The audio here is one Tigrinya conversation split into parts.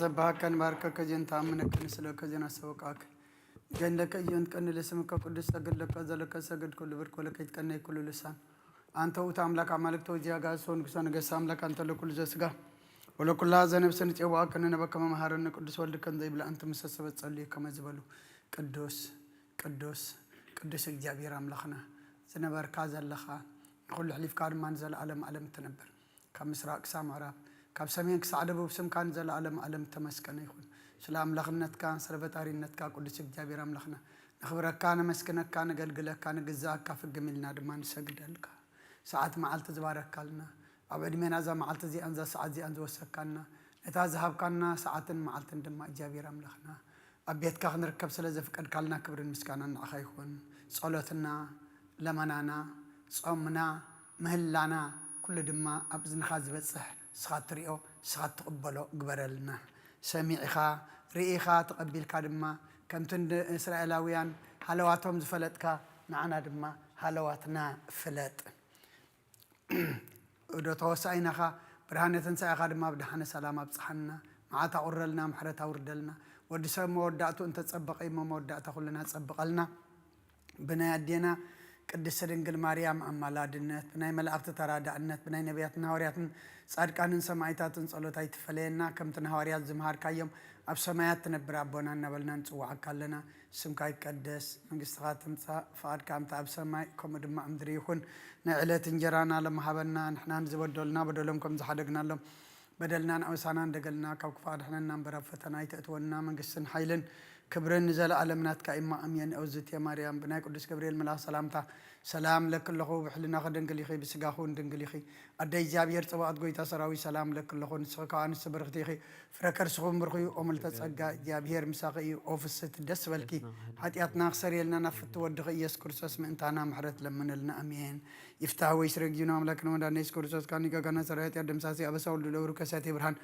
ሰባሃከ ንባርከከ ዜን ተኣምነከ ንስለከ ዜን ኣሰበቃከ ገንደከ እዮን ቀን ለስምከ ቅዱስ ሰግድ ለከ ዘለከ ሰግድ ኩሉ ብርክ ወለከ ይትቀነይ ኩሉ ልሳን። አንተ ውእቱ አምላክ አማልክት ወእግዚአ አጋእዝት ወንጉሰ ነገስት አምላክ አንተ ለኩሉ ዘስጋ ወለኩላ ዘነብስ ንጼዋከ ንነበከ መምሃረነ ቅዱስ ወልድከ እንዘ ይብላ እንተ ምሰ ሰበት ጸልዩ ከመ ዝበሉ ቅዱስ ቅዱስ ቅዱስ እግዚኣብሔር ኣምላኽና ዝነበርካ ዘለኻ ንኹሉ ኣሕሊፍካ ድማ ንዘለኣለም ኣለም ትነብር። ካብ ምስራቅ ክሳብ ምዕራብ ካብ ሰሜን ክሳዕ ደቡብ ስምካ ንዘለኣለም ኣለም ተመስገነ ይኹን። ስለ ኣምላኽነትካ ስለ ፈጣሪነትካ ቅዱስ እግዚኣብሔር ኣምላኽና ነኽብረካ ነመስግነካ ነገልግለካ ንግዛኣካ ፍግም ኢልና ድማ ንሰግደልካ። ሰዓት መዓልቲ ዝባረካልና ኣብ ዕድሜና እዛ መዓልቲ እዚኣን እዛ ሰዓት እዚኣን ዝወሰካና ነታ ዝሃብካና ሰዓትን መዓልትን ድማ እግዚኣብሔር ኣምላኽና ኣብ ቤትካ ክንርከብ ስለ ዘፍቀድካልና ክብርን ምስጋናን ንዓኻ ይኹን። ጸሎትና ለመናና ጾምና ምህላና ኩሉ ድማ ኣብ እዝንኻ ዝበጽሕ ንስኻ ትሪኦ ንስኻ ትቕበሎ ግበረልና። ሰሚዕኻ ርኢኻ ተቐቢልካ ድማ ከምቲ ንእስራኤላውያን ሃለዋቶም ዝፈለጥካ ንዓና ድማ ሃለዋትና ፍለጥ። እዶ ተወሳኢናኻ ብርሃነ ትንሳኤኻ ድማ ብደሓነ ሰላም ኣብጽሓና። መዓት ኣቑረልና ምሕረት ኣውርደልና። ወዲ ሰብ መወዳእቱ እንተጸበቐ እሞ መወዳእታ ኩልና ጸብቐልና። ብናይ ኣዴና ቅድስቲ ድንግል ማርያም ኣማላድነት ብናይ መላእኽቲ ተራዳእነት ብናይ ነቢያትን ሃዋርያትን ጻድቃንን ሰማይታትን ጸሎት ኣይትፈለየና። ከምቲ ንሃዋርያት ዝምሃርካዮም ኣብ ሰማያት ትነብር ኣቦና እናበልና ንጽውዓካ ኣለና። ስምካ ይቀደስ፣ መንግስትኻ ትምጻእ፣ ፍቓድካ ከምቲ ኣብ ሰማይ ከምኡ ድማ ኣብ ምድሪ ይኹን። ናይ ዕለት እንጀራና ሎም ሃበና፣ ንሕና ንዝበደሉና በደሎም ከም ዝሓደግናሎም በደልና ንኣውሳና እንደገልና ካብ ክፉእ ኣድሕነና እምበር ኣብ ፈተና ኣይተእትወና መንግስትን ሓይልን ክብርን ንዘለኣለም ናትካ እማ ኣሜን። እውዝት ማርያም ብናይ ቅዱስ ገብርኤል መልኣኽ ሰላምታ ሰላም ለኪ ኣለኹ ብሕልናኺ ድንግል ኢኺ ብስጋኺ እውን ድንግል ኢኺ ኣደ እግዚኣብሔር ጽባኦት ጎይታ ሰራዊት ሰላም ለኪ ኣለኹ ንስኺ ካብ ኣንስቲ ብርኽቲ ኢኺ ፍረ ከርስኹም ብርኹ እዩ ኦምልተ ጸጋ እግዚኣብሔር ምሳኺ እዩ ኦፍስት ደስ በልኪ ሓጢኣትና ክሰርየልና ናብ ፍቲ ወድኺ ኢየሱስ ክርስቶስ ምእንታና ምሕረት ለምንልና ኣሜን። ይፍታህ ወይ ስረግዩና ኣምላክና ወዳና የሱስ ክርስቶስ ካኒ ጋጋና ሰራዊት ያደምሳሲ ኣበሳ ወልዱ ለብሩ ከሳቴ ብርሃን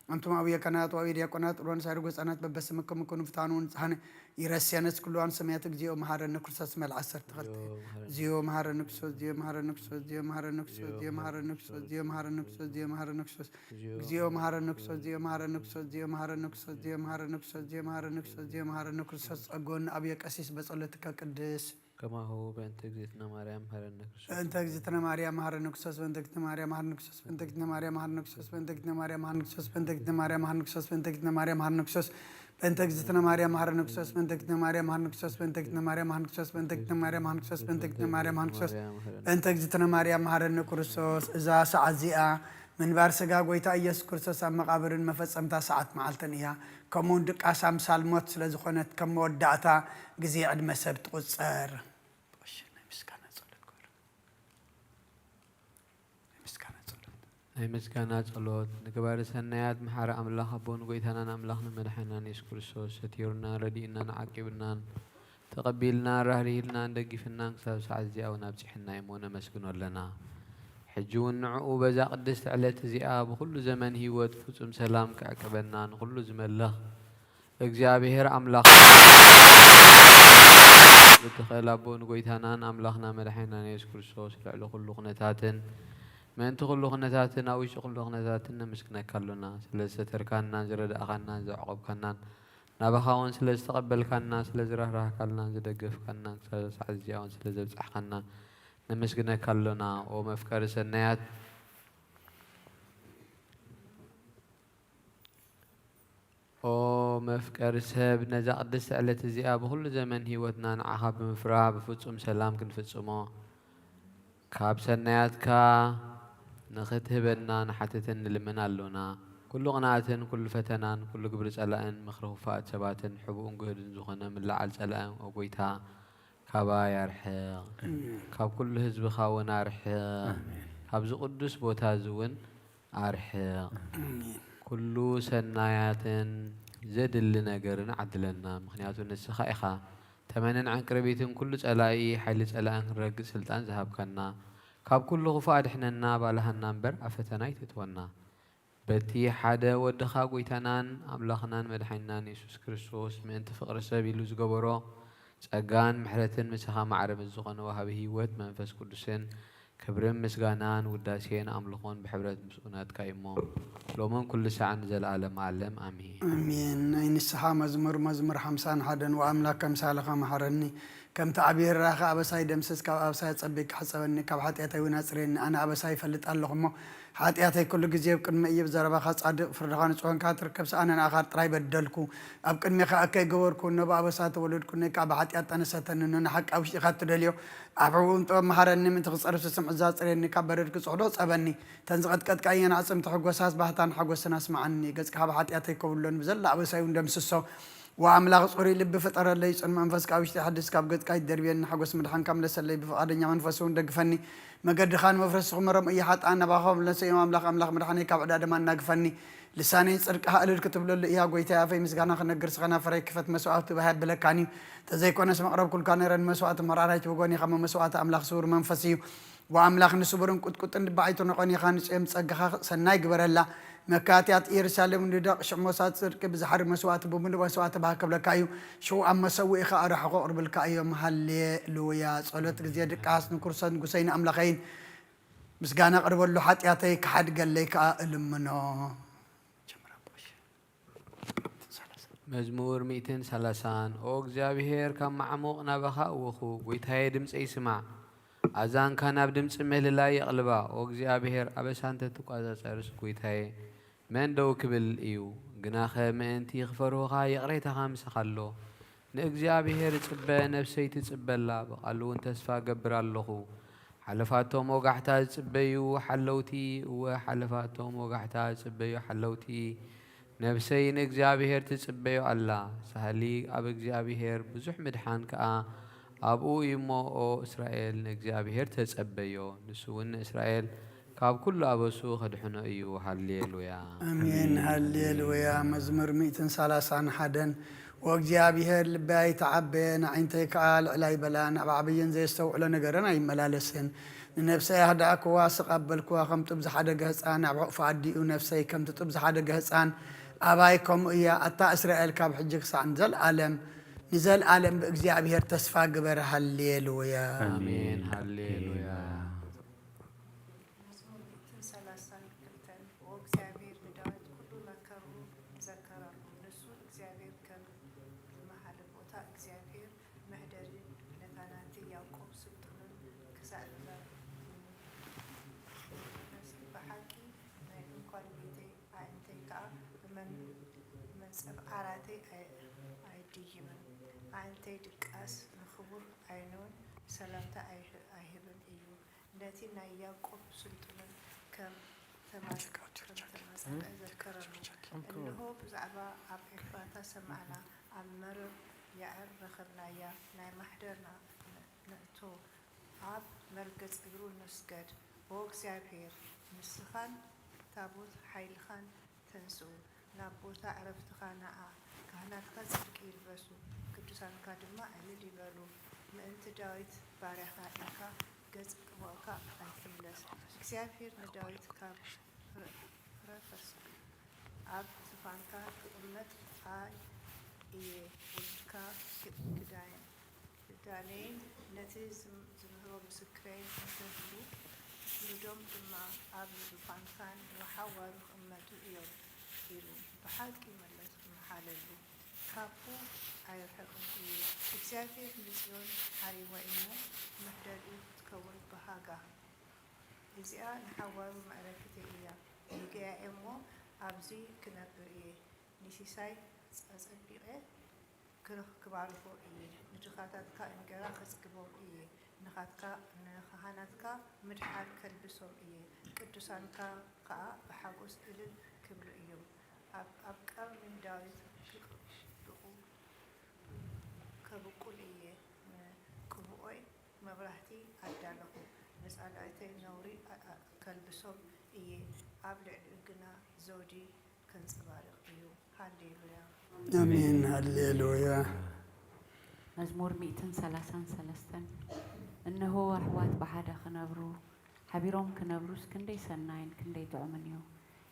ኣንቱም ኣብየ ካህናት ወኣብየ ዲያቆናት ሩዋን ሳይርጎ ህፃናት በበስምክም ኩኑ ፍታኑ ንጽሓነ ይረስያነስ ኩሉዋን ሰማያት እግዚኦ መሃረነ ክርስቶስ መልዓ ሰርተኸልተ እግዚኦ መሃረነ ክርስቶስ እግዚኦ መሃረነ ክርስቶስ እግዚኦ መሃረነ ክርስቶስ እግዚኦ መሃረነ ክርስቶስ እግዚኦ መሃረነ ክርስቶስ እግዚኦ መሃረነ ክርስቶስ እግዚኦ መሃረነ ክርስቶስ እግዚኦ መሃረነ ክርስቶስ እግዚኦ መሃረነ ክርስቶስ እግዚኦ መሃረነ ክርስቶስ እግዚኦ መሃረነ ክርስቶስ እግዚኦ መሃረነ ክርስቶስ ጸጎን ኣብየ ቀሲስ በጸሎትከ ቅድስ ከማሁ በእንተ እግዝእትነ ማርያም መሐረነ ክርስቶስ። በእንተ እግዝእትነ ማርያም መሐረነ ክርስቶስ። በእንተ እግዝእትነ ማርያም መሐረነ ክርስቶስ። በእንተ እግዝእትነ ማርያም መሐረነ ክርስቶስ። በእንተ እግዝእትነ ማርያም መሐረነ ክርስቶስ። በእንተ እግዝእትነ ማርያም መሐረነ ክርስቶስ። በእንተ እግዝእትነ ማርያም መሐረነ ክርስቶስ። በእንተ እግዝእትነ ማርያም መሐረነ ክርስቶስ። በእንተ እግዝእትነ ማርያም መሐረነ ክርስቶስ። በእንተ እግዝእትነ ማርያም መሐረነ ክርስቶስ። በእንተ እግዝእትነ ማርያም መሐረነ ክርስቶስ። በእንተ እግዝእትነ ማርያም መሐረነ ክርስቶስ። እዛ ሰዓት እዚኣ ምንባር ስጋ ጎይታ ኢየሱስ ክርስቶስ ኣብ መቓብርን መፈጸምታ ሰዓት መዓልትን እያ። ከምኡውን ድቃስ ኣምሳል ሞት ስለ ዝኾነት ከም መወዳእታ ግዜ ዕድመ ሰብ ትቑጸር። እሺ፣ ናይ ምስጋና ጸሎት ግበር። ናይ ምስጋና ጸሎት። ናይ ምስጋና ጸሎት። ንገባሪ ሰናያት መሓሪ ኣምላኽ ኣቦን ጎይታናን ኣምላኽን መድሓኒናን የሱስ ክርስቶስ ሰቲሩናን ረዲኡናን ዓቂቡናን ተቐቢልናን ራህሪህልናን ደጊፍናን ክሳብ ሰዓት እዚኣ እውን ኣብጺሑና እሞ ነመስግኖ ኣለና። ሕጂ እውን ንዕኡ በዛ ቅድስቲ ዕለት እዚኣ ብኹሉ ዘመን ህይወት ፍጹም ሰላም ክዕቅበና ንኹሉ ዝመልኽ እግዚኣብሔር ኣምላኽ ብትኽእል ኣቦ ንጎይታናን ኣምላኽና መድሓኒናን የሱስ ክርስቶስ ልዕሊ ኩሉ ኩነታትን ምእንቲ ኩሉ ኩነታትን ኣብ ውሽጢ ኩሉ ኩነታትን ነመስግነካ ኣሎና። ስለ ዝሰተርካናን ዝረዳእኻናን ዘዕቆብካናን ናባኻ እውን ስለ ዝተቐበልካና ስለ ዝራህራህካልናን ዝደገፍካናን ክሳብ ሳዕ እዚኣ እውን ስለ ዘብጻሕካና ነመስግነካ ኣሎና። ኦ መፍቀሪ ሰናያት ኦ መፍቀሪ ሰብ፣ ነዛ ቅድስቲ ዕለት እዚኣ ብኹሉ ዘመን ህይወትና ንዓኻ ብምፍራህ ብፍጹም ሰላም ክንፍጽሞ ካብ ሰናያትካ ንኽትህበና ንሓትትን ንልምን ኣሎና። ኩሉ ቅንኣትን ኩሉ ፈተናን ኩሉ ግብሪ ጸላእን ምኽሪ ክፉኣት ሰባትን ሕቡእን ግህድን ዝኾነ ምልዓል ጸላእን ኦ ጐይታ ካባይ ኣርሕቕ። ካብ ኩሉ ህዝብኻ እውን ኣርሕቕ። ካብዚ ቅዱስ ቦታ እዚ እውን ኣርሕቕ። ኩሉ ሰናያትን ዘድሊ ነገርን ዓድለና። ምኽንያቱ ንስኻ ኢኻ ተመንን ዕንቅርቢትን ኩሉ ጸላኢ ሓይሊ ጸላእን ክንረግጽ ስልጣን ዝሃብካና። ካብ ኩሉ ክፉእ ኣድሕነና ኣባልሃና እምበር ኣብ ፈተና ኣይተእትወና። በቲ ሓደ ወድኻ ጐይታናን ኣምላኽናን መድሓኒናን የሱስ ክርስቶስ ምእንቲ ፍቕሪ ሰብ ኢሉ ዝገበሮ ጸጋን ምሕረትን ምሳኻ ማዕረ ምስ ዝኾነ ወሃቢ ህይወት መንፈስ ቅዱስን ክብርን ምስጋናን ውዳሴን ኣምልኾን ብሕብረት ምስኡ ናትካ እዩ እሞ፣ ሎምን ኩሉ ሳዕን ንዘለዓለመ ዓለም ኣሜን። ኣሜን። ናይ ንስሓ መዝሙር፣ መዝሙር ሓምሳን ሓደን። ወኣምላክ ከምሳልኻ መሓረኒ፣ ከምቲ ዓብዪ ርራኸ ኣበሳይ ደምስስ፣ ካብ ኣበሳይ ኣጸቢካ ሕጸበኒ፣ ካብ ሓጢኣተይ እውን ኣጽርየኒ። ኣነ ኣበሳይ ይፈልጥ ኣለኹ እሞ፣ ሓጢኣተይ ኩሉ ግዜ ኣብ ቅድመይ እዩ። ብዘረባኻ ጻድቕ፣ ፍርድኻ ንጹህ ኮንካ ትርከብሲ፣ ኣነ ንኣኻ ጥራይ በደልኩ፣ ኣብ ቅድሜኻ እከይ ገበርኩ፣ እኖ ብኣበሳ ተወለድኩ፣ ነይ ከኣ ብሓጢኣት ጠነሰተኒ፣ እኖ ንሓቂ ኣብ ውሽጢኻ እትደልዮ ኣብ ሕቡእን ጥበብ መሃረኒ፣ ምእንቲ ክጸርፍ ስስም ዕዛ ጽርየኒ፣ ካብ በረድ ክጽሕዶ ጸበኒ። እተን ዝቐጥቀጥካየን ኣዕጽምቲ ሕጎሳስ ባህታን ሓጎስን ኣስምዓኒ። ገጽካ ካብ ሓጢኣተይ ከብሎን ብዘላ ኣበሳይ እውን ደምስሶ። ወኣምላኽ ጽሩይ ልቢ ፍጠረለይ፣ ጽን መንፈስ ካብ ውሽጢ ሓድስ፣ ካብ ገጽካ ይደርብየኒ። ሓጎስ ምድሓንካ ምለሰለይ፣ ብፍቓደኛ መንፈስ እውን ደግፈኒ። መገድኻ ንመፍረስኹም መረም እየ ሓጥኣን ናባኻ ክምለሰ እዮም። ኣምላኽ ኣምላኽ ምድሓነይ ካብ ዕዳ ደማ እናግፈኒ። ልሳነይ ጽድቅኻ እልል ክትብለሉ እያ። ጎይታይ ኣፈይ ምስጋና ክነግር ስኸና ፍረይ ክፈት መስዋዕቲ ባህ የብለካን እዩ። ተዘይኮነስ መቕረብኩልካ ነረ ንመስዋዕቲ መራራይት ወገን ኢኻ። መመስዋዕቲ ኣምላኽ ስውር መንፈስ እዩ። ወኣምላኽ ንስቡርን ቁጥቁጥን ልቢ ኣይትንቐን ኢኻ። ንጽዮን ብጸጋኻ ሰናይ ግበረላ። መካትያት ኢየሩሳሌም ንደቕ ሽዕ ሞሳት ጽድቂ ብዝሓሪ መስዋዕቲ ብምሉእ መስዋዕቲ ባህ ክብለካ እዩ። ሽዑ ኣብ መሰውኢኻ ኣራሕቑ ኣቕርብልካ እዮም። ሃሌሉያ። ጸሎት ግዜ ድቃስ ንክርስቶስ ንጉሰይ ንኣምላኸይን ምስጋና ኣቕርበሉ፣ ሓጢኣተይ ክሓድገለይ ከኣ እልምኖ። መዝሙር ሚእትን ሰላሳን። ኦ እግዚኣብሄር፣ ካብ ማዕሙቕ ናባኻ እወኹ፣ ጐይታየ፣ ድምጸይ ስማዕ። ኣዛንካ ናብ ድምጺ ምህልላይ የቕልባ። ኦ እግዚኣብሄር፣ ኣበሳ እንተ ትቋጻጸርስ፣ ጐይታየ፣ መን ደው ክብል እዩ? ግናኸ ምእንቲ ክፈርሁኻ፣ ይቕሬታኻ ምሳኻ ኣሎ። ንእግዚኣብሄር እጽበ፣ ነፍሰይ ትጽበ ኣላ፣ ብቓሉ እውን ተስፋ እገብር ኣለኹ። ሓለፋቶም ወጋሕታ ዝጽበዩ ሓለውቲ፣ እወ፣ ሓለፋቶም ወጋሕታ ዝጽበዩ ሓለውቲ፣ ነፍሰይ ንእግዚኣብሄር ትጽበዮ ኣላ። ሳህሊ ኣብ እግዚኣብሄር፣ ብዙሕ ምድሓን ከኣ ኣብኡ እዩ እሞ፣ ኦ እስራኤል፣ ንእግዚኣብሄር ተጸበዮ፣ ንሱ እውን ንእስራኤል ካብ ኩሉ ኣበሱ ከድሕኖ እዩ። ሃሌሉያ። ኣሜን። ሃሌሉያ። መዝሙር ሚእትን ሰላሳን ሓደን። ወእግዚኣብሄር፣ ልበይ ኣይተዓበየን፣ ኣዒንተይ ከኣ ልዕላይ በላን፣ ኣብ ዓብይን ዘየስተውዕሎ ነገርን ኣይመላለስን። ንነፍሰይ ኣህደኣክዋ፣ ስቕ ኣበልክዋ፣ ከም ጡብ ዝሓደገ ህጻን፣ ኣብ ሕቑፊ ኣዲኡ ነፍሰይ ከምቲ ጡብ ዝሓደገ ህጻን ኣባይ ከምኡ እያ። ኣታ እስራኤል፣ ካብ ሕጂ ክሳዕ ንዘለኣለም፣ ንዘለኣለም ብእግዚኣብሄር ተስፋ ግበር። ሃሌሉያ። ኣሜን። ሃሌሉያ። መዝሙር ሚእትን ሰላሳን ክልተን። ወእግዚኣብሔር ንዳዊት ኩሉ መከርኡ ዘከረሉ፣ ንሱ እግዚኣብሔር ከም ዝመሃለ ቦታ እግዚኣብሔር መሕደሪ ነታ ናቲ ያዕቆብ ስልጡንን ክሳዕ እዛ ብሓቂ ናይ ድንኳን ቤተይ ኣዒንተይ ከኣ ብመን-፣ ብመንጸፍ ዓራተይ ኣይ-፣ ኣይድይብን። ኣዒንተይ ድቃስ ንኽቡር ዓይኑን ሰላምታ ኣይህ-፣ ኣይህብን እዩ። ነቲ ናይ ያዕቆብ ስልጡንን ከም ተማ-፣ ከም ተማጸነ ዘከረሉ። እንሆ፣ ብዛዕባ ኣብ ኤፍራታ ሰማዕና፣ ኣብ መረብ ያዕር ረኸብናያ። ናይ ማሕደርና ንእቶ፣ ኣብ መርገጽ እግሩ ንስገድ። ኦ እግዚኣብሔር፣ ንስኻን ታቦት ሓይልኻን ተንስኡ፣ ናብ ቦታ ዕረፍትኻ ንዓ። ካህናትካ ጽድቂ ይልበሱ፣ ቅዱሳንካ ድማ ዕልል ይበሉ። ምእንቲ ዳዊት ባርያኻ ኢልካ ገጽ ቅቡእካ ኣይትምለስ። እግዚኣብሔር ንዳዊት ካብ ፍረ-፣ ፍረ ፈርስካ ኣብ ዝፋንካ ክቕመጥ ኣይ እየ፣ ወልድካ ክዳይን ክዳነይን ነቲ ዝም-፣ ዝምህሮ ምስክረይን እንተህሉ፣ ውሉዶም ድማ ኣብ ዙፋንካን ንሓዋሩ ክቕመጡ እዮም ኢሉ ብሓቂ መለስ፣ መሓለሉ። ካብኡ ኣይርሕቕን እዩ። እግዚኣብሔር ንጽዮን ሓሪዋ እሞ፣ መሕደሪኡ ክትከውን ብሃጋ። እዚኣ ንሓዋሩ መዕረፊተይ እያ። ንገያኤ እሞ ኣብዚ ክነብር እየ። ንሲሳይ ኣጸቢቐ ክባርኾ እየ። ንድኻታትካ እንጌራ ከጽግቦም እየ። ንኻትካ፣ ንኻህናትካ ምድሓን ከልብሶም እየ። ቅዱሳንካ ከኣ ብሓጎስ እልል ክብሉ እዮም። ኣብ፣ ኣብ ቀርኒ ዳዊት ክቕ-፣ ክቑ-፣ ከብቁል እየ። ንቅብኦይ መብራህቲ ኣዳለኹ። ንጸላእተይ ነውሪ ኣ-፣ ኣ-፣ ከልብሶም እየ። ኣብ ልዕሊኡ ግና ዘውዲ ከንጸባርቕ እዩ። ሃሌሉያ። ኣሜን። ሃሌሉያ። መዝሙር ሚእትን ሰላሳን ሰለስተን። እነሆ ኣሕዋት ብሓደ ክነብሩ፣ ሓቢሮም ክነብሩስ ክንደይ ሰናይን ክንደይ ጥዑምን እዩ።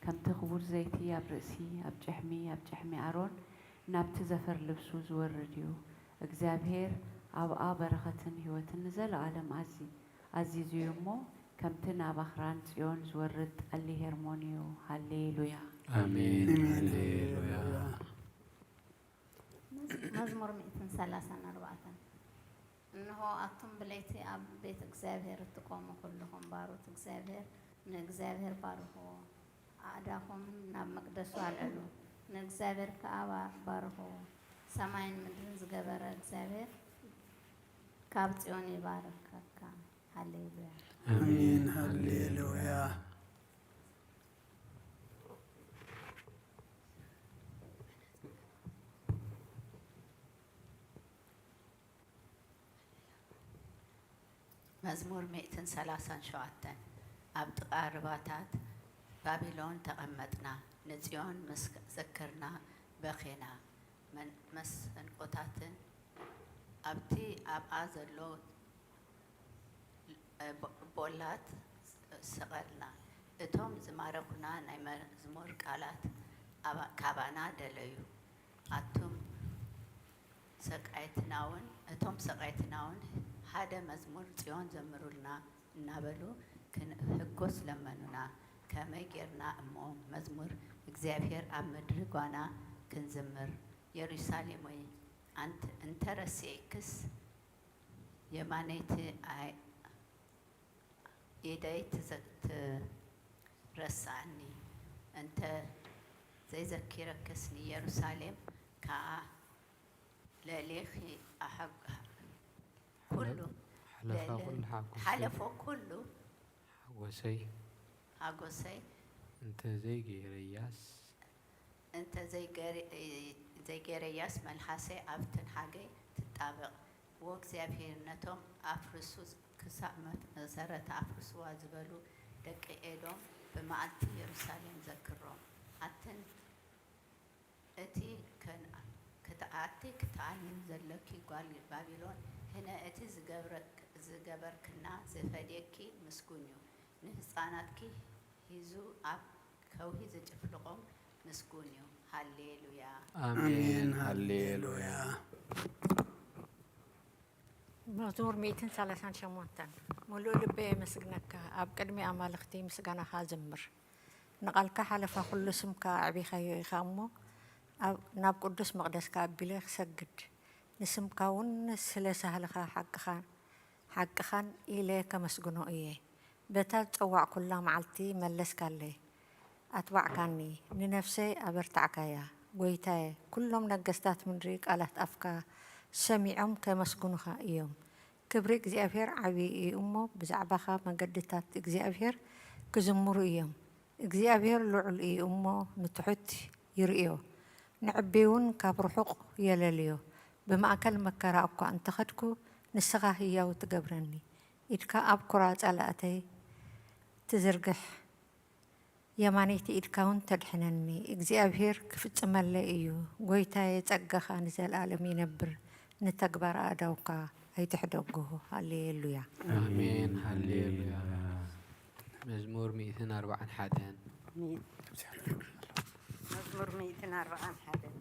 ከምቲ ክቡር ዘይቲ ኣብ ርእሲ፣ ኣብ ጭሕሚ፣ ኣብ ጭሕሚ ኣሮን፣ ናብቲ ዘፈር ልብሱ ዝወርድ እዩ። እግዚኣብሔር ኣብኣ በረኸትን ህይወትን ንዘለኣለም ኣዚ-፣ ኣዚዙ እዩ እሞ፣ ከምቲ ናብ ኣኽራን ጽዮን ዝወርድ ጠሊ ሄርሞን እዩ። ሃሌሉያ። ኣሜን። ኣሜን። ሃሌሉያ። መዝ- መዝሙር ሚእትን ሰላሳን ኣርባዕተን። እንሆ ኣቱም ብለይቲ ኣብ ቤት እግዚኣብሔር እትቆሙ ኩልኹም ባሮት እግዚኣብሔር ንእግዚኣብሔር ባርኽዎ። ኣእዳኹም ናብ መቅደሱ ኣልዕሉ፣ ንእግዚኣብሔር ከኣ ባ- ባርኽዎ። ሰማይን ምድርን ዝገበረ እግዚኣብሔር ካብ ጽዮን ይባርከካ። ሃሌሉያ። ኣሜን። ሃሌሉያ። መዝሙር ሚእትን ሰላሳን ሸውዓተን። ኣብ ጥቓ ርባታት ባቢሎን ተቐመጥና፣ ንጽዮን ምስ ዘከርና በኼና። መን- መሰንቆታትን ኣብቲ ኣብኣ ዘሎ ቦላት ሰቐልና። እቶም ዝማረኹና ናይ መዝሙር ቃላት ኣባ- ካባና ደለዩ። ኣቱም ሰቃይትናውን እቶም ሰቃይትናውን ሓደ መዝሙር ጽዮን ዘምሩልና እናበሉ ክንሕጎስ ለመኑና። ከመይ ጌርና እሞ መዝሙር እግዚኣብሔር ኣብ ምድሪ ጓና ክንዝምር? የሩሳሌም ወይ ኣንት እንተ ረሲዕክስ የማነይቲ ኣይ ኢደይ ትዘ- ትረስዓኒ፣ እንተ ዘይዘኪረክስ ንየሩሳሌም ከኣ ልዕሌኺ ኣሓ- ኩሉ ሓለፋ ልዕሊ- ኩሉ ሓጎሰይ ሓለፎ ኩሉ ሓጎሰይ ሓጎሰይ እንተዘይገይረያስ እንተ ዘይገረ- ዘይገረያስ መልሓሰይ ኣብ ትንሓገይ ትጣበቕ። ወእግዚኣብሔር ነቶም ኣፍርሱ ክሳዕ መሰረት ኣፍርስዋ ዝበሉ ደቂ ኤዶም ብመዓልቲ የሩሳሌም ዘክሮም። ኣትን እቲ ከን- ክት- ኣቲ ክትኣልሚ ዘለኪ ጓል ባቢሎን፣ ህነ እቲ ዝገብረ- ዝገበርክና ዝፈድየኪ ምስጉን እዩ። ንህፃናትኪ ሂዙ ኣብ ከውሒ ዝጭፍልቖም ምስጉን እዩ። ሃሌሉያ። ኣሜን። ሃሌሉያ። መዝሙር ሚእትን ሰላሳን ሸሞንተን። ምሉእ ልበይ የመስግነካ፣ ኣብ ቅድሚ ኣማልኽቲ ምስጋናኻ እዝምር። ንቓልካ ሓለፋ ኩሉ ስምካ ኣዕቢኻዮ ኢኻ እሞ፣ ኣብ- ናብ ቅዱስ መቕደስካ ኣቢለ ክሰግድ፣ ንስምካ እውን ስለ ሳህልኻ ሓቅኻ ሓቅኻን ኢለ ከመስግኖ እየ። በታ ዝጸዋዕኩላ መዓልቲ መለስካለይ፣ ኣትባዕካኒ፣ ንነፍሰይ ኣበርታዕካያ። ጐይታየ፣ ኵሎም ነገስታት ምድሪ ቃላት ኣፍካ ሰሚዖም ከመስግኑኻ እዮም። ክብሪ እግዚኣብሄር ዓብዪ እዩ እሞ፣ ብዛዕባኻ መገድታት እግዚኣብሄር ክዝምሩ እዮም። እግዚኣብሄር ልዑል እዩ እሞ፣ ንትሑት ይርእዮ፣ ንዕቢውን ካብ ርሑቕ የለልዮ። ብማእከል መከራ እኳ እንተ ኸድኩ፣ ንስኻ ህያው ትገብረኒ። ኢድካ ኣብ ኵራ ጸላእተይ ትዝርግሕ፣ የማነይቲ ኢድካ እውን ተድሕነኒ። እግዚኣብሄር ክፍጽመለይ እዩ። ጐይታየ፣ ጸጋኻ ንዘለኣለም ይነብር፣ ንተግባር ኣእዳውካ ኣይትሕደጎ። ሃሌሉያ። ኣሜን። ሃሌሉያ። መዝሙር ሚእትን ኣርባዓን ሓደን። መዝሙር ሚእትን ኣርባዓን ሓደን።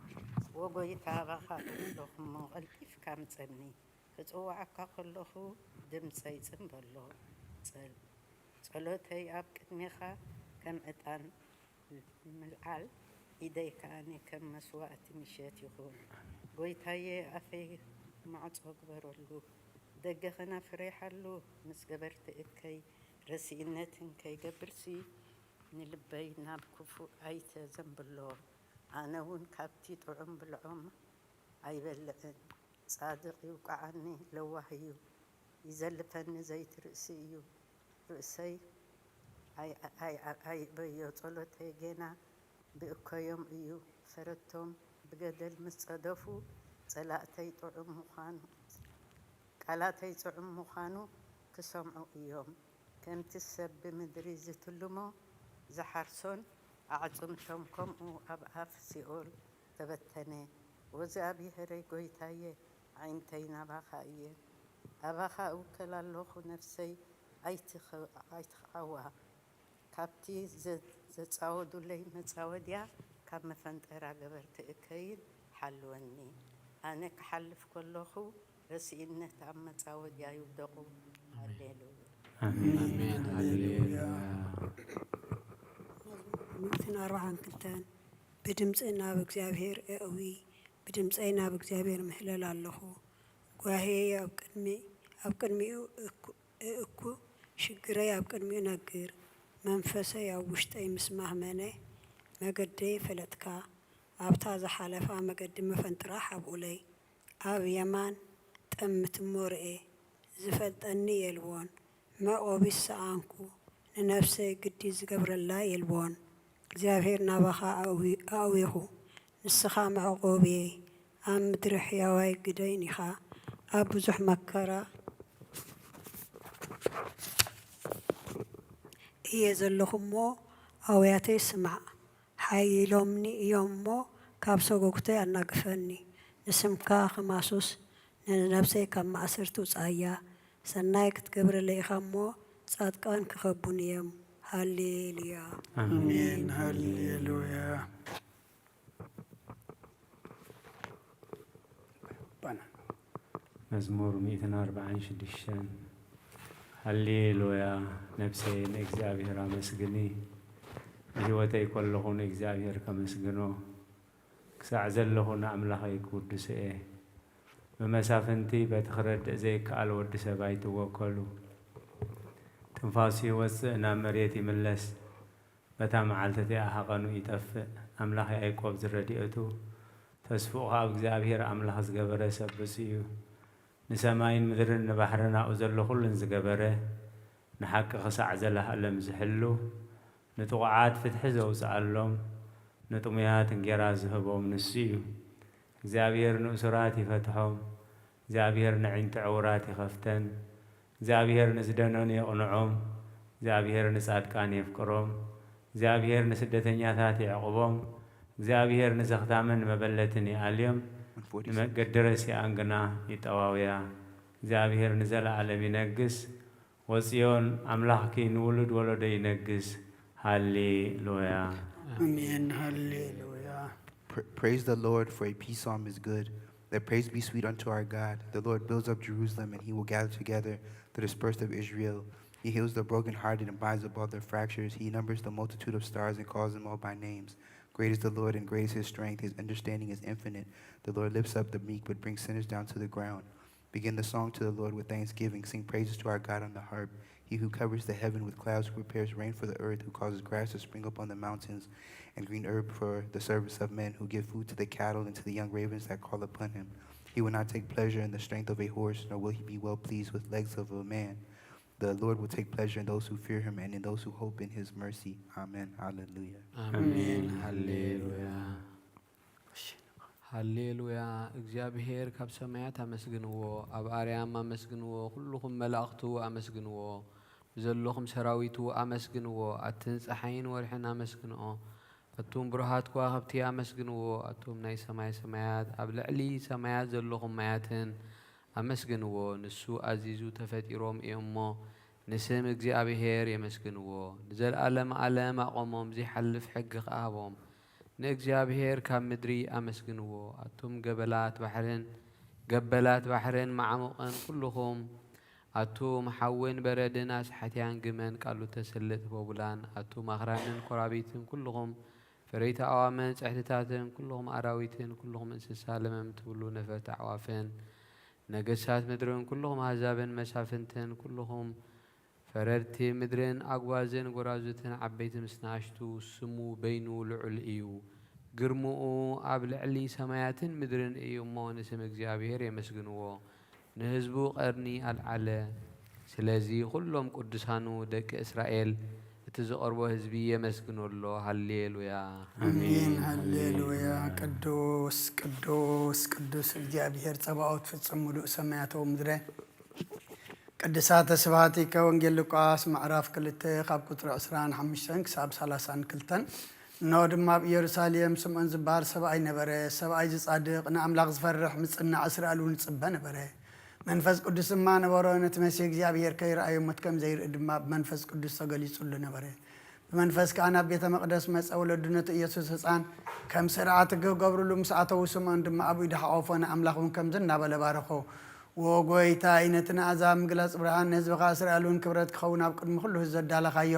ወጎይታ፣ ኣባኻ ኣለኹ እሞ፣ ቀልጢፍካ ምጸኒ። ክጽውዓካ ከለኹ፣ ድምጸይ ጽን በሎ። ጸል- ጸሎተይ ኣብ ቅድሜኻ ከም ዕጣን ምልዓል፣ ኢደይ ከኣ ከም መስዋእቲ ምሸት ይኹን። ጐይታየ፣ ኣፈይ ማዕጾ ግበረሉ፣ ደገ ኸናፍረይ ሓሉ። ምስ ገበርቲ እከይ ረሲእነትን ከይገብርሲ፣ ንልበይ ናብ ክፉእ ኣይተዘንብሎ። ኣነ እውን ካብቲ ጥዑም ብልዖም ኣይበልዕን። ጻድቕ ይውቅዓኒ፣ ለዋህ እዩ፣ ይዘልፈኒ፣ ዘይቲ ርእሲ እዩ። ርእሰይ ኣይ- ኣይ- ኣይ- ኣይእበዮ፣ ጸሎተይ ጌና ብእከዮም እዩ። ፈረቶም ብገደል ምስ ጸደፉ፣ ጸላእተይ ጥዑም ምዃኑ፣ ቃላተይ ጽዑም ምዃኑ ክሰምዑ እዮም። ከምቲ ሰብ ብምድሪ ዝትልሞ ዝሓርሶን ኣዕጽምቶም ከምኡ ኣብ ኣፍ ሲኦል ተበተነ። ወእግዚኣብሄረይ ጐይታየ፣ ኣዒንተይ ናባኻ እየን። ኣባኻ እውከል ኣለኹ፣ ነፍሰይ ኣይትኽ- ኣይትኽዓዋ። ካብቲ ዘ- ዘጻወዱለይ መጻወድያ፣ ካብ መፈንጠራ ገበርቲ እከይን ሓልወኒ። ኣነ ክሓልፍ ከለኹ፣ ረሲእነት ኣብ መጻወድያ ይውደቑ። ሃሌሉያ። ኣሜን። ኣሜን። ሃሌሉያ። ሚእትን ኣርባዓን ክልተን። ብድምፂ ናብ እግዚኣብሔር እእዊ፣ ብድምፀይ ናብ እግዚኣብሔር ምህለል ኣለኹ። ጓሄ ኣብ ቅድሚ ኣብ ቅድሚኡ እእኩ ሽግረይ ኣብ ቅድሚኡ ነግር። መንፈሰይ ኣብ ውሽጠይ ምስ ማህመነ፣ መገደይ ፈለጥካ። ኣብታ ዝሓለፋ መገዲ መፈንጥራ ሓብኡለይ። ኣብ የማን ጠምትሞ ርኤ። ዝፈልጠኒ የልቦን። መዕቆቢ ዝሰኣንኩ፣ ንነፍሰይ ግዲ ዝገብረላ የልቦን። እግዚኣብሔር ናባኻ ኣእዊ- ኣእዊኹ። ንስኻ መዕቆብየይ፣ ኣብ ምድሪ ሕያዋይ ግደይን ኢኻ። ኣብ ብዙሕ መከራ እየ ዘለኹ እሞ፣ ኣውያተይ ስማዕ። ሓይሎምኒ እዮም እሞ፣ ካብ ሰጎጉተይ ኣናግፈኒ። ንስምካ ክማሱስ፣ ንነብሰይ ካብ ማእሰርቲ ውጻያ። ሰናይ ክትገብረለይ ኢኻ እሞ፣ ጻድቃን ክኸቡኒ እዮም። ሃሌሉያ። ኣሜን። ሃሌሉያ። መዝሙር ሚእትን ኣርባዓን ሽዱሽተን። ሃሌሉያ፣ ነፍሰይ ንእግዚኣብሔር ኣመስግኒ፣ ብህይወተይ ከለኹ ንእግዚኣብሔር ከመስግኖ፣ ክሳዕ ዘለኹ ንኣምላኸይ ክውድሶ እየ። ብመሳፍንቲ በቲ ክረድእ ዘይከኣል ወዲ ሰብ ኣይትወከሉ። ትንፋሱ ይወጽእ፣ ናብ መሬት ይምለስ። በታ መዓልቲ እቲኣ ሃቐኑ ይጠፍእ። ኣምላኽ ያዕቆብ ዝረድኤቱ፣ ተስፍኡ ኸኣ ኣብ እግዚኣብሔር ኣምላኽ ዝገበረ ሰብ ብፁዕ እዩ። ንሰማይን ምድርን ንባሕርን ኣብኡ ዘሎ ኹሉን ዝገበረ፣ ንሓቂ ኽሳዕ ዘለኣለም ዝሕሉ፣ ንጥቑዓት ፍትሒ ዘውጽኣሎም፣ ንጥሙያት እንጌራ ዝህቦም ንሱ እዩ። እግዚኣብሔር ንእሱራት ይፈትሖም፣ እግዚኣብሔር ነዒንቲ ዕውራት ይኸፍተን፣ እግዚኣብሔር ንዝደነኑ የቕንዖም፣ እግዚኣብሔር ንጻድቃን የፍቅሮም፣ እግዚኣብሔር ንስደተኛታት የዕቕቦም፣ እግዚኣብሔር ንዘኽታምን ንመበለትን ይኣልዮም፣ ንመገዲ ረሲኣን ግና ይጠዋውያ። እግዚኣብሔር ንዘለኣለም ይነግስ፣ ወጽዮን ኣምላኽኪ ንውሉድ ወለዶ ይነግስ። ሃሌሉያ። ኣሜን። ሃሌሉያ። Pr- praise the Lord, for a peace psalm is good. Let praise be sweet unto our God. The Lord builds up Jerusalem, and he will gather together the dispersed of Israel. He heals the brokenhearted and binds up all their fractures. He numbers the multitude of stars and calls them all by names. Great is the Lord, and great is his strength. His understanding is infinite. The Lord lifts up the meek, but brings sinners down to the ground. Begin the song to the Lord with thanksgiving. Sing praises to our God on the harp. He who covers the heaven with clouds, who prepares rain for the earth, who causes grass to spring up on the mountains and green herb for the service of men, who gives food to the cattle and to the young ravens that call upon him. He will not take pleasure in the strength of a horse, nor will he be well pleased with legs of a man. The Lord will take pleasure in those who fear him and in those who hope in his mercy. Amen. Hallelujah. ኣሜን። ሃሌሉያ። ሃሌሉያ። እግዚኣብሔር ካብ ሰማያት ኣመስግንዎ፣ ኣብ ኣርያም ኣመስግንዎ፣ ኩልኹም መላእኽቱ ኣመስግንዎ፣ ብዘለኹም ሰራዊቱ ኣመስግንዎ፣ ኣትን ጸሓይን ወርሕን ኣመስግንኦ፣ ኣቱም ብሩሃት ከዋኽብቲ ኣመስግንዎ፣ ኣቱም ናይ ሰማይ ሰማያት፣ ኣብ ልዕሊ ሰማያት ዘለኹም ማያትን ኣመስግንዎ፣ ንሱ ኣዚዙ ተፈጢሮም እዮም እሞ፣ ንስም እግዚኣብሔር የመስግንዎ። ንዘለኣለም ኣለም ኣቖሞም፣ ዘይሓልፍ ሕጊ ኸኣ ሃቦም። ንእግዚኣብሔር ካብ ምድሪ ኣመስግንዎ፣ ኣቱም ገበላት ባሕርን ገበላት ባሕርን መዓሙቕን ኩልኹም፣ ኣቱም ሓውን በረድን ኣስሓትያን ግመን ቃሉ ተሰልጥ ቦቡላን፣ ኣቱም ኣኽራንን ኮራቢትን ኩልኹም፣ ፈረይቲ ኣዋምን ጽሕድታትን ኩልኹም ኣራዊትን ኩልኹም እንስሳ ለመም ትብሉ ነፈርቲ ኣዕዋፍን፣ ነገስታት ምድርን ኩልኹም ኣህዛብን መሳፍንትን ኩልኹም ፈረድቲ ምድርን ኣጉባዝን ጎራዙትን ዓበይቲ ምስ ንኣሽቱ፣ ስሙ በይኑ ልዑል እዩ። ግርምኡ ኣብ ልዕሊ ሰማያትን ምድርን እዩ እሞ፣ ንስም እግዚኣብሔር የመስግንዎ። ንህዝቡ ቀርኒ ኣልዓለ። ስለዚ ኩሎም ቅዱሳኑ ደቂ እስራኤል፣ እቲ ዝቐርቦ ህዝቢ የመስግኖ ኣሎ። ሃሌሉያ። ኣሜን። ሃሌሉያ። ቅዱስ ቅዱስ ቅዱስ እግዚኣብሔር ጸባኦት፣ ፍጹም ምሉእ ሰማያት ወምድረ። ቅድሳተ ስብሐቲከ። ወንጌል ሉቃስ ምዕራፍ ክልተ ካብ ቁጽሪ ዕስራን ሓሙሽተን ክሳብ ሰላሳን ክልተን። እንሆ ድማ ኣብ ኢየሩሳሌም ስምዖን ዝበሃል ሰብኣይ ነበረ። ሰብኣይ ዝጻድቕ፣ ንኣምላኽ ዝፈርሕ፣ ምጽናዕ እስራኤል እውን ይጽበ ነበረ። መንፈስ ቅዱስ ድማ ነበሮ። ነቲ መሲህ እግዚኣብሔር ከይረኣዮ ሞት ከም ዘይርኢ ድማ ብመንፈስ ቅዱስ ተገሊጹሉ ነበረ። ብመንፈስ ከኣ ናብ ቤተ መቕደስ መጸ። ወለዱ ነቲ ኢየሱስ ህጻን ከም ስርዓት ክገብርሉ ምስ ኣተዉ፣ ስምዖን ድማ ኣብ ኢዱ ሓቖፎ፣ ንኣምላኽ እውን ከምዚ እናበለ ባረኾ። ወጎይታይ፣ ነቲ ንኣሕዛብ ምግላጽ ብርሃን፣ ንህዝብኻ እስራኤል እውን ክብረት ክኸውን ኣብ ቅድሚ ኩሉ ህዝቢ ዘዳለኻዮ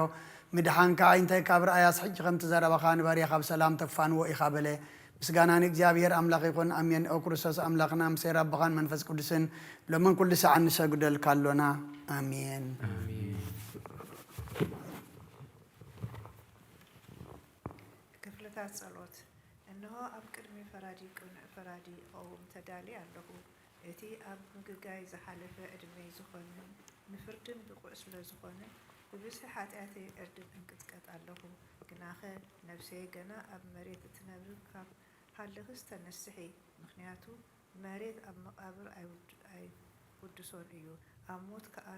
ምድሓንካ ኣዒንተይ ካብ ረኣያስ፣ ሕጂ ከምቲ ዘረባኻ ንባርያኻ ብሰላም ተፋንዎ ኢኻ በለ። ምስጋና ንእግዚኣብሔር ኣምላኽ ይኹን፣ ኣሜን። ኦ ክርስቶስ ኣምላኽና፣ ምስ ኄር ኣቦኻን መንፈስ ቅዱስን፣ ሎምን ኩሉ ሰዓት ንሰግደልካ ኣሎና። ኣሜን። ክፍልታት ጸሎት። እንሆ ኣብ ቅድሚ ፈራዲ ቅኑዕ ፈራዲ እቐውም ተዳልየ ኣለኹ። እቲ ኣብ ምግጋይ ዝሓለፈ ዕድመይ ዝኾነ፣ ንፍርድን ብቑዕ ስለ ዝኾነ፣ ብብዝሒ ሓጢኣተይ ዕርድን እንቅጥቀጥ ኣለኹ። ግናኸ፣ ነፍሰይ ገና ኣብ መሬት እትነብር ካብ ሃለኽስ ተነስሒ፣ ምኽንያቱ፣ መሬት ኣብ መቓብር ኣይውድ- ኣይውድሶን እዩ፣ ኣብ ሞት ከኣ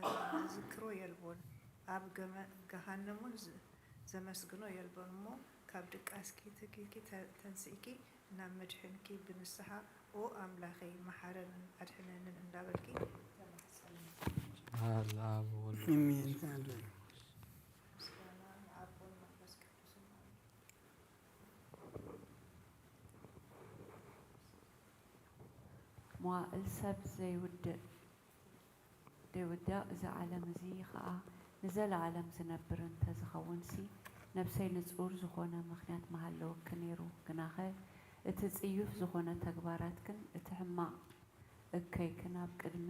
ዝዝክሮ የልቦን። ኣብ ገመ- ገሃነሙን ዝ- ዘመስግኖ የልቦን እሞ፣ ካብ ድቃስኪ ተኪእኪ ተ- ተንሲእኪ ናብ መድሕንኪ ብንስሓ፣ ኦ ኣምላኸይ፣ መሓረንን ኣድሕነንን እንዳበልኪ ተማሕጸኒ። በስመ ኣብ ወወልድ ወመንፈስ ቅዱስ። መዋእል ሰብ ዘይውድእ ዘይውዳእ እዚ ዓለም እዚ ኸኣ ንዘለኣለም ዝነብር እንተ ዝኸውንሲ፣ ነብሰይ ንጹር ዝኾነ ምኽንያት ምሃለወኪ ነይሩ። ግናኸ እቲ ጽዩፍ ዝኾነ ተግባራትክን እቲ ሕማቕ እከይክን ኣብ ቅድሚ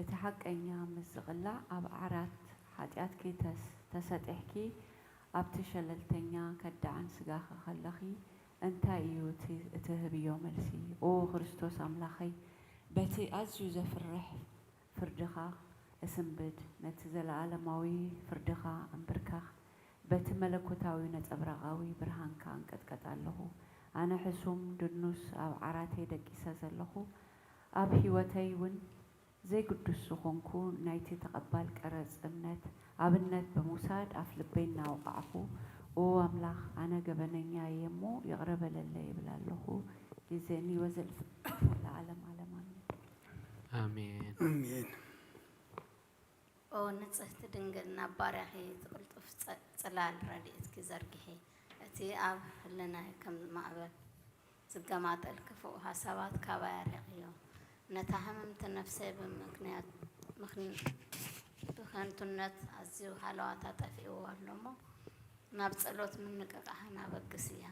እቲ ሓቀኛ ምስ ዝቕላዕ፣ ኣብ ዓራት ሓጢኣትኪ ተስ- ተሰጢሕኪ ኣብቲ ሸለልተኛ ከዳዕን ስጋኺ ከለኺ እንታይ እዩ እቲ እትህብዮ መልሲ? ኦ ክርስቶስ ኣምላኸይ፣ በቲ ኣዝዩ ዘፍርሕ ፍርድኻ እስንብድ፣ ነቲ ዘለኣለማዊ ፍርድኻ እምብርከኽ፣ በቲ መለኮታዊ ነጸብራቓዊ ብርሃንካ እንቀጥቀጥ ኣለኹ። ኣነ ሕሱም ድኑስ ኣብ ዓራተይ ደቂሰ ዘለኹ፣ ኣብ ህይወተይ እውን ዘይግዱስ ዝኾንኩ ናይቲ ተቐባል ቀረጽ እምነት ኣብነት ብምውሳድ ኣፍልበይ እናወቓዕኹ፣ ኦ ኣምላኽ፣ ኣነ ገበነኛ እየ እሞ ይቕረ በለለይ እብል ኣለኹ። ግዜኒ ወዘልፍ ለዓለም ዓለም ኣሜን። ኣሜን። ኣሜን። ኦ ንጽህቲ ድንግል ናብ ባርያኺ ዝቕልጡፍ ጽ- ጽላል ረድኤትኪ ዘርግሒ። እቲ ኣብ ህልናይ ከም ማዕበል ዝገማጠል ክፉእ ሃሳባት ካባይ ኣርሕቕዮ። ነታ ሕምምቲ ነፍሰይ ብምኽንያት ምኽን- ብኸንቱነት ኣዝዩ ሃለዋታ ጠፊእዎ ኣሎ እሞ ናብ ጸሎት ምንቅቃሕን ኣበግስያ።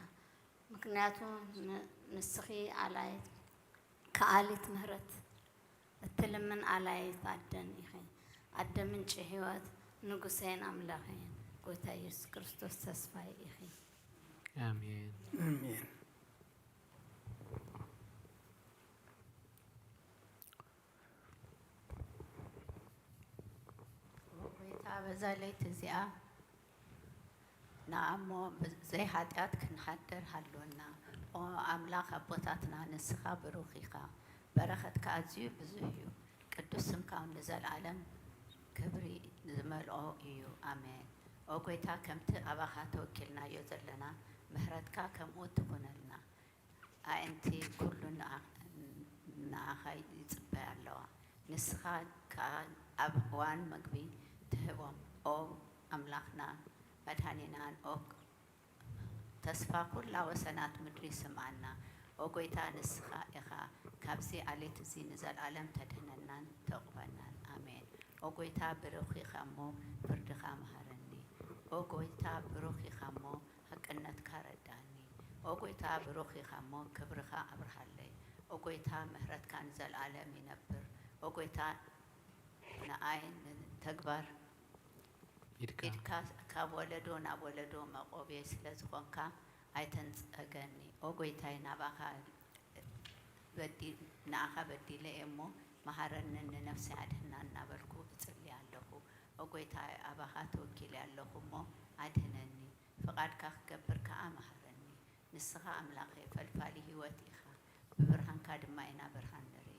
ምኽንያቱ ን- ንስኺ ኣላይት ከኣሊት ምህረት እትልምን ኣላይት ኣደን ኢኺ። ኣደ ምንጪ ህይወት፣ ንጉሰይን ኣምላኸይን፣ ጎይታ ኢየሱስ ክርስቶስ ተስፋይ ኢኺ። ኣሜን። ኣሜን። ጎይታ በዛ ለይቲ እዚኣ ንኣሞ ዘይሓጢኣት ክንሓድር ሃልወና። ኦ ኣምላኽ ኣቦታትና ንስኻ ብሩኽ ኢኻ፣ በረኸትካ ኣዝዩ ብዙሕ እዩ። ቅዱስ ስምካ ንዘለኣለም ክብሪ ዝመልኦ እዩ። ኣሜን። ኦ ጎይታ ከምቲ ኣባኻ ተወኪልናዮ ዘለና ምሕረትካ ከምኡ ትኹነልና። ኣዒንቲ ኩሉ ንኣኻ ይጽበያ ኣለዋ፣ ንስኻ ከኣ ኣብ እዋን መግቢ ትህቦም። ኦ ኣምላኽናን መድሓኒናን፣ ኦ ተስፋ ኩላ ወሰናት ምድሪ፣ ስምዓና። ኦ ጐይታ፣ ንስኻ ኢኻ ካብዚ ዓሌት እዚ ንዘለኣለም ተድሕነናን ተዕቁበናን። ኣሜን። ኦ ጐይታ፣ ብሩኽ ኢኻ እሞ ፍርድኻ ምሃረኒ። ኦ ጐይታ፣ ብሩኽ ኢኻ እሞ ሓቅነትካ ረዳኒ። ኦ ጐይታ፣ ብሩኽ ኢኻ እሞ ክብርኻ ኣብርሃለይ። ኦ ጐይታ፣ ምሕረትካ ንዘለኣለም ይነብር። ኦ ጐይታ፣ ንኣይ ንተግባር ኢድካ ካብ ወለዶ ናብ ወለዶ መዕቆብየይ ስለ ዝኾንካ ኣይተንጸገኒ። ኦ ጐይታይ፣ ናባኻ በዲ- ንኣኻ በዲለ እየ እሞ መሃረንን ንነፍሰይ ኣድሕና እናበልኩ እጽሊ ኣለኹ። ኦ ጐይታይ፣ ኣባኻ ተወኪለ ኣለኹ እሞ ኣድሕነኒ። ፍቓድካ ክገብር ከኣ መሃረኒ። ንስኻ ኣምላኸይ ፈልፋሊ ህይወት ኢኻ፣ ብብርሃንካ ድማ ኢና ብርሃን ንርኢ።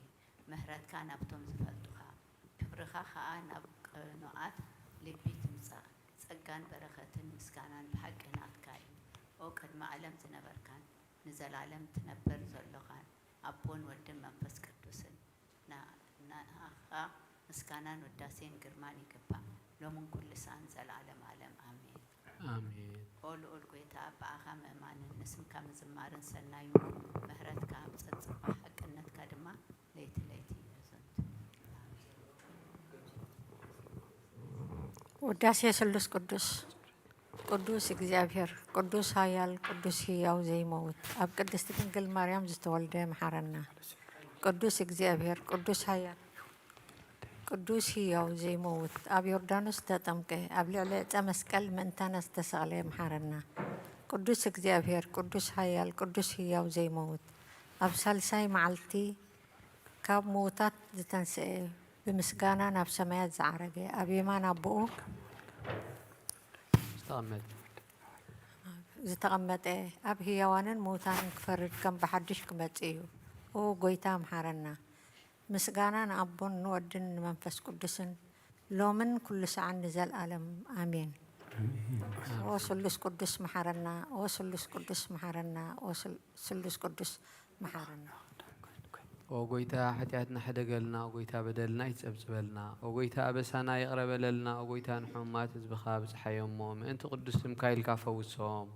ምሕረትካ ናብቶም ዝፈልጡኻ፣ ክብርኻ ኸኣ ናብ ቅኑዓት ልቢ ትምጻእ። ጸጋን በረኸትን ምስጋናን ብሓቂ ናትካ እዩ። ኦ ቅድሚ ዓለም ዝነበርካን ንዘላለም ትነብር ዘሎኻን ኣቦን ወድን መንፈስ ቅዱስን፣ ንኣኻ ምስጋናን ውዳሴን ግርማን ይግባእ፣ ሎምን ኩሉ ሰዓን ዘለዓለም ዓለም። ኣሜን። ኣሜን። ኦ ልኡል ጐይታ፣ ብኣኻ ምእማንን ንስምካ ምዝማርን ሰናይ እሞ፣ ምሕረትካ ኣብ ጸጽባ፣ ሓቅነትካ ድማ ለይቲ ለይቲ ይእዝንቱ። ውዳሴ ስሉስ ቅዱስ። ቅዱስ እግዚኣብሔር፣ ቅዱስ ኃያል፣ ቅዱስ ሕያው ዘይመውት፣ ኣብ ቅድስት ድንግል ማርያም ዝተወልደ መሓረና። ቅዱስ እግዚኣብሔር፣ ቅዱስ ኃያል፣ ቅዱስ ሕያው ዘይመውት፣ ኣብ ዮርዳኖስ ዝተጠምቀ፣ ኣብ ልዕሊ ዕፀ መስቀል ምእንታና ዝተሰቕለ መሓረና። ቅዱስ እግዚኣብሔር፣ ቅዱስ ኃያል፣ ቅዱስ ሕያው ዘይመውት፣ ኣብ ሳልሳይ መዓልቲ ካብ ምዉታት ዝተንስኤ፣ ብምስጋና ናብ ሰማያት ዝዓረገ፣ ኣብ የማን ኣቦኡ ዝተቐመጠ። ዝተቐመጠ፣ ኣብ ህያዋንን ምዉታንን ክፈርድ ከም ብሓድሽ ክመጽእ እዩ። ኦ ጎይታ፣ ምሓረና። ምስጋና ንኣቦን ንወድን ንመንፈስ ቅዱስን፣ ሎምን ኩሉ ሰዓን ንዘልኣለም ኣሜን። ኦ ስሉስ ቅዱስ፣ ምሓረና። ኦ ስሉስ ቅዱስ፣ ምሓረና። ኦ ስል-፣ ስሉስ ቅዱስ፣ ምሓረና። ኦ ጎይታ፣ ሓጢኣትና ሕደገልና። ኦ ጎይታ፣ በደልና ይጸብጽበልና። ኦ ጎይታ፣ ኣበሳና ይቕረ በለልና። ኦ ጎይታ፣ ንሕሙማት ህዝብኻ ብጽሓዮም እሞ፣ ምእንቲ ቅዱስ ስምካ ኢልካ ፈውሶም።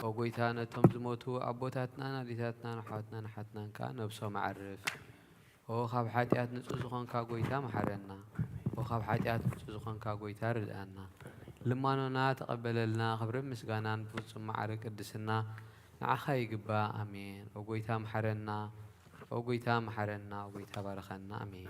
ኦ ጎይታ፣ ነቶም ዝሞቱ ኣቦታትናን ኣዴታትናን ኣሕዋትናን ኣሓትናን ከኣ ነብሶም ኣዕርፍ። ኦ ካብ ሓጢኣት ንጹህ ዝኾንካ ጎይታ፣ መሓረና። ኦ ካብ ሓጢኣት ንጹህ ዝኾንካ ጎይታ፣ ርድኣና። ልማኖና ተቐበለልና። ክብርን ምስጋናን ብፍጹም ማዕረ ቅድስና ንዓኻ ይግባእ። ኣሜን። ኦ ጎይታ፣ መሓረና። ኦ ጎይታ፣ መሓረና። ኦ ጎይታ፣ ባርኸና። ኣሜን።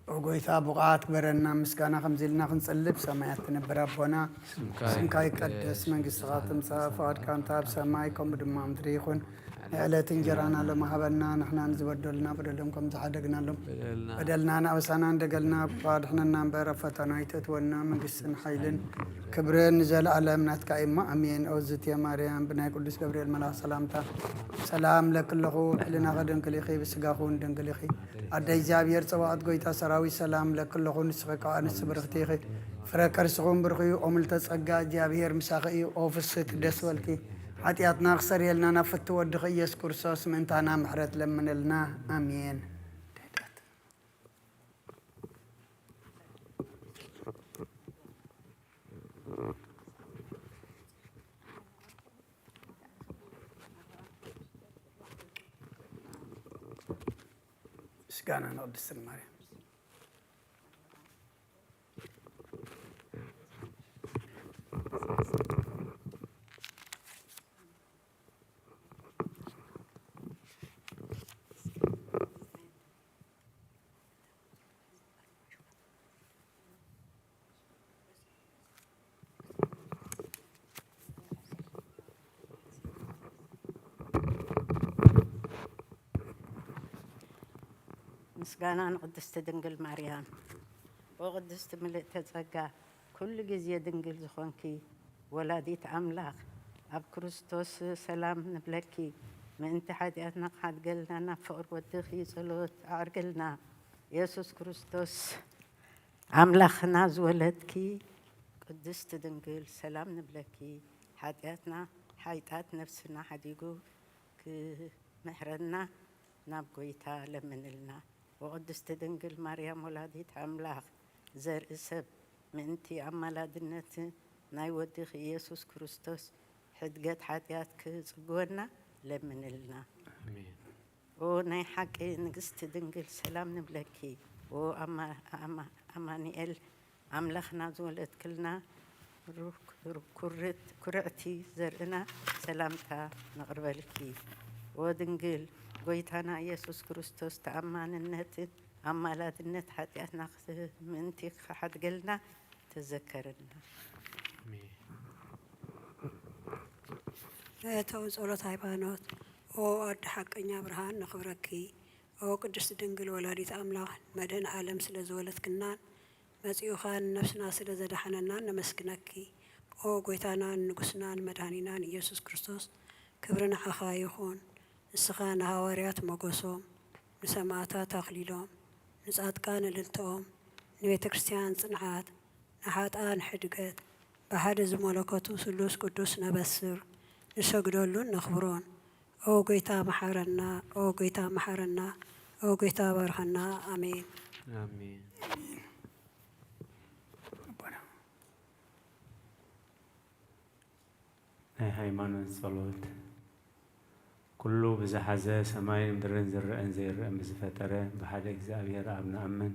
ኦ ጎይታ፣ ብቑዓት ግበረና፣ ምስጋና ከምዚ ኢልና ክንጽልብ። ሰማያት ትነብር ኣቦና፣ ስምካ ስምካ ይቀደስ፣ ይቀደስ፣ መንግስትኻ ትምጻእ፣ ፍቓድካ እንተ ኣብ ሰማይ ከምኡ ድማ ኣብ ምድሪ ይኹን። ንዕለት እንጀራና ሎሚ ሃበና፣ ንሕና ንዝበደሉና በደሎም ከም ዝሓደግናሎም በደልና በደልና ናበሳና እንደገልና፣ እኳ ድሕነና እምበር ኣብ ፈተና ኣይተእትወና፣ መንግስትን ሓይልን ክብርን ንዘለኣለም ናትካ እዩ እሞ፣ ኣሜን። ኦ ዝትየ ማርያም፣ ብናይ ቅዱስ ገብርኤል መልኣኽ ሰላምታ ሰላም ለኪ ኣለኹ፣ ሕልናኺ ድንግል ኢኺ፣ ብስጋኺ እውን ድንግል ኢኺ። ኣደ እግዚኣብሔር ጸባኦት ጎይታ ሰራዊት ሰላም ለኪ ኣለኹ፣ ንስኺ ካብ ኣንስቲ ብርኽቲ ኢኺ፣ ፍረ ከርስኺ እውን ብሩኽ እዩ። ኦ ምልዕተ ጸጋ፣ እግዚኣብሔር ምሳኺ እዩ። ኦ ፍስሕቲ ደስ በልኪ፣ ሓጢኣትና ክሰርየልና ናብ ፍትው ወድኺ ኢየሱስ ክርስቶስ ምእንታና ምሕረት ለምንልና። ኣሜን። ምስጋና ንቅድስቲ ማርያም። ምስጋና ንቅድስቲ ድንግል ማርያም። ኦ ቅድስቲ ምልእተ ጸጋ፣ ኩሉ ግዜ ድንግል ዝኾንኪ ወላዲት ኣምላኽ፣ ኣብ ክርስቶስ ሰላም ንብለኪ። ምእንቲ ሓጢኣትና ክሓድገልና ናብ ፍቕሪ ወድኺ ጸሎት ኣዕርግልና። የሱስ ክርስቶስ ኣምላኽና ዝወለድኪ ቅድስቲ ድንግል፣ ሰላም ንብለኪ። ሓጢኣትና፣ ሓይጣት ነፍስና ሓዲጉ ክምሕረና ናብ ጎይታ ለምንልና። ወቅድስቲ ድንግል ማርያም ወላዲት ኣምላኽ፣ ዘርኢ ሰብ፣ ምእንቲ ኣማላድነት ናይ ወድኺ ኢየሱስ ክርስቶስ ሕድገት ሓጢኣት ክጽግወና ለምንልና። ኣሜን። ኦ ናይ ሓቂ ንግስቲ ድንግል፣ ሰላም ንብለኪ። ኦ ኣማ-፣ ኣማ-፣ ኣማኑኤል፣ ኣምላኽና ዝወለድክልና ርክ-፣ ርክ-፣ ኩርት-፣ ኩርዕቲ ዘርእና፣ ሰላምታ ነቕርበልኪ። ኦ ድንግል፣ ጎይታና ኢየሱስ ክርስቶስ ተኣማንነትን ኣማላድነት ሓጢኣትና ክት-፣ ምእንቲ ክሓድገልና ተዘከርና። ኣሜን። መእተዊ ጸሎት ሃይማኖት። ኦ ኣደ ሓቀኛ ብርሃን ነኽብረኪ። ኦ ቅድስት ድንግል ወላዲት ኣምላኽ፣ መድህን ዓለም ስለ ዝወለድክናን መጺኡኻ ንነፍስና ስለ ዘድሓነናን ነመስግነኪ። ኦ ጎይታናን ንጉስናን መድሃኒናን ኢየሱስ ክርስቶስ፣ ክብሪ ንዓኻ ይኹን። ንስኻ ንሃዋርያት ሞገሶም፣ ንሰማዕታት ኣኽሊሎም፣ ንጻድቃን እልልትኦም፣ ንቤተ ክርስቲያን ጽንዓት፣ ንሓጥኣን ሕድገት፣ ብሓደ ዝመለከቱ ስሉስ ቅዱስ ነበስር፣ ንሰግደሉን ነኽብሮን። ኦ ጎይታ መሓረና፣ ኦ ጎይታ መሓረና፣ ኦ ጎይታ ባርኸና። ኣሜን። ኣሜን። ናይ ሃይማኖት ጸሎት። ኩሉ ብዝሓዘ ሰማይን ምድርን ዝረአን ዘይረአን ብዝፈጠረ ብሓደ እግዚኣብሔር ኣብ ንኣምን።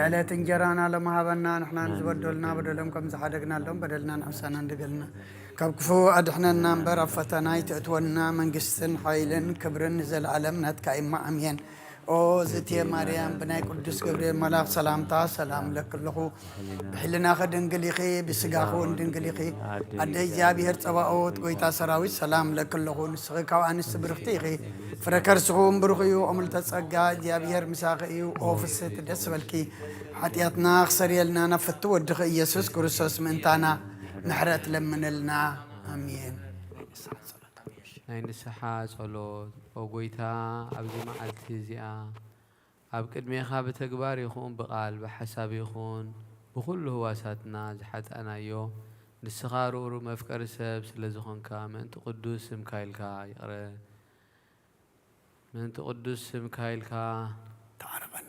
ዕለት እንጀራና ለማሃበና ንሕናን ዝበደሉና በደሎም ከም ዝሓደግናሎም በደልና ንሕሳና እንደገልና ካብ ክፉ ኣድሕነና እምበር ኣብ ፈተና ኣይተእትወና። መንግስትን ሓይልን ክብርን ንዘለኣለም ናትካ እማ ኣሜን። ኦ ዝእትየ ማርያም ብናይ ቅዱስ ገብርኤል መልኣኽ ሰላምታ ሰላም ለክለኹ ብሕልናኸ ድንግል ኢኺ ብስጋኹ እውን ድንግል ኢኺ። ኣደ እግዚኣብሔር ጸባኦት ጎይታ ሰራዊት ሰላም ለክለኹ ንስኺ ካብ ኣንስቲ ብርኽቲ ኢኺ። ፍረ ከርስኹ እውን ብሩኽ እዩ። ኦምልተ ጸጋ እግዚኣብሔር ምሳኺ እዩ። ኦ ፍስህቲ ደስ በልኪ። ሓጢኣትና ክሰርየልና ናብ ፍቱ ወድኺ ኢየሱስ ክርስቶስ ምእንታና ምሕረት ለምንልና። ኣሜን። ናይ ንስሓ ጸሎት። ኦ ጎይታ፣ ኣብዚ መዓልቲ እዚኣ ኣብ ቅድሜኻ ብተግባር ይኹን ብቓል ብሓሳብ ይኹን ብኹሉ ህዋሳትና ዝሓጣናዮ ንስኻ ርኡሩ መፍቀሪ ሰብ ስለ ዝኾንካ ምእንቲ ቅዱስ ስምካ ኢልካ ይቕረ ምእንቲ ቅዱስ ስምካ ኢልካ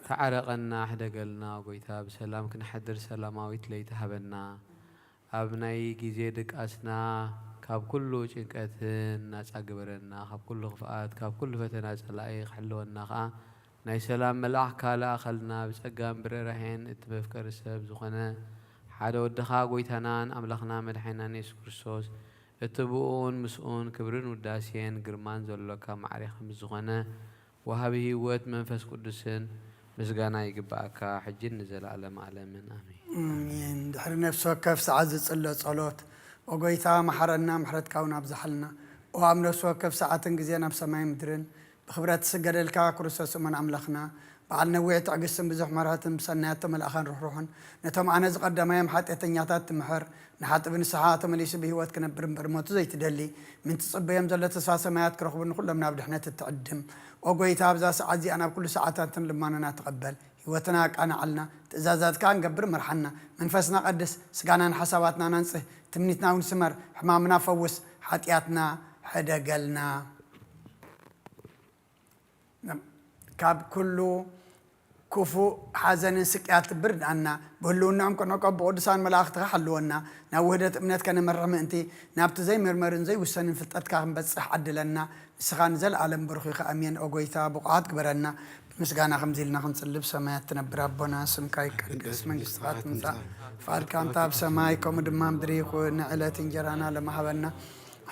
ተዓረቐና፣ ሕደገልና። ጎይታ ብሰላም ክንሓድር ሰላማዊት ለይቲ ሃበና። ኣብ ናይ ግዜ ድቃስና ካብ ኩሉ ጭንቀትን ናጻ ግበረና። ካብ ኩሉ ክፍኣት ካብ ኩሉ ፈተና ጸላኢ ክሕልወና ከኣ ናይ ሰላም መልኣኽካ ለኣኸልና። ብጸጋን ብርህራሄን እቲ መፍቀሪ ሰብ ዝኾነ ሓደ ወድኻ ጎይታናን ኣምላኽና መድሓኒናን የሱስ ክርስቶስ እቲ ብኡኡን ምስኡን ክብርን ውዳሴን ግርማን ዘሎካ ማዕሬኻ ምስ ዝኾነ ወሃቢ ህይወት መንፈስ ቅዱስን ምስጋና ይግብኣካ ሕጂን ንዘለኣለም ኣለምን ኣሜን። ኣሜን። ድሕሪ ነፍሲ ወከፍ ሰዓት ዝጽሎ ጸሎት፣ ኦ ጎይታ መሓረና፣ ምሕረትካ እውን ኣብዝሓልና። ኦ ኣብ ነፍሲ ወከፍ ሰዓትን ግዜን ኣብ ሰማይ ምድርን ብኽብረት ትስገደልካ ክርስቶስ እሙን ኣምላኽና፣ በዓል ነዊሕ ትዕግስትን ብዙሕ ምሕረትን ብሰናያት ተመልኣኻን ርሕሩሕን፣ ነቶም ኣነ ዝቐደማዮም ሓጢኣተኛታት ትምሕር፣ ንሓጥቢ ንስሓ ተመሊሱ ብህይወት ክነብር እምበር ሞቱ ዘይትደሊ፣ ምን ትጽበዮም ዘሎ ተስፋ ሰማያት ክረኽቡ ንኹሎም ናብ ድሕነት እትዕድም። ኦ ጎይታ ኣብዛ ሰዓት እዚኣ ናብ ኩሉ ሰዓታትን ልማኖና ተቐበል። ህይወትና ኣቃንዓልና፣ ትእዛዛትካ ንገብር ምርሓና፣ መንፈስና ቀድስ፣ ስጋናን ሓሳባትናን ኣንጽህ፣ ትምኒትና እውን ስመር፣ ሕማምና ፈውስ፣ ሓጢኣትና ሕደገልና። ካብ ኩሉ ክፉእ ሓዘንን ስቅያት ብርድኣና፣ ብህልውናኦም ከነቀብ ብቅዱሳን መላእኽትኻ ሓልወና፣ ናብ ውህደት እምነት ከነምርሕ ምእንቲ፣ ናብቲ ዘይምርመርን ዘይውሰንን ፍልጠትካ ክንበጽሕ ዓድለና፣ ንስኻ ንዘለኣለም ብሩኽ ኢኻ ኣሜን። ኦ ጎይታ ብቑዓት ግበረና። ብምስጋና ከምዚ ኢልና ክንጽልብ ሰማያት ትነብር ኣቦና ስምካ ይቀደስ መንግስትኻ ትምጻእ ፍቓድካ እንተ ኣብ ሰማይ ከምኡ ድማ ምድሪ ይኹን። ንዕለት እንጀራና ለማሃበና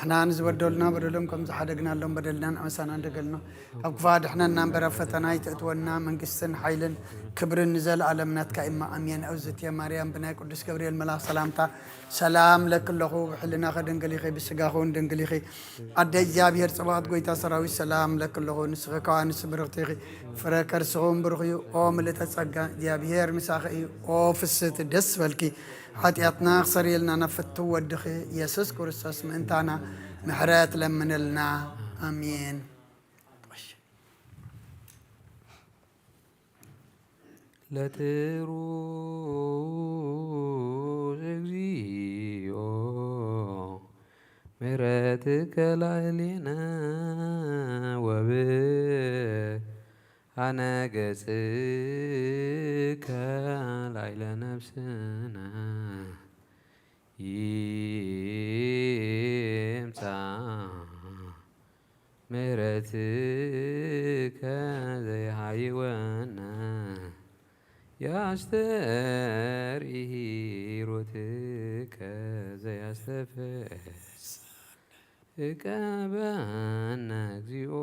ንሕና ንዝበደሉና በደሎም ከም ዝሓደግናሎም በደልና ንዕሳና እንደገልና ካብ ክፋ ድሕነና እምበር ኣብ ፈተና ኣይተእትወና። መንግስትን ሓይልን ክብርን ንዘለኣለም ናትካ ኢማ ኣሜን። እግዝእትየ ማርያም ብናይ ቅዱስ ገብርኤል መልኣኽ ሰላምታ ሰላም ለኪ ኣለኹ፣ ብሕልናኺ ድንግል ኢኺ፣ ብስጋኺ እውን ድንግል ኢኺ። ኣደ እግዚኣብሔር ጽባኦት ጐይታ ሰራዊት ሰላም ለኪ ኣለኹ፣ ንስኺ ካብ ኣንስቲ ብርኽቲ ኢኺ፣ ፍረ ከርስኺ እውን ብሩኽ እዩ። ኦ ምልእተ ጸጋ እግዚኣብሔር ምሳኺ እዩ። ኦ ፍስህቲ ደስ በልኪ፣ ሓጢኣትና ክሰርየልና ናብ ፍትው ወድኺ የሱስ ክርስቶስ ምእንታና ምሕረት ለምንልና። ኣሜን። ለትሩስ እግዚኦ ምሕረትከ ላዕሌነ ወብርሃነ ገጽከ ላዕለ ነፍስነ ይምጻእ ምሕረትከ ዘይሃይወነ የአስተርኢ ሂሩትከ ዘያስተፍስ እቀበነ እግዚኦ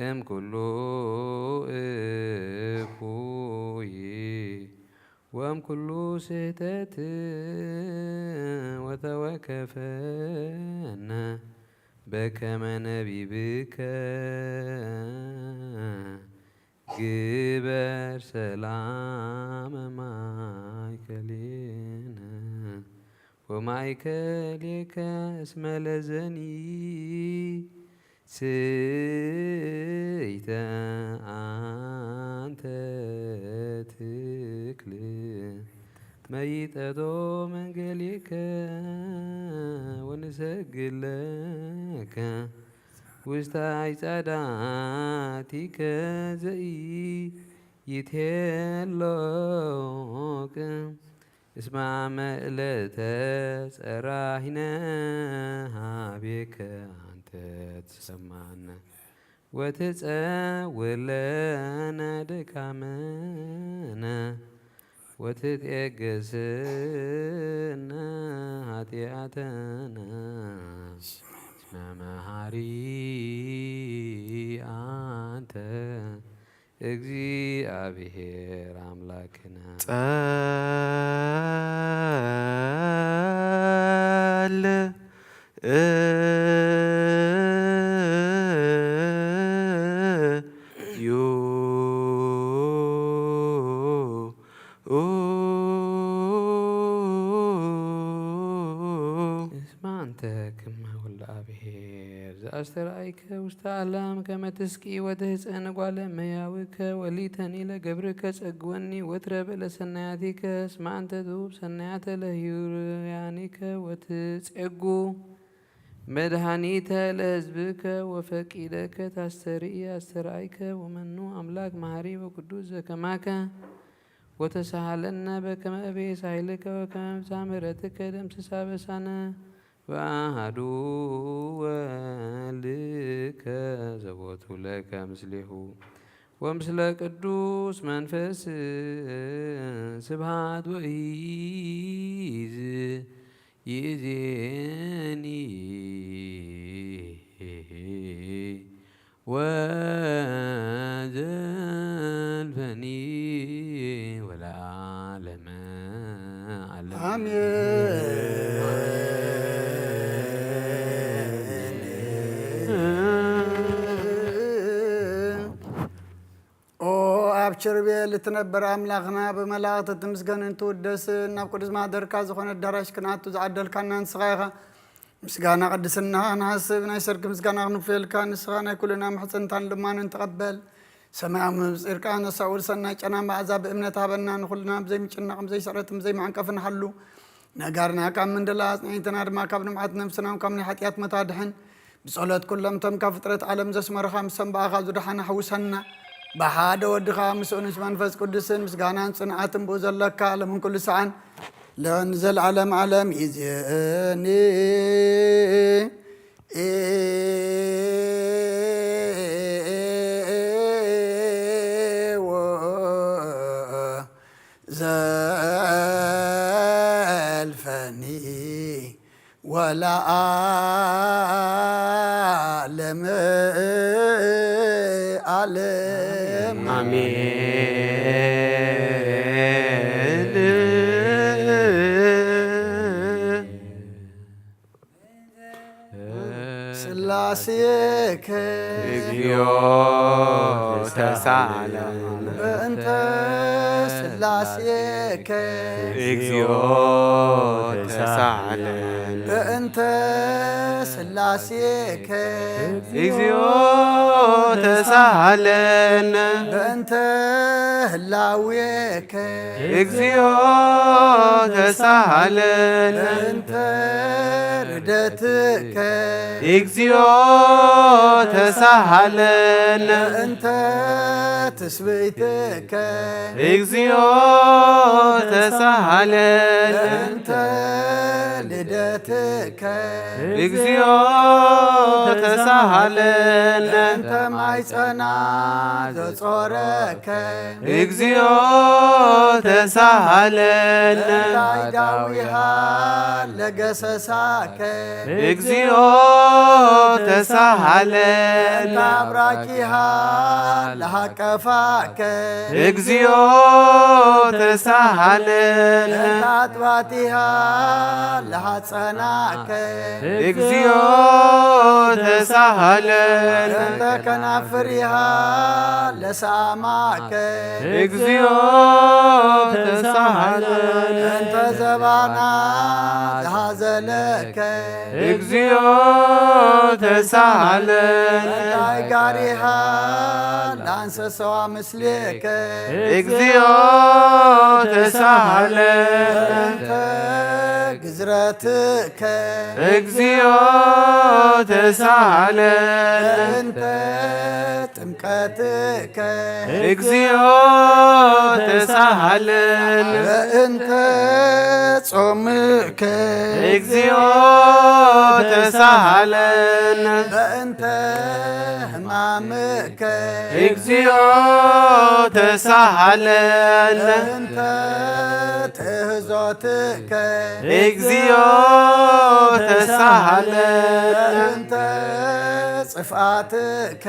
እምኩሉ እኩይ ወእምኩሉ ስሕተት ወተወከፈነ በከመ ነቢብከ ግበር ሰላመ ማእከሌነ ወማእከሌከ እስመ ለዘኒ ስይተ አንተ ትክል መይጠጦ መንገሌከ ወንሰግድ ለከ ውስተ አዕጻዳቲከ ዘኢይትሄሎቅ እስመ አመ ዕለተ ጸራሂነ ሀቤከ አንተ ትሰማነ ወትጸውር ለነ ድካምነ ወትጤግስነ ኃጢአትነ። እስመ መሐሪ አንተ እግዚአብሔር አምላክነ። ጸል ዩ እስመ አንተ ክመ ወልደ አብሔር ዘአስተርአይከ ውስተ ዓለም ከመ ትስቂ ወትህፀን ጓለ እመሕያውከ ወሊተኒ ለገብርከ ጸግወኒ ወትረብ ለሰናያቲከ እስመ አንተ ትሁብ ሰናያተ ለህሩያኒከ ወትጼጉ መድኃኒተ ለሕዝብከ ወፈቂደከ ታስተርኢ አስተርአይከ ወመኑ አምላክ መሐሪ ወቅዱስ ዘከማከ ወተሳሃለነ በከመ እቤ ሳይልከ ወከመ ብዝሃ ምሕረትከ ደምስስ አበሳነ በአሐዱ ወልድከ ዘቦቱ ለከ ምስሌሁ ወምስለ ቅዱስ መንፈስ ስብሐት ወይዝ ይእዜኒ ወዘልፈኒ ወለዓለመ ዓለም። አሜን። ኦ ኣብ ኪሩቤል እትነብር ኣምላኽና፣ ብመላእኽቲ እትምስገንን ትውደስን፣ ናብ ቅዱስ ማሕደርካ ዝኾነ ኣዳራሽ ክንኣቱ ዝዓደልካና ንስኻ ኢኻ። ምስጋና ቅድስና ንሓስብ፣ ናይ ሰርክ ምስጋና ክንፍልየልካ፣ ንስኻ ናይ ኩልና ምሕጽንታን ልማንን ተቐበል። ሰማያዊ መብጽርካ ነሳውር ሰናይ ጨና መዓዛ ብእምነት ሃበና፣ ንኹልና ብዘይምጭናቕ፣ ብዘይስዕረትን ብዘይመዕንቀፍን ሓሉ። ነጋርና ካብ ምንድላ ኣጽንዒትና ድማ ካብ ልምዓት ነብስና ካብ ናይ ሓጢኣት መታድሕን ብጸሎት ኩሎም እቶም ካብ ፍጥረት ዓለም ዘስመረኻ ምስ ሰንባእኻ ዝደሓና ሓውሰና። ብሓደ ወድኻ ምስ ንኡስ መንፈስ ቅዱስን ምስጋናን ጽንዓትን ብኡ ዘለካ ዓለምን ኩሉ ሰዓን ለንዘለዓለም ዓለም ይዜኒ። ዘልፈኒ ወለዓለመ ዓለም። አሜን። ስላሴከ እግዚኦ ተሳለን። በእንተ ስላሴከ እግዚኦ ተሳለን። በእንተ ስላሴከ እግዚኦ ተሳለን። በእንተ ህላዌከ እግዚኦ ተሳሃለን። በእንተ ርደትከ እግዚኦ ተሳሃለን። በእንተ ትስብእትከ እግዚኦ ተሳሃለን። በእንተ ልደትከ እግዚኦ ተሳሃለን። በእንተ ማይፀና ዘጾረከ እግዚኦ ተሳሃለን። ላይዳዊሃ ለገሰሳከ እግዚኦ ተሳሃለን። ለአብራኪሃ ለሃቀፋከ እግዚኦ ተሳሃለን። ለአጥባቲሃ ለሃጸናከ እግዚኦ ተሳሃለን። ለከናፍሪሃ ለሳማከ እግዚኦ ተሳሃለን። እንተ ዘባና ዝሃዘለከ እግዚኦ ተሳሃለን። እንታይ ጋሪሃ ለአንሰሰዋ ምስሌከ እግዚኦ ተሳሃለን። እንተ ግዝረትከ እግዚኦ ተሳሃለን። እንተ ጥምቀትከ እግዚኦ ተሳሃለን። በእንተ ጾምከ እግዚኦ ተሳሃለን። በእንተ ሕማ ሕማምከ እግዚኦ ተሳሃለነ። እንተ ትእህዞትከ እግዚኦ ተሳሃለነ። እንተ ጽፍኣትከ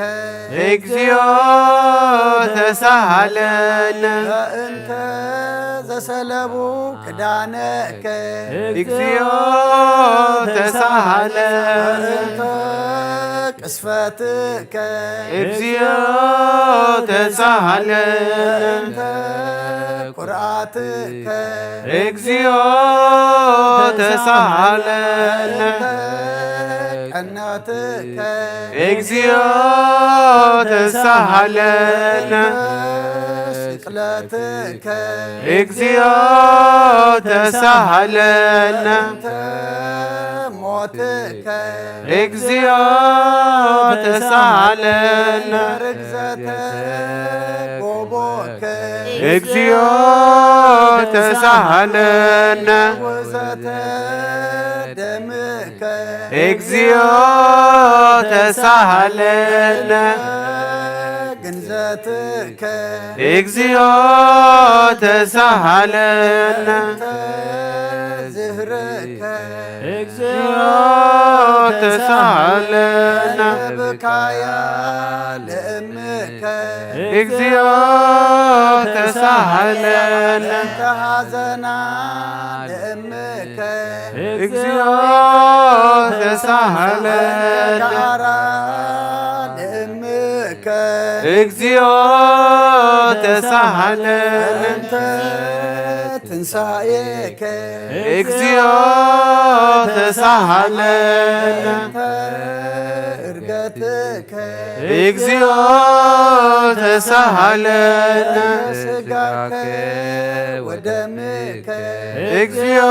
እግዚኦ ተሳሃለነ። እንተ ዘሰለቡ ክዳነከ እግዚኦ ተሳሃለነ። እንተ ቅስፈትከ እግዚኦ ተሳሃለነ። እንተ ኩርዓትከ እግዚኦ ተሳሃለነ። እንተ ቀናትከ እግዚኦ ተሳሃለነ። እንተ ስቅለትከ እግዚኦ ተሳሃለነ። እንተ ሞትከ እግዚኦ ተሳሃለነ። ርግዘተ ጎቦከ እግዚኦ ተሳሃለነ። ውዘተ ደምከ እግዚኦ ተሳሃለነ። ግንዘትከ እግዚኦ ተሳሃለነ። እንተ ዝህርከ እግዚኦ ተሳሃለነ። ብካያ ልእምከ እግዚኦ ተሳሃለነ። እንተ ሃዘና ልእምከ እግዚኦ ተሳሃለነ። ጋራ ልእምከ እግዚኦ ተሳሃለነ። እንተ ትንሳኤከ እግዚኦ ተሳሃለነ። እንተ እርገትከ እግዚኦ ተሳሃለነ። ስጋከ ወደምከ እግዚኦ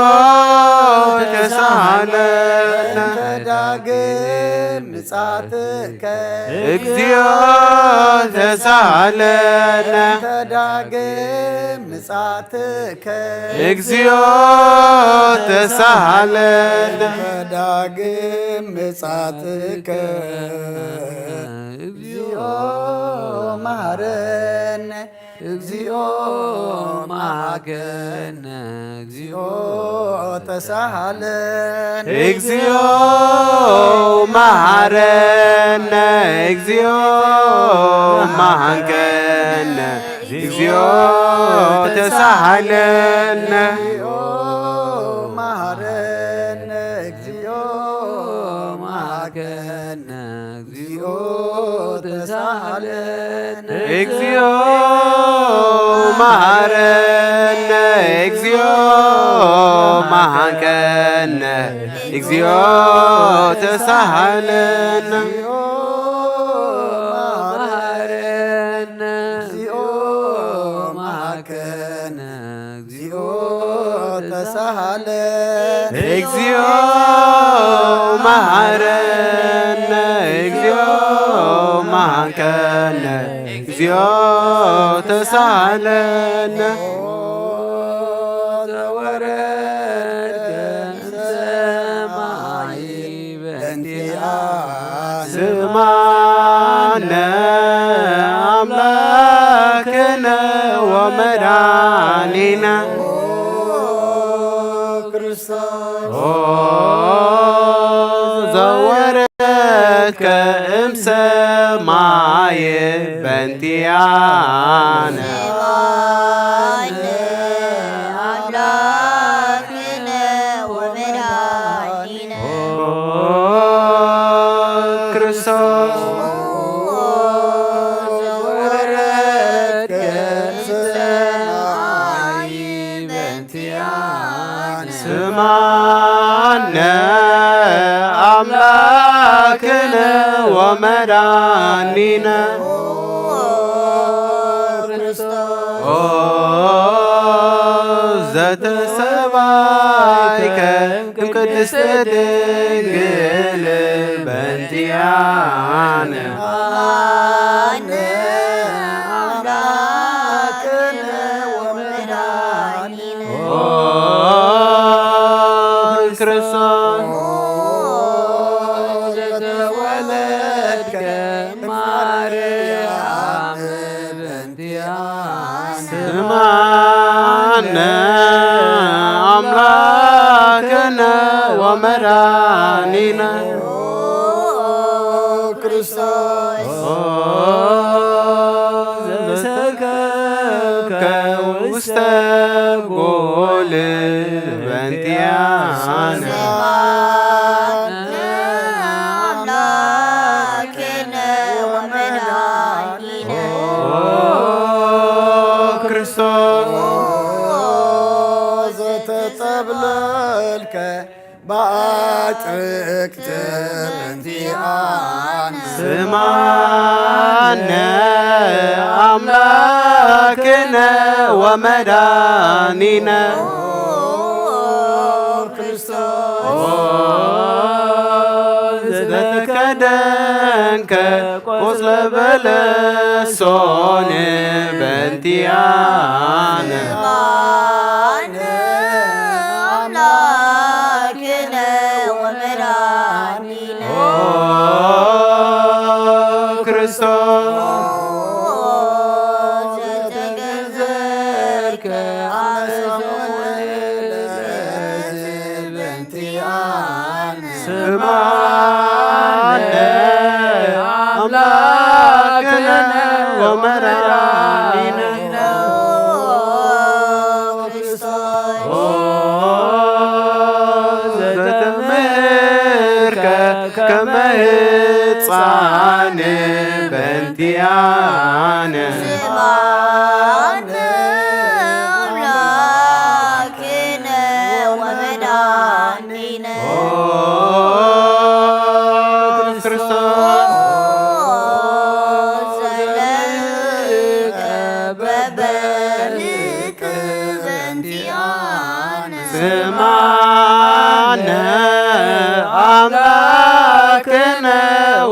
ተሳሃለነ። እንተ ዳግም ምጻትከ እግዚኦ ተሳሃለነ። እንተ ዳግም ምጻትከ እግዚኦ ተሳሃለነ። እንተ ዳግም ምጻትከ እግዚኦ መሃረነ። እግዚኦ መሃከነ። እግዚኦ ተሳሃለነ። እግዚኦ መሃረነ። እግዚኦ መሃከነ። እግዚኦ ተሳሃለነ። እግዚኦ መሃረነ። እግዚኦ መሃከነ። እግዚኦ ተሳሃለነ። እግዚኦ መሃረነ። እግዚኦ መሃከነ። እግዚኦ ተሳሃለነ። እግዚኦ መሃረነ። እግዚኦ መሃከነ። እግዚኦ ተሳሃለነ። እግዚኦ መሃረነ። እግዚኦ መሃከነ። እግዚኦ ተሳሃለነ። ዘወረድከ እምሰማይ በእንቲኣነ ስምዓነ ኣምላክነ ወመድኃኒነ። ኦ ዘወረድከ እምሰማይ በእንቲኣነ ኣምላክነ ወመድኃኒነ። ኦ ክርስቶስ ዘወረድከ እምሰማይ በእንቲኣነ ስምዓነ ኣምላክነ ወመድኃኒነ። ኦ ዘተሰባይከ እም ቅድስት ድንግል በእንቲኣነ ኣነ ኣምላክነ ወመድኃኒነ። ኦ ክርስቶስ ኦ ዘተወለድከ ማርያም ኣምላክነ ወመድኃኒነ ክርስቶስ ዘሰከብከ ውስተ ጎል በእንቲአነ ኣምላክነ ወመድኃኒነ ክርስቶስ ዘተጸብለልከ በአጽቅት በእንቲአነ ስማነ አምላክነ ወመድኃኒነ ክርስቶስ ዘተከደንከ ቆጽለ በለሶን በእንቲአነ አምላክነ ወመድኃኒነ ኦ ክርስቶስ ዘተገንዘልከ አመሰወለ ስማነ አምላክነ ወመድኃኒነ ኦ ዘተምህርከ ከመ ህፃን በእንቲአነ ስማነ አምላክነ ወመድኃኒነ ኦ ክርስቶስ ዘለልከ በበልክ በእንቲአነ ስማነ አምላክነ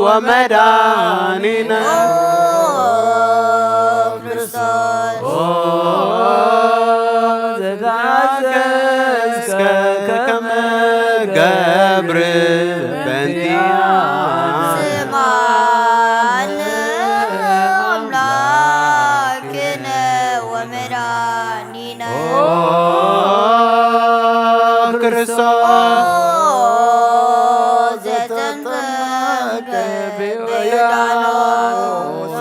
ወመድኃኒነ ኦ ዘተአዘዝከ ከመ ገብር በእንቲአነ ስማነ አምላክነ ወመድኃኒነ ኦ ክርስቶስ ዘተጠምቀ በዮርዳኖስ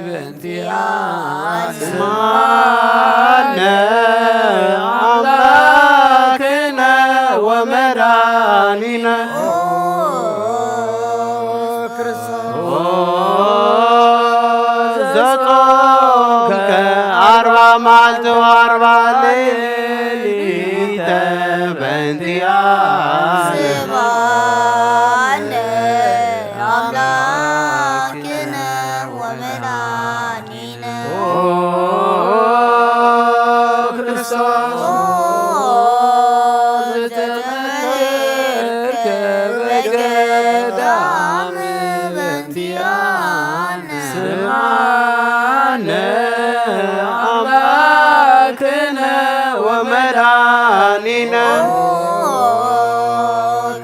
በእንቲአነ ስማነ አምላክነ ወመድኃኒነ ኦ ዘጾምከ አርባ መዓልቲ ወአርባ ሌሊተ በእንቲአነ ስማነ አምላክነ ወመድኃኒነ ኦ ክርስቶስ ዘተጠመርከ በገዳም በእንቲአነ ስማነ አምላክነ ወመድኃኒነ ኦ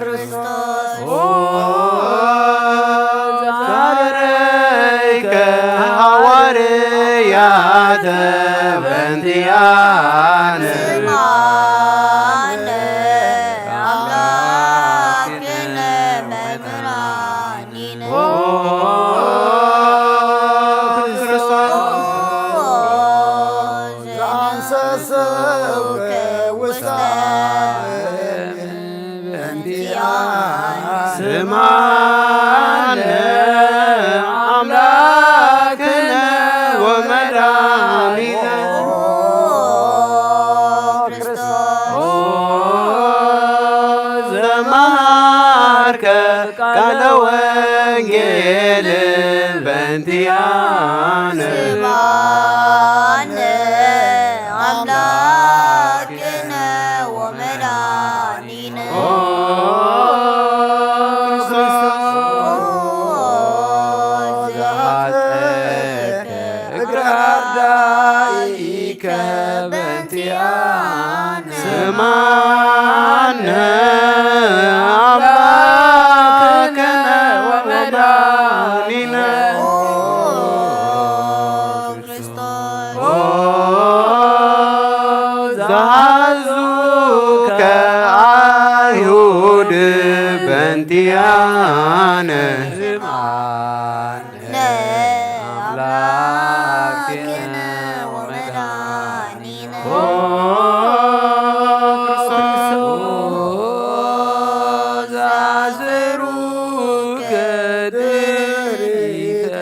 ክርስቶስ ኦ ዛረይከ ሐዋርያተ በእንቲአነ ስማነ አምላክነ መምህራኒነ ኦ ክርስቶስ ዘአንሰሰውከ ውስተ ዓለም በእንቲአነ ስማነ አምላክነ ወመድኃኒነ ኦ ክርስቶስ ኦ ዘመሃርከ ቃለ ወንጌል በእንቲአነ ስማነ አምላክነ ወመድኃኒነ ኦ ክርስቶስ ኦ ዘአጽብሐከ እግረ አርዳኢከ በእንቲአነ ስማነ አምላክነ ወመድኃኒነ ኦ ክርስቶስ ኦ ስምዓነ ኣምላክነ ወመድኃኒነ። ኦ ክርስቶስ፣ ኦ ዘአስሩከ ድሪተ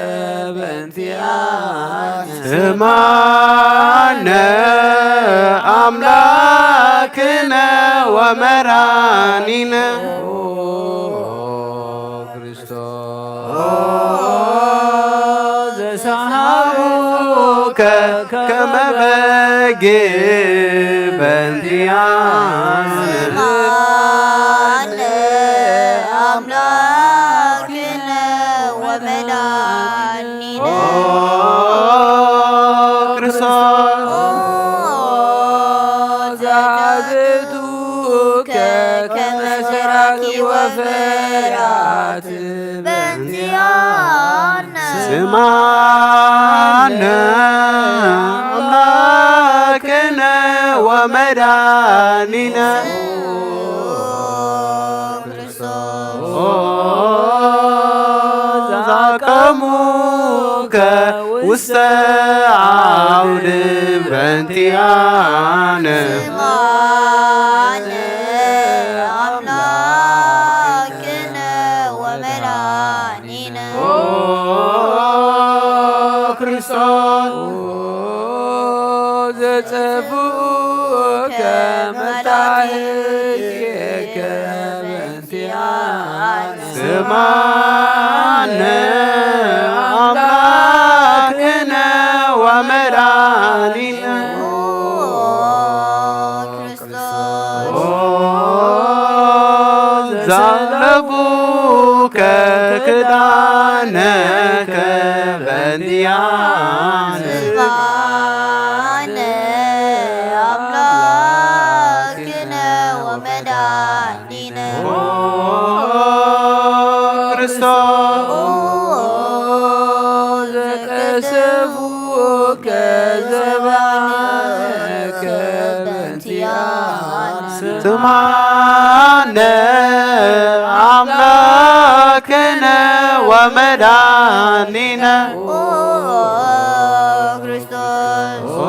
በእንቲአነ። ስምዓነ ኣምላክነ ወመድኃኒነ። ኦ ክርስቶስ፣ ኦ ዘሰሃቡከ ከመ በግ በእንቲአነ። ስምዓነ ኣምላክነ ወመድኃኒነ። ኦ ክርስቶስ፣ ኦ ዘአትቱከ ከመ ሰራቂ ወፈያት በእንቲአነ። ስምዓነ ኣምላክነ ወመድኃኒነ። ኦ ዘአቀሙከ ውስተ አውድም በእንቲአነ። ስምዓነ ኣምላክነ ወመድኃኒነ። ኦ ክርስቶስ፣ ኦ ዘጸፍኡከ መታሕትከ በእንቲአነ። ስምዓነ ኣምላክነ ወመድኃኒነ። ኦ ክርስቶስ፣ ኦ ዘአለብሱከ ክዳነከ በእንቲአነ። ስምዓነ ኣምላክነ ወመድኃኒነ። ኦ ክርስቶስ፣ ኦ ዘቀሰፉከ ዘባነከ በእንቲአነ። ስምዓነ ኣምላክነ ወመድኃኒነ። ኦ ክርስቶስ፣ ኦ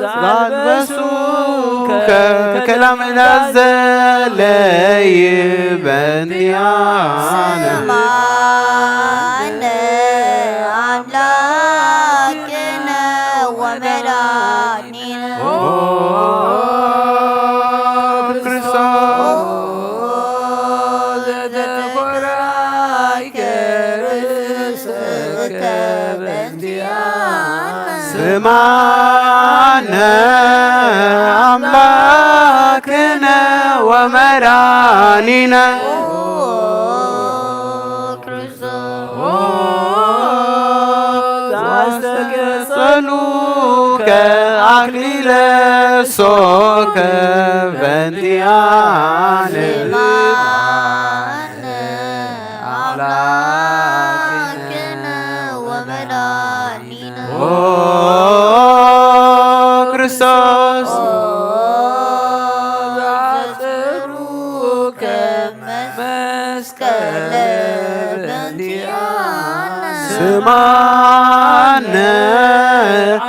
ዘአልበሱከ ክዳን ምሕረት ዘለይ በእንቲአነ። ስምዓነ ኣምላክነ ወመድኃኒነ። ኦ ክርስቶስ፣ ኦ ዘተኮራይከ ርእስከ በእንቲአነ። ስምዓነ ኣምላክነ ወመድኃኒነ። ኦ ክርስቶስ፣ ኦ ዘአስተቀጸሉከ አክሊለ ሶከ በእንቲአነ። ስምዓነ ኣምላክነ ወመድኃኒነ። ኦ ክርስቶስ፣ ኦ ዘአጽሩከ መስቀለ በእንቲአነ። ስምዓነ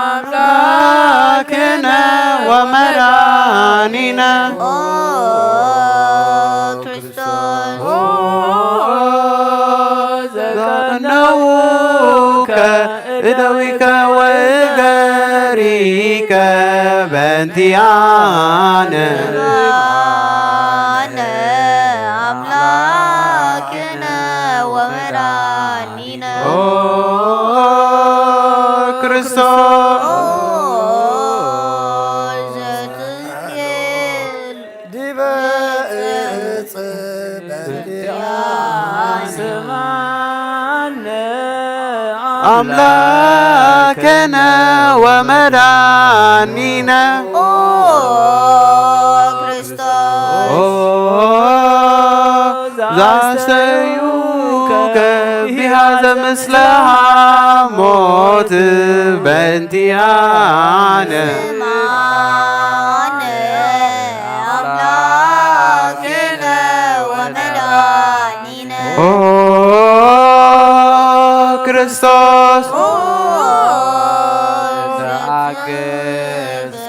ኣምላክነ ወመድኃኒነ። ኦ ክርስቶስ፣ ኦ ዘቀነውከ እደዊከ ወእገሪከ በእንቲአነ። ስምዓነ ኣምላክነ ወመድኃኒነ። ኦ ክርስቶስ፣ ኦ ዘትንክል ዲበ እጽ በእንቲአነ። ስምዓነ ኣምላክነ ወመድኃኒነ። ኦ ክርስቶስ፣ ኦ ዘአስተዩከ ቢሃዘ ምስለ ሐሞት በእንቲአነ። ስምዓነ ኣምላክነ ወመድኃኒነ። ኦ ክርስቶስ ኦ ዘተኣገሰ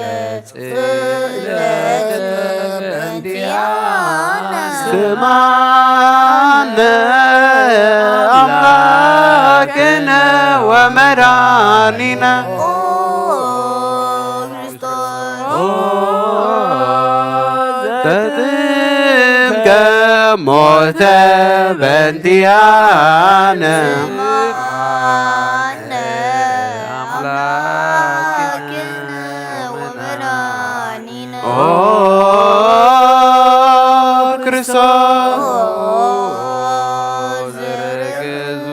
ጽለት በእንቲኣነ ስማነ ኣምላክነ ወመድኃኒነ። ኦ ዘተጥምቀ ሞተ በእንቲኣነ። ስማነ ኣምላክነ ወመድኃኒነ። ኦ ክርስቶስ ኦ ዘረገዙ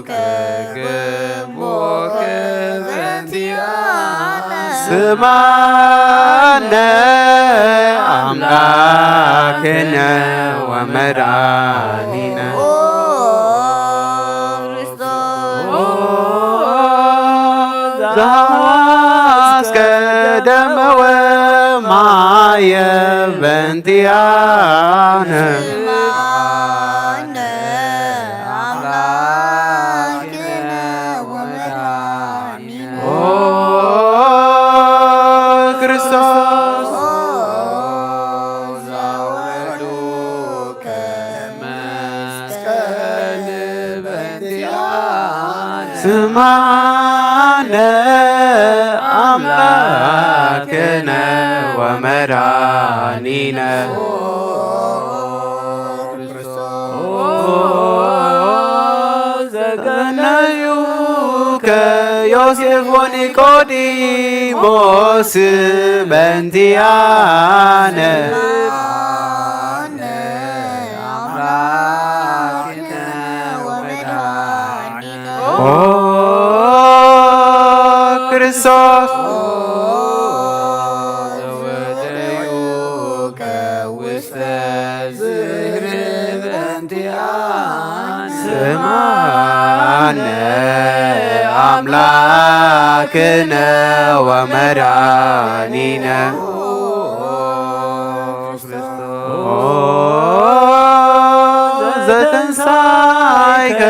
ከገቦከ በእንቲኣነ። ስማነ ኣምላክነ ወመድኃኒነ። ኦ ክርስቶስ ኦ ዘሐዋስከ ደመ ወማየ በእንቲኣነ። ስማነ ኣምላክነ ወመድኃኒነ። ኦ ክርስቶስ ኦ ዘወዱከ መስቀል በእንቲኣነ። ስማነ ኣምላክነ ወመድኃኒነ። ኦ ዘገነዩከ ዮሴፍ ወኒቆዲሞስ በእንቲኣነ። ስማነ ኣምላክነ ወመድኃኒነ። ኦ ክርስቶስ ኦ ዘወደዩከ ውስተ ዝክሪ በእንቲኣነ። ስማነ ኣምላክነ ወመድኃኒነ። ኦ ዘተንሳይከ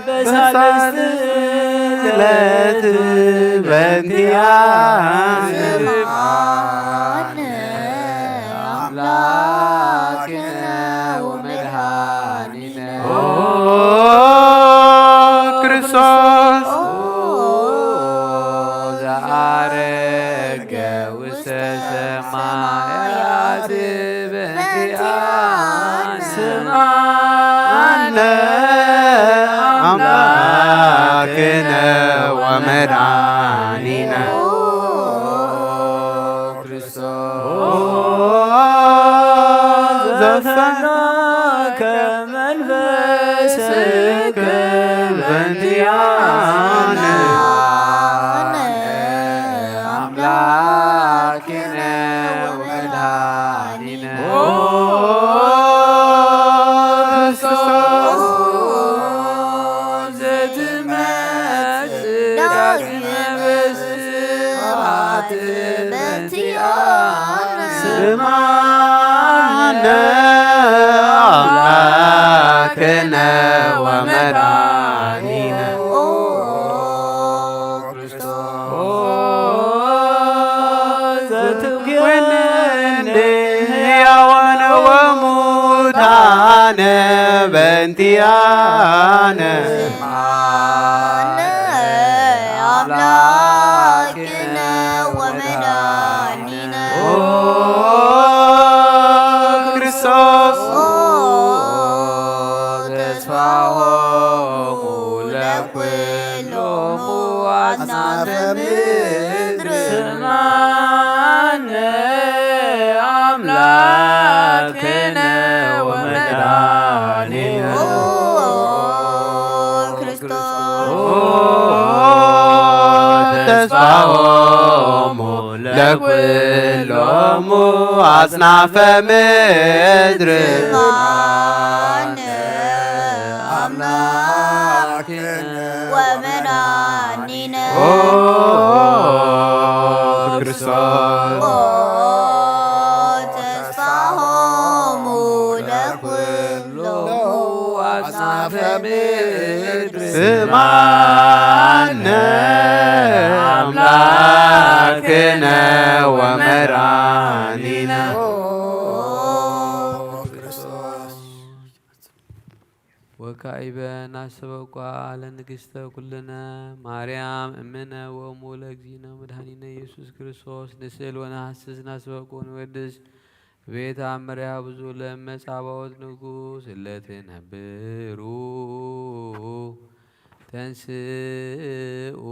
በሳልስት ዕለት በእንቲኣነ። ስምዓነ ኣምላክነ ወመድኃኒነ። ኦ ክርስቶስ ኦ ዘዐረገ ውስተ ሰማያት በእንቲኣነ። ስምዓነ ኣምላክነ ወመድኃኒነ። ኦ ክርስቶስ ዘፈነከ መንፈስከ በእንቲኣነ። ስምዓነ ኣምላክነ ወመድኃኒነ። ኦ ክርስቶስ ዘትመጽእ ዳግመ በስብሐት በእንቲኣነ። ስምዓነ ኣምላክነ ወመድኃኒነ። ኦ ክርስቶስ ዘትኩነኒ ሕያዋን ወሙታነ በእንቲኣነ። ስምዓነ ኣምላክነ ወመድኃኒነ። ኦ ክርስቶስ ኦ ተስፋሆሙ ለኩሎሙ ኣጽናፈ ምድር። ስምዓነ ኣምላክነ ወመድኃኒነ። ኦ ክርስቶስ ኦ ተስፋሆሙ ለኩሎሙ ኣጽናፈ ምድር። ስምዓነ ኣምላክነ ወመድኃኒነ። ኦ ክርስቶስ ኦ ተስፋሆሙ ለኩሎሙ ስማነ ኣምላክነ ወመድኃኒነ። ወካኢበ ናስተበቋ ለንግስተ ኩልነ ማርያም እምነ ወእሙ ለእግዚእነ መድኃኒነ ኢየሱስ ክርስቶስ ንስእል ወነሐስስ ናስተበቁ ንወድስ ቤት ኣምርያ ብዙ ለመጻባወት ንጉስ እለትነብሩ ተንስኡ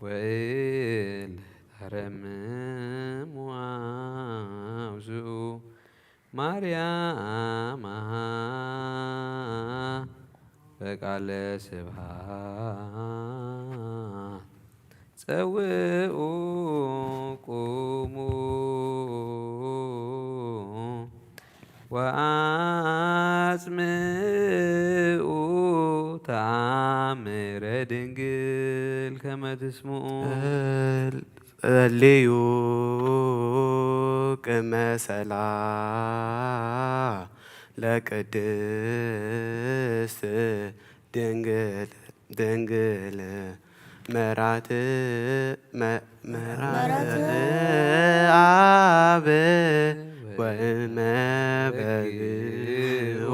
ወእለ ታረምሙ አውስኡ ማርያም አሃ በቃለ ስብሐት ጸውኡ ቁሙ ወአጽምኡ ተአምረ ድንግል ከመ ትስምኡ። ጸልዩ ቅመ ሠላ ለቅድስት ድንግል ድንግል መራት መ- መራት አብ ወእመ በግኡ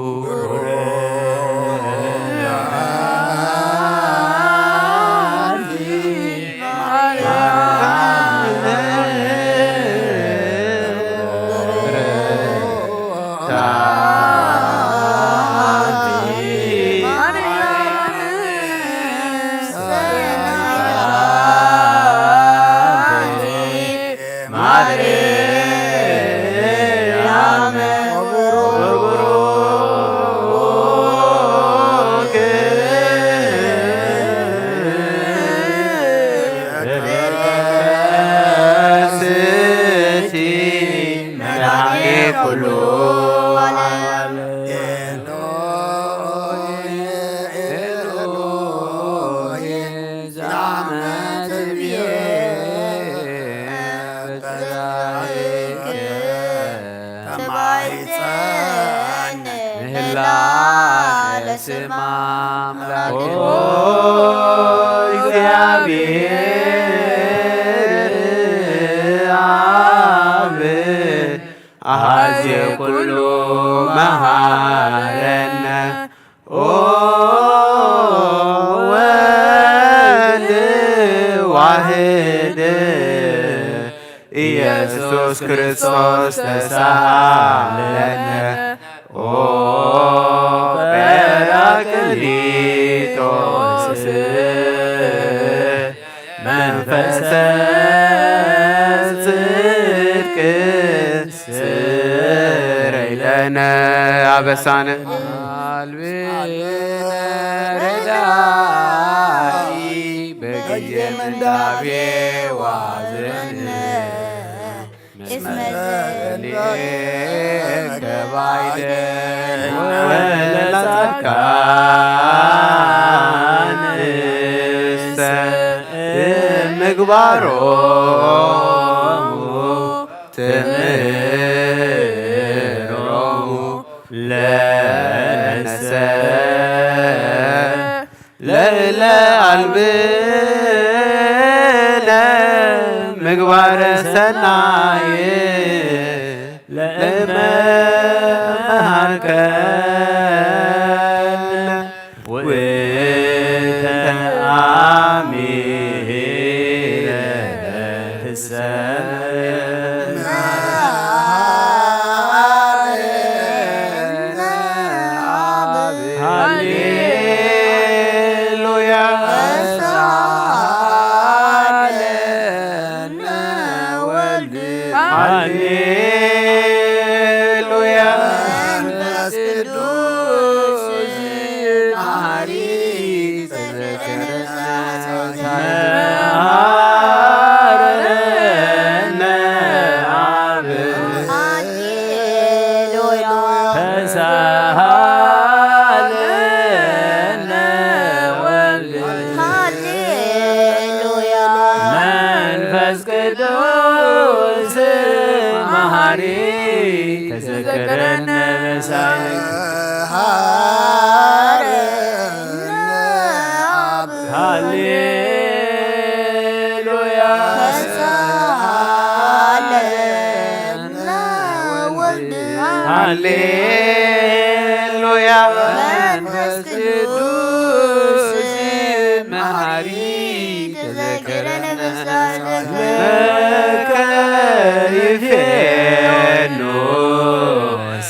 ምህላ ለስም አምላክ ኦ እግዚአብሔር አብ አሐዜ ኩሉ መሐረነ ኦ ወልድ ዋህድ ኢየሱስ ክርስቶስ ተሳሃለነ ኦ ጰራቅሊጦስ መንፈሰ ጽድቅ ስረይ ለነ አበሳነ አልብነ ረዳኢ በጊዜ ምንዳቤ ዋዘን እስመ ዘለከ ባይደ ወለጻድቃን እሰ ምግባሮሙ ትምህሮሙ ለነሰ ለእለ አልብነ ምግባረ ሰናይ ለእመሃርከነ ውእተ አሚረ ትሰ ሃሌሉያ። ሃሌሉያ። ሃሌሉያ። መንፈስ ቅዱስ መሃሪ ተዘክረነ ለከ ይፌኑ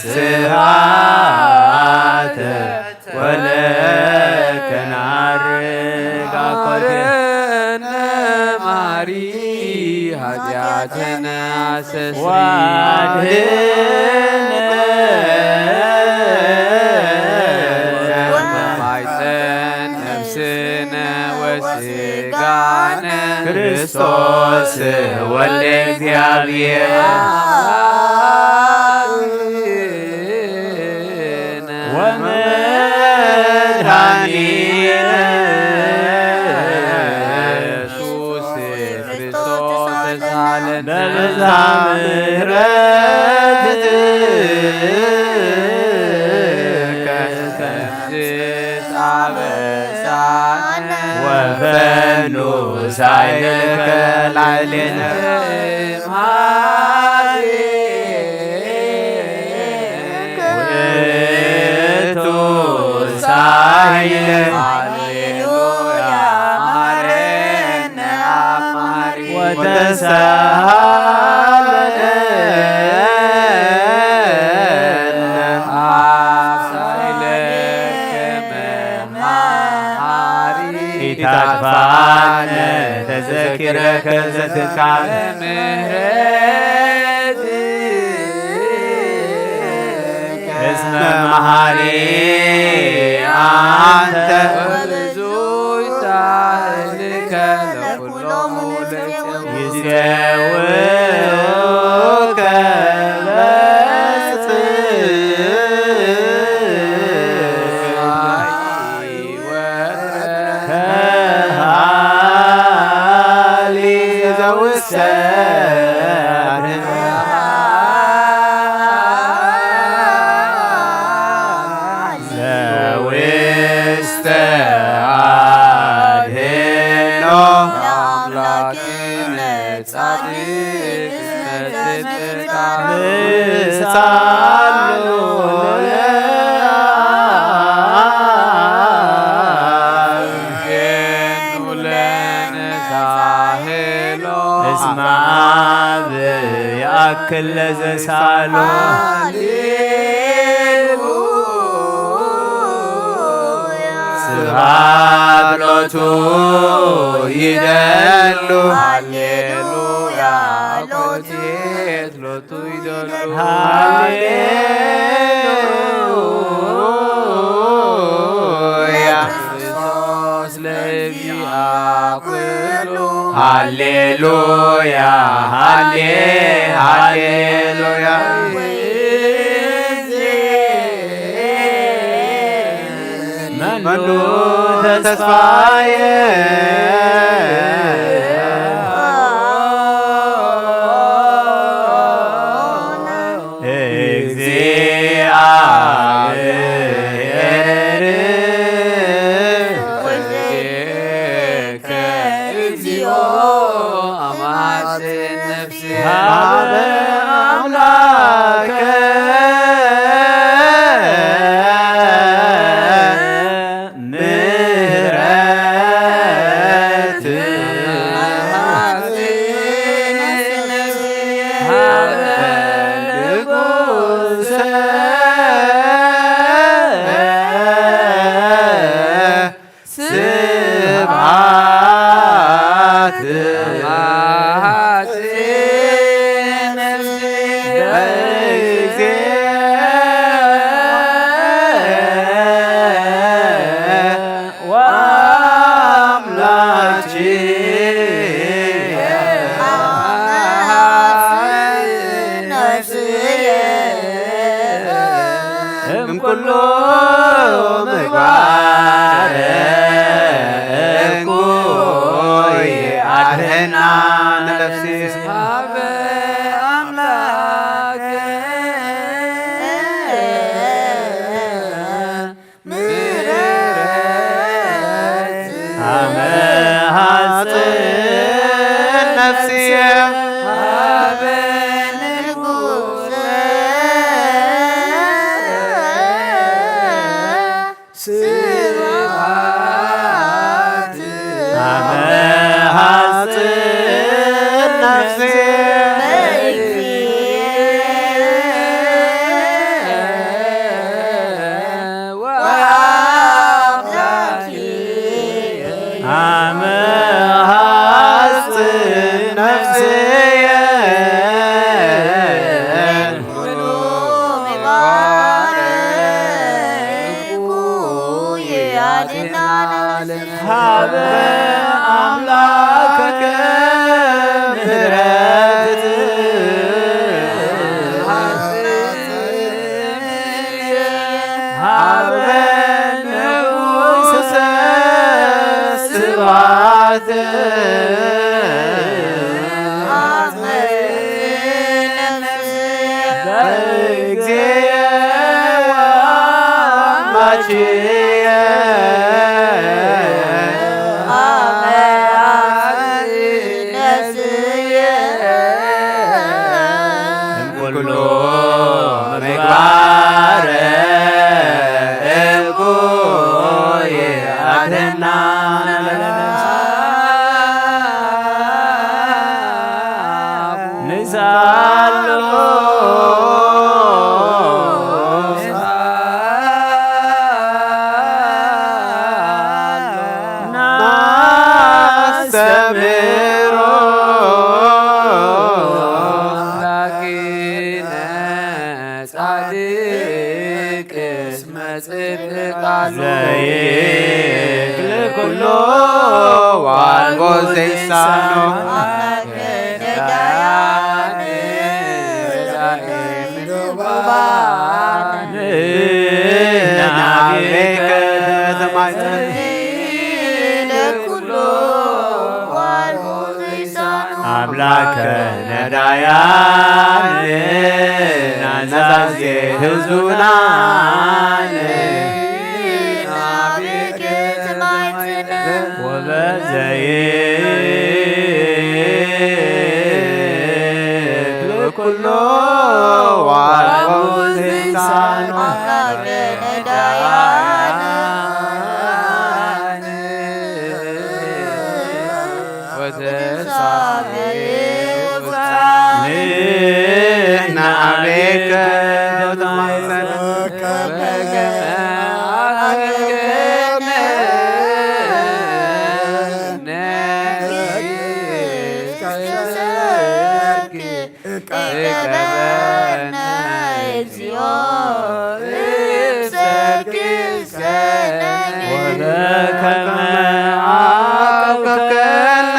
ስብሐተ ወለከ ነዐርግ አኮቴ። መሐሪ ኃጢአተነ አስተስሪ ወአድኅነነ ወማይፀን ነፍስነ ወስጋነ ክርስቶስ ወልደ እግዚአብሔር ወመድኃኒነ ኢየሱስ ክርስቶስ ተሳለን በብዝኃ ምሕረትከ ተምጽእ አበሳነ ወፈኑ ሳይልከ ላዕሌነ። ውእቱ ሳይል ሃሌሉያ መሐረነ አብ መሐሪ ወተሳሃለነ አብ ሳይለከ መሐሪ ኢታጥፋነ ተዘኪረከ ዘትካል ምሕረት እስመ መሐሪ አንተ ወብዙይ ሳህልከ ለኩሎሙ ይጼውከ በጽድቅ ከሃሊ ዘውስተ ዘውስተ አድህኖ ለአምላክነ ጻድቅ እስመ ጽድቅከ ምሳሉ ለአብ። እስመ አብ ያእክል ለዘሳሎ ስብሐት ሎቱ ይደሉ። ሃሌሉያ። ሎቱ ይደሉ። ሃሌሉያ። ክርስቶስ ለእግዚአ ኩሉ። ሃሌሉያ፣ ሃሌ-፣ ሃሌሉያ። መኑ ተስፋየ እግዚአብሔር። እግዚኦ አማጽን ነፍሴ ሀበ አምላከ ምሕረት ሀበ ንጉሰ ስብሐት ወአምላኪ እምኩሉ ምግባር ኣመ ሐጽን ነፍስየ ሀበ ንጉሰ ስብሐት። ኣመ ሐጽን ነፍስየ በእግዚእ ወአምላኪ ኣመ ሐጽን ነፍስየ ኩሉ ባርኩ ያድናል ሀበ ኣምላከ ምህረት ሀበ ንጉሰ ስብሐት በእግዚእ ወአምላክየ እምኩሉ ምግባር እኩይ አድህነና ለነፍስና። ንሳሎ ናስተምህሮ አምላኪነ ጻድቅ እስመ ጽድቅ ቃሉ ዘይክል ኩሎ ዋልቦ ዘይሳኖ። ናቤከ ተማይጸን አምላከ ነዳያን ናዛዜ ህዙናን ወበዘይክል ኩሎ ዋልቦ ዘይሳኖ። ንሕና አቤከ ተማይጸን እቀበነ እግዚኦ እምሰርክ እስከ ነግህ። ወበከመ አቀብከነ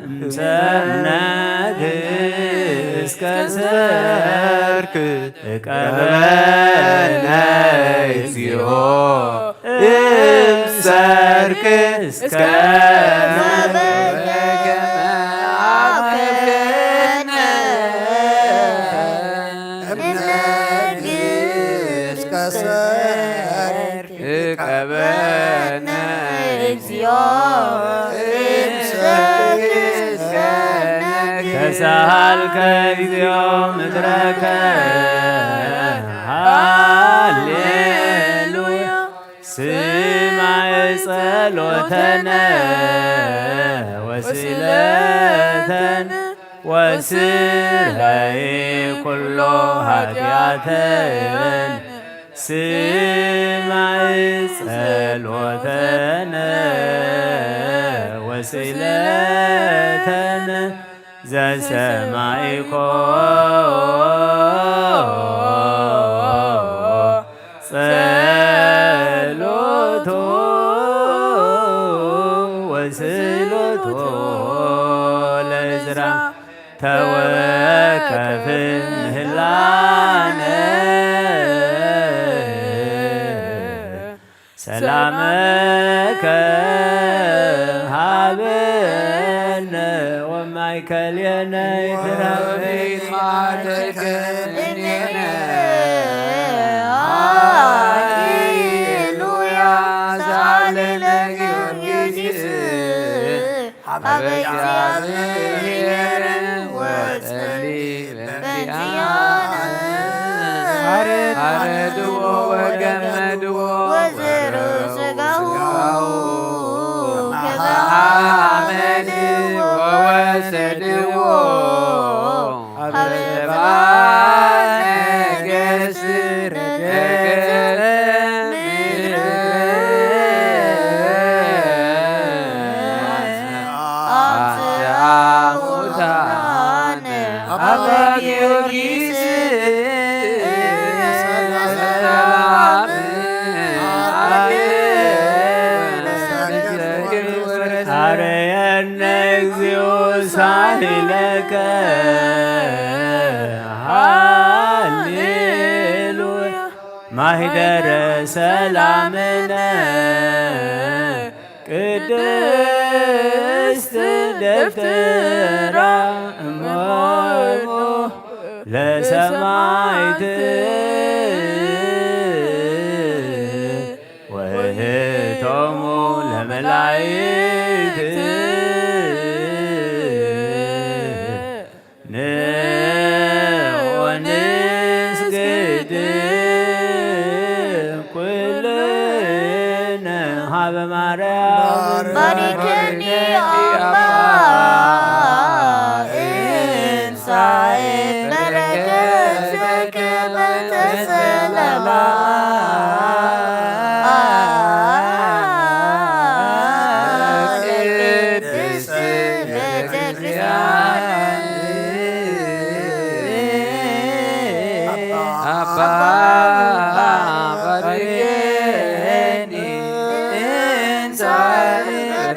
እምሰርክ እስከ ሰርክ እቀበነ እግዚኦ እምሰርክ እስከ እምነግህ እስከ ሰርክ እቀበነ እግዚኦ እምሰርክ እስከ ነግህ። ተሳሃልከ እግዚኦ ምድረከ ሃሌሉያ። ስማዕ ጸሎተነ ወስእለተነ ወስረይ ኩሎ ኃጢአተነ። ስማዕ ጸሎተነ ወስእለተነ ዘሰማይኮ ጸሎቶ ወስእሎቶ ለእዝራ ተወከፍ ምህላነ። ሰላመከ ሀበነ ወማእከሌነ ይትረፈይ። ወበይን መዓልትከ እኔነ። ሃሌሉያ። ሀበ እግዚአብሔር ወጸሊ በእንቲአነ። አርድዎ ወገመድዎ ወዘርኡ ሥጋሁ ከመ ሐመድ ወወሰድዎ ሀበ ነገሥት አንተ አሙታነ አባ ጊዮርጊስ ሰላም አረየነ እግዚኦ ሳህለከ ሃሌሉያ ማህደረ ሰላምነ ቅድስት ደብተራ እሞሙ ለሰማዕት ወእህቶሙ ለመላእክት ንስግድ ኩልነ ሀበ ማርያም ባርክኒ አባ እንሳኤ በረከት በከመ ተሰለማ ቅድስት ቤተክርስቲያን አባ ባርኬኒ እንተ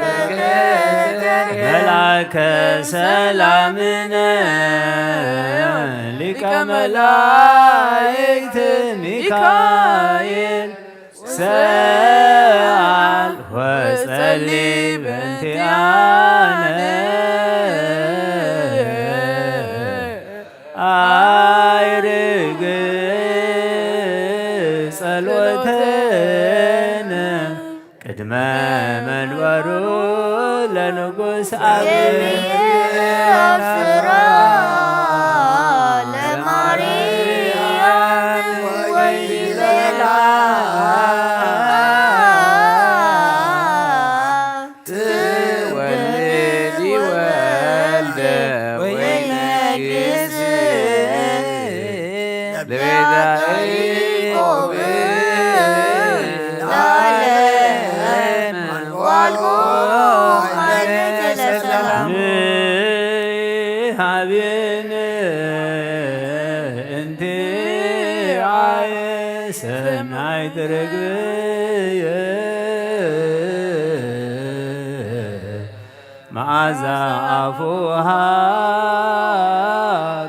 በረከት መላከ ሰላምነ ሊቀ መላእክት ሚካኤል ሰአል ወጸሊ በእንቲአነ አይርግ ጸሎተነ ቅድመ መንበሩ ለንጉሥ አብ አብስራ ለማርያም ወይቤላ ትወልዲ ወልደ ወይነግስ ለቤተ ያዕቆብ ለዓለም ወአልቦ ኃይለ ሰላም። ንሃቤን እንቲአየ ሰናይት ርግብየ መዓዛ አፉሃ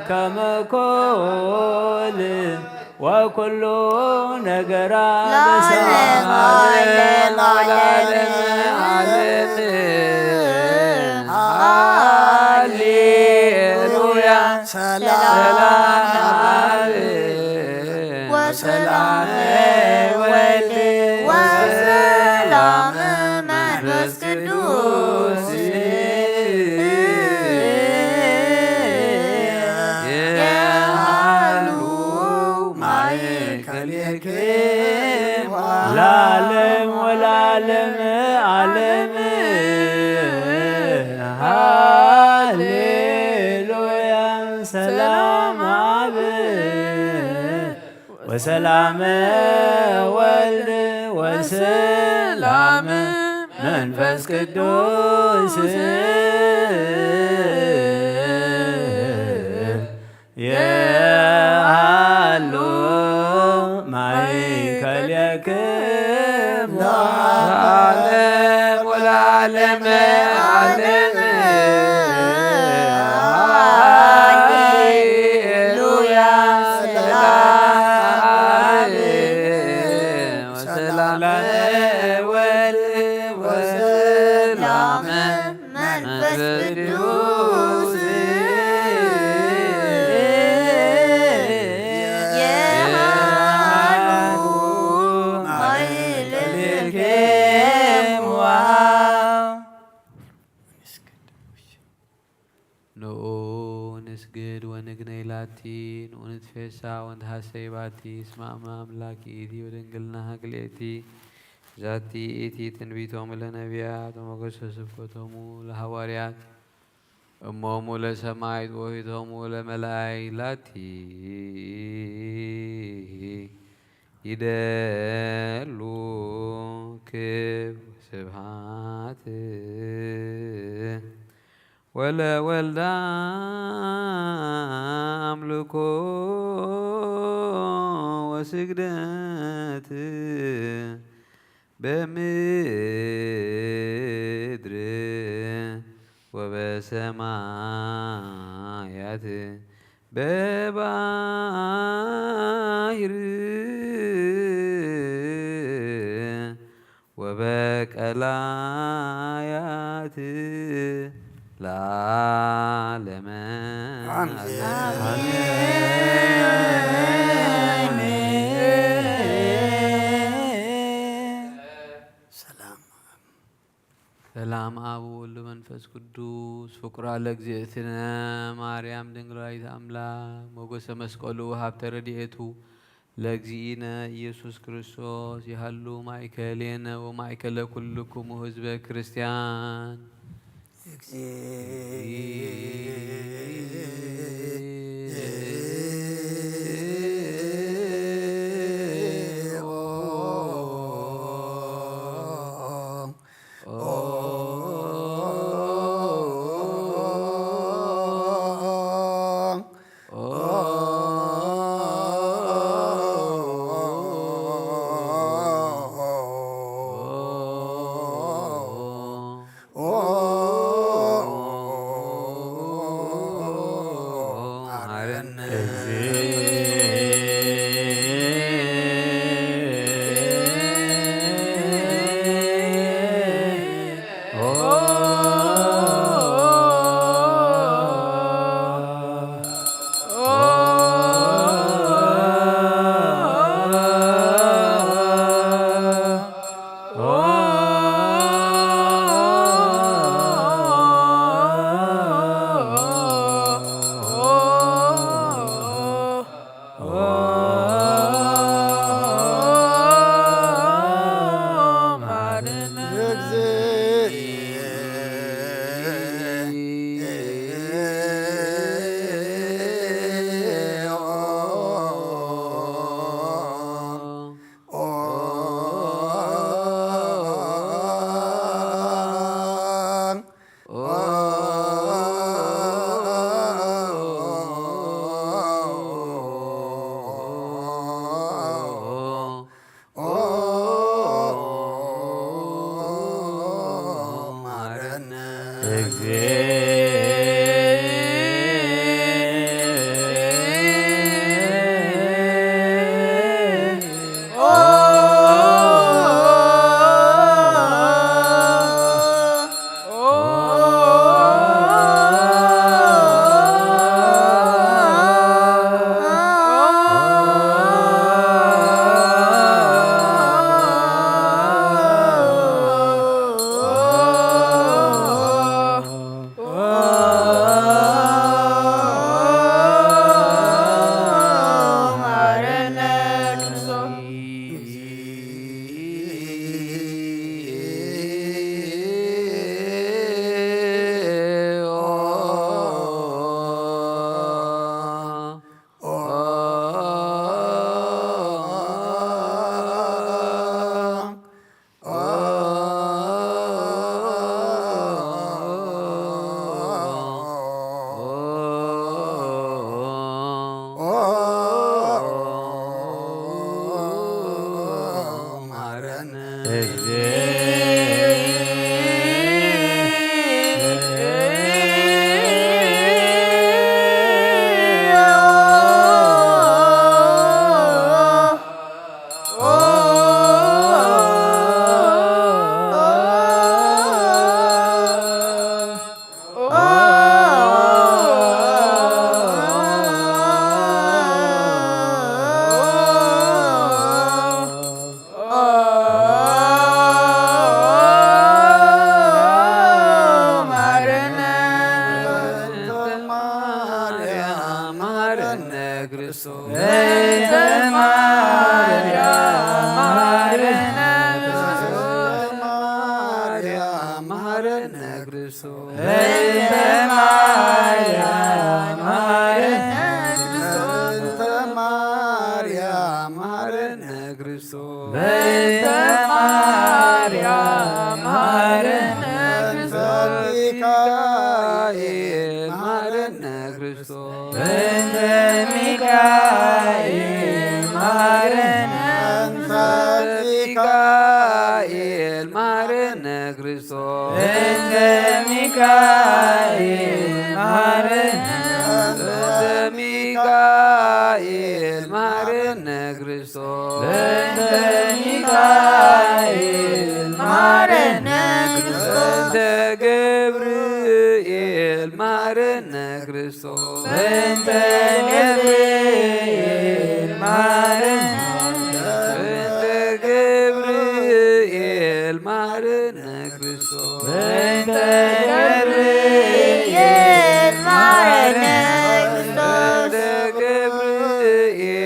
ከመ ኮል ወኩሉ ነገራ ለዓለም በሰማይ ዓለም ዓለም ዓለም። ሃሌሉያ። ሰላም አብ ወሰላም ወልድ ወሰላም መንፈስ ቅዱስ የሃሉ ማእከሌክሙ ለዓለም ወለዓለም ዓለም። ሃሌሉያ። ሰላም አብ ወሰላም ወልድ ወሰላም መንፈስ ቅዱስ የሃሉ ማእከሌክሙ ለዓለም ወለዓለም ዓለም። ሃሌሉያ። ሰላም አብ ወሰላም ወልድ ወሰላም መንፈስ ቅዱስ የሃሉ ማእከሌክሙ። ንግነይ ላቲ ንኡንትፌሳ ወንትሃሰይ ባቲ። እስመ እመ አምላክ ይእቲ ወድንግልና ክልኤቲ። ዛቲ ይእቲ ትንቢቶሙ ለነቢያት ወመገሰ ስብከቶሙ ለሐዋርያት። እሞሙ ለሰማይት ወሂቶሙ ለመላእክት ላቲ ይደሉ ክብ ስብሐት ወለወልዳ አምልኮ ወስግደት በምድር ወበሰማያት በባህር ወበቀላያት ለዓለመ አሜን። አሜን። ሰላም። ሰላም አብ ወወልድ መንፈስ ቅዱስ ፍቁራ ለእግዝእትነ ማርያም ድንግል ወላዲተ አምላክ ሞገሰ መስቀሉ ሀብተ ረድኤቱ ለእግዚእነ ኢየሱስ ክርስቶስ ይሃሉ ማእከሌነ ወማእከለ ኩልክሙ ህዝበ ክርስቲያን። በእንተ ማርያም መሐረነ ክርስቶስ። በእንተ ማርያም መሐረነ ክርስቶስ። በእንተ ማርያም መሐረነ በእንተ ክርስቶስ። ሚካኤል መሐረነ ክርስቶስ። በእንተ ሚካኤል መሐረነ በእንተ ሚካኤል መሐረነ ክርስቶስ። በእንተ ሚካኤል መሐረነ በእንተ ሚካኤል መሐረነ ክርስቶስ። በእንተ ሚካኤል መሐረነ ክርስቶስ። በእንተ ገብርኤል መሐረነ ክርስቶስ። በእንተ ገብርኤል መሐረነ በእንተ ገብርኤል መሐረነ ክርስቶስ። በእንተ ገብርኤል መሐረነ ክርስቶስ። በእንተ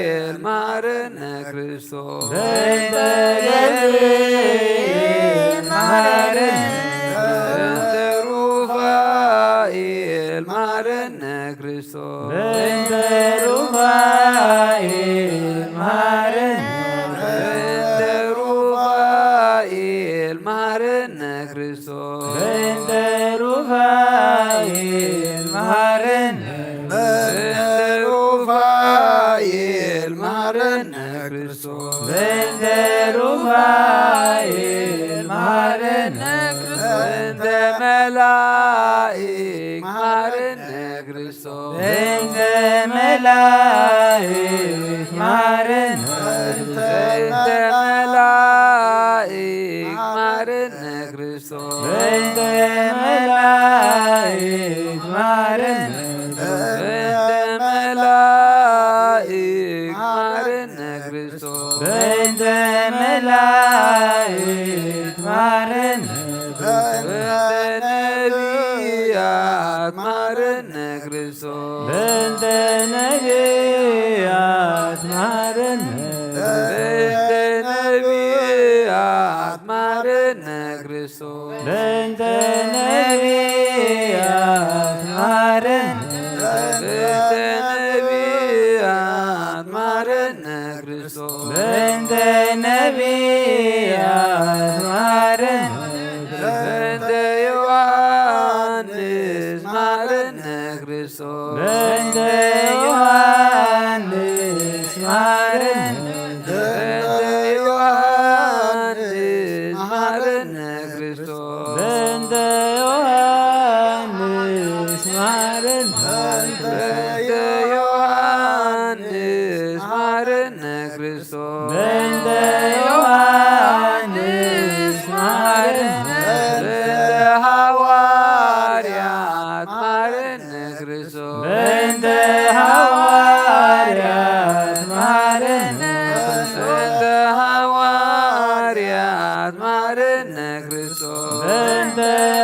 ገብርኤል መሐረነ ክርስቶስ። በእንተ ገብርኤል መሐረነ በእንተ ሩፋኤል መሐረነ ክርስቶስ። በእንተ ሩፋኤል መሐረነ በእንተ ሩፋኤል መሐረነ ክርስቶስ። በእንተ ሩፋኤል መሐረነ በእንተ ሩፋኤል መሐረነ ክርስቶስ። በእንተ ሩፋኤል መሐረነ በእንተ መላእክት መሐረነ ክርስቶስ። በእንተ መላእክት መሐረነ በእንተ መላእክት መሐረነ ክርስቶስ። በእንተ መላእክት መሐረነ በእንተ መላእክት መሐረነ ክርስቶስ። በእንተ መላእክት መሐረነ በእንተ ነቢያት መሐረነ ክርስቶስ። በእንተ ነቢያት መሐረነ በእንተ ነቢያት መሐረነ ክርስቶስ። በእንተ ነቢያት መሐረነ በእንተ ነቢያት መሐረነ ክርስቶስ። በእንተ ነቢያት መሐረነ በእንተ ዮሐንስ መሐረነ ክርስቶስ። በእንተ ዮሐንስ መሐረነ በእንተ ዮሐንስ መሐረነ ክርስቶስ። በእንተ ዮሐንስ መሐረነ በእንተ ዮሐንስ መሐረነ ክርስቶስ። በእንተ ዮሐንስ መሐረነ በእንተ ሐዋርያት መሐረነ ክርስቶስ። በእንተ ሐዋርያት መሐረነ በእንተ ሐዋርያት መሐረነ ክርስቶስ። በእንተ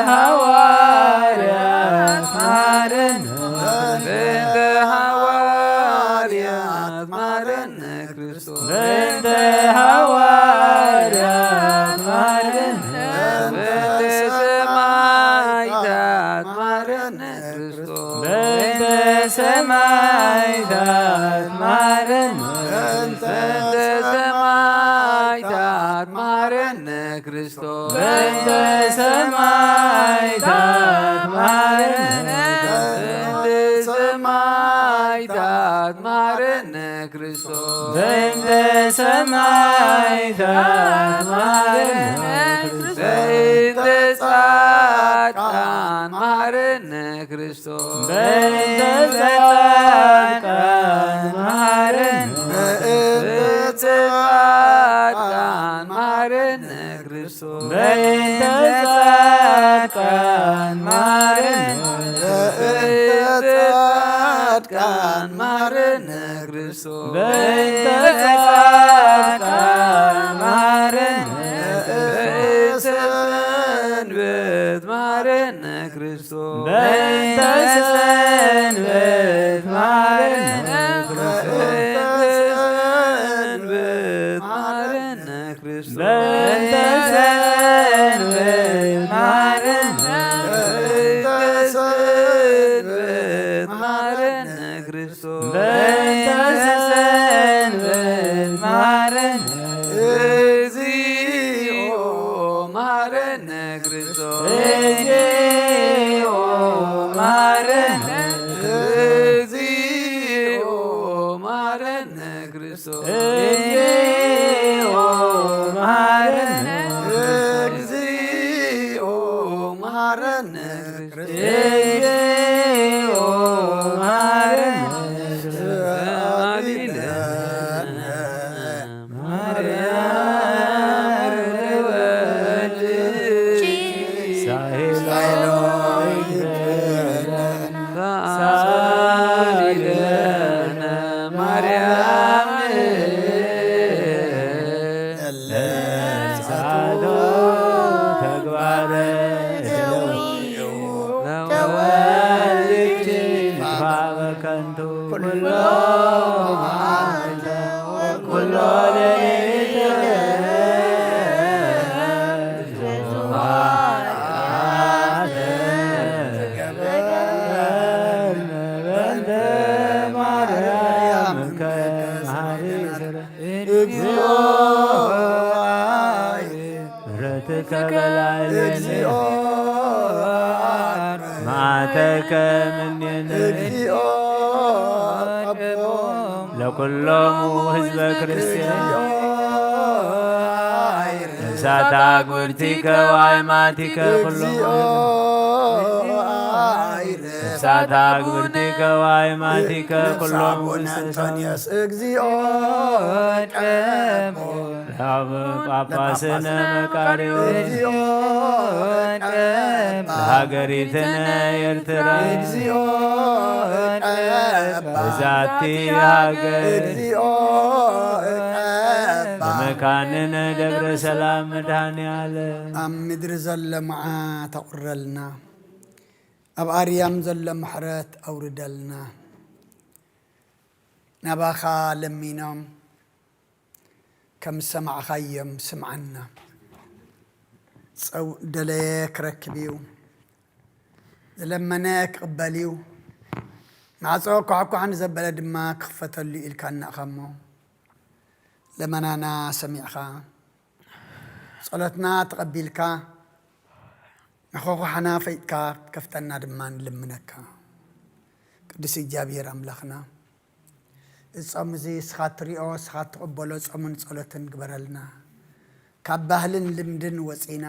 ሐዋርያት መሐረነ በእንተ ሐዋርያት መሐረነ ክርስቶስ። በእንተ ሐዋርያት መሐረነ በእንተ ሰማዕታት መሐረነ ክርስቶስ። በእንተ ሰማዕታት መሐረነ በእንተ ሰማዕታት መሐረነ ክርስቶስ። በእንተ ሰማዕታት መሐረነ በእንተ ሰማዕታት መሐረነ ክርስቶስ። በእንተ ሰማዕታት መሐረነ በእንተ ጻድቃን መሐረነ ክርስቶስ። በእንተ ጻድቃን መሐረነ በእንተ ጻድቃን መሐረነ ክርስቶስ። በእንተ ጻድቃን መሐረነ በእንተ ጻድቃን መሐረነ ክርስቶስ። በእንተ ጻድቃን መሐረነ በእንተ ሰንበት መሐረነ ክርስቶስ። በእንተ ሰንበት መሐረነ በእንተ ሰንበት መሐረነ ክርስቶስ። በእንተ ሰንበት መሐረነ መሐረነ ክርስቶስ። እግዚኦ መሐረነ። እግዚኦ መሐረነ ክርስቶስ። እግዚኦ መሐረነ። እግዚኦ መሐረነ። ለኩሎሙ ህዝበ ክርስቲያን። ነፍሳት ኣግብርቲከ ወኣይማቲከ ኩሎም ነፍሳት ኣግብርቲከ ወኣይማቲከ ኩሎም ኣንቶንዮስ። እግዚኦ ጳጳስነ መቃርዮስ። ለሃገሪትነ ኤርትራ። በዛቲ ሃገር። በመካንነ ደብረ ሰላም መድኃኔ ዓለም። ኣብ ምድሪ ዘሎ መዓት ኣቑረልና። ኣብ ኣርያም ዘሎ ምሕረት ኣውርደልና። ናባኻ ለሚኖም ከም ዝሰማዕኻዮም ስምዓና። ጸው-፣ ደለየ ክረክብ እዩ፣ ዝለመነ ክቕበል እዩ፣ ማዕጾ ኳሕኳሕ ንዘበለ ድማ ክኽፈተሉ ኢልካና ኢኻ እሞ፣ ለመናና ሰሚዕኻ፣ ጸሎትና ተቐቢልካ፣ መኾኾሓና ፈይጥካ ክትከፍተልና ድማ ንልምነካ። ቅዱስ እግዚኣብሔር ኣምላኽና፣ እዚ ጾም እዚ ንስኻ እትሪኦ፣ ንስኻ እትቕበሎ ጾምን ጸሎትን ግበረልና። ካብ ባህልን ልምድን ወጺና፣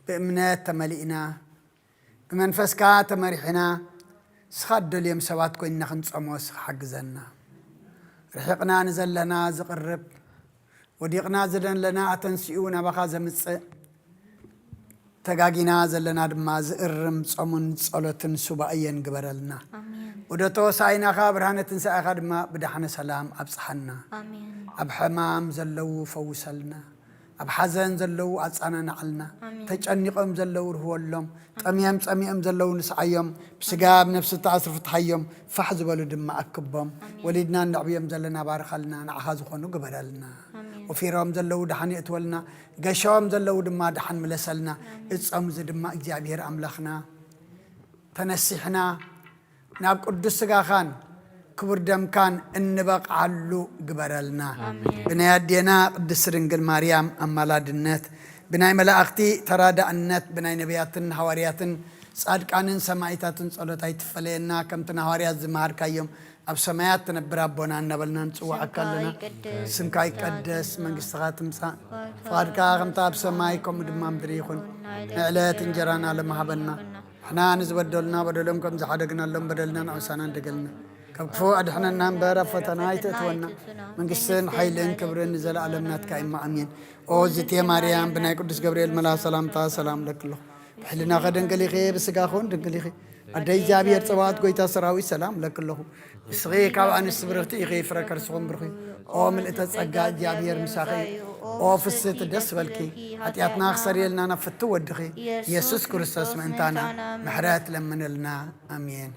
ብእምነት ተመሊእና፣ ብመንፈስካ ተመሪሕና፣ ንስኻ እትደልዮም ሰባት ኮይንና ክንጾሞ ንስኻ ሓግዘና። ርሒቕና ንዘለና ዝቕርብ፣ ወዲቕና ዝደለና ኣተንሲኡ ናባኻ ዘምጽእ፣ ተጋጊና ዘለና ድማ ዝእርም ጾምን ጸሎትን ሱባኤን ግበረልና። ኣሜን። ወደ ተወሳኢናኻ ብርሃነ ትንሳኤኻ ድማ ብዳሕነ ሰላም ኣብጽሓና። ኣሜን። ኣብ ሕማም ዘለዉ ፈውሰልና። ኣብ ሓዘን ዘለዉ ኣጻናንዓልና። ኣሜን። ተጨኒቖም ዘለዉ ርህወሎም። ጠምዮም ጸሚኦም ዘለዉ ንስዓዮም። ብስጋ ኣብ ነፍሲ እተኣስሩ ፍትሓዮም። ፋሕ ዝበሉ ድማ ኣክቦም። ኣሜን። ወሊድና እነዕብዮም ዘለና ባርኻልና። ንዓኻ ዝኾኑ ግበረልና። ኣሜን። ወፊሮም ዘለዉ ደሓን የእትወልና። ገሾም ዘለዉ ድማ ደሓን ምለሰልና። ኣሜን። እዚ ጾም እዚ ድማ እግዚኣብሔር ኣምላኽና ተነሲሕና ናብ ቅዱስ ስጋኻን ክቡር ደምካን እንበቕዓሉ ግበረልና። ኣሜን። ብናይ ኣዴና ቅድስት ድንግል ማርያም ኣማላድነት፣ ብናይ መላእኽቲ ተራዳእነት፣ ብናይ ነቢያትን ሃዋርያትን ጻድቃንን ሰማዕታትን ጸሎት ኣይትፈለየና። ከምቲ ንሃዋርያት ዝመሃርካዮም፣ ኣብ ሰማያት ትነብር ኣቦና እናበልና ንጽውዓካ ኣለና። ስምካ ይቀደስ፣ መንግስትኻ ትምጻእ፣ ፍቓድካ ከምታ ኣብ ሰማይ ከምኡ ድማ ምድሪ ይኹን። ንዕለት እንጀራና ሎሚ ሃበና። ንሕና ንዝበደሉና በደሎም ከም ዝሓደግናሎም በደልና ንዕውሳና እንደገልና። ካብ ክፉእ ኣድሕነና እምበር ኣብ ፈተና ኣይተእትወና። መንግስትን ሓይልን ክብርን ንዘለኣለም ናትካ እማ ኣሜን። ኦ ዝቴ ማርያም ብናይ ቅዱስ ገብርኤል መልኣኽ ሰላምታ ሰላም እለኪ ኣለኹ። ብሕልናኺ ድንግል ኢኺ፣ ብስጋኺ እውን ድንግል ኢኺ። ኣደ እግዚኣብሔር ጸባኦት ጎይታ ሰራዊት ሰላም እለኪ ኣለኹ። ንስኺ ካብ ኣንስቲ ብርኽቲ ኢኺ፣ ፍረ ከርስኹም ብሩኽ እዩ። ኦ ምልእተ ጸጋ እግዚኣብሔር ምሳኺ እዩ። ኦ ፍስሕቲ ደስ በልኪ። ሓጢኣትና ክሰርየልና ናብ ፍትው ወድኺ ኢየሱስ ክርስቶስ ምእንታና ምሕረት ለምንልና። ኣሜን።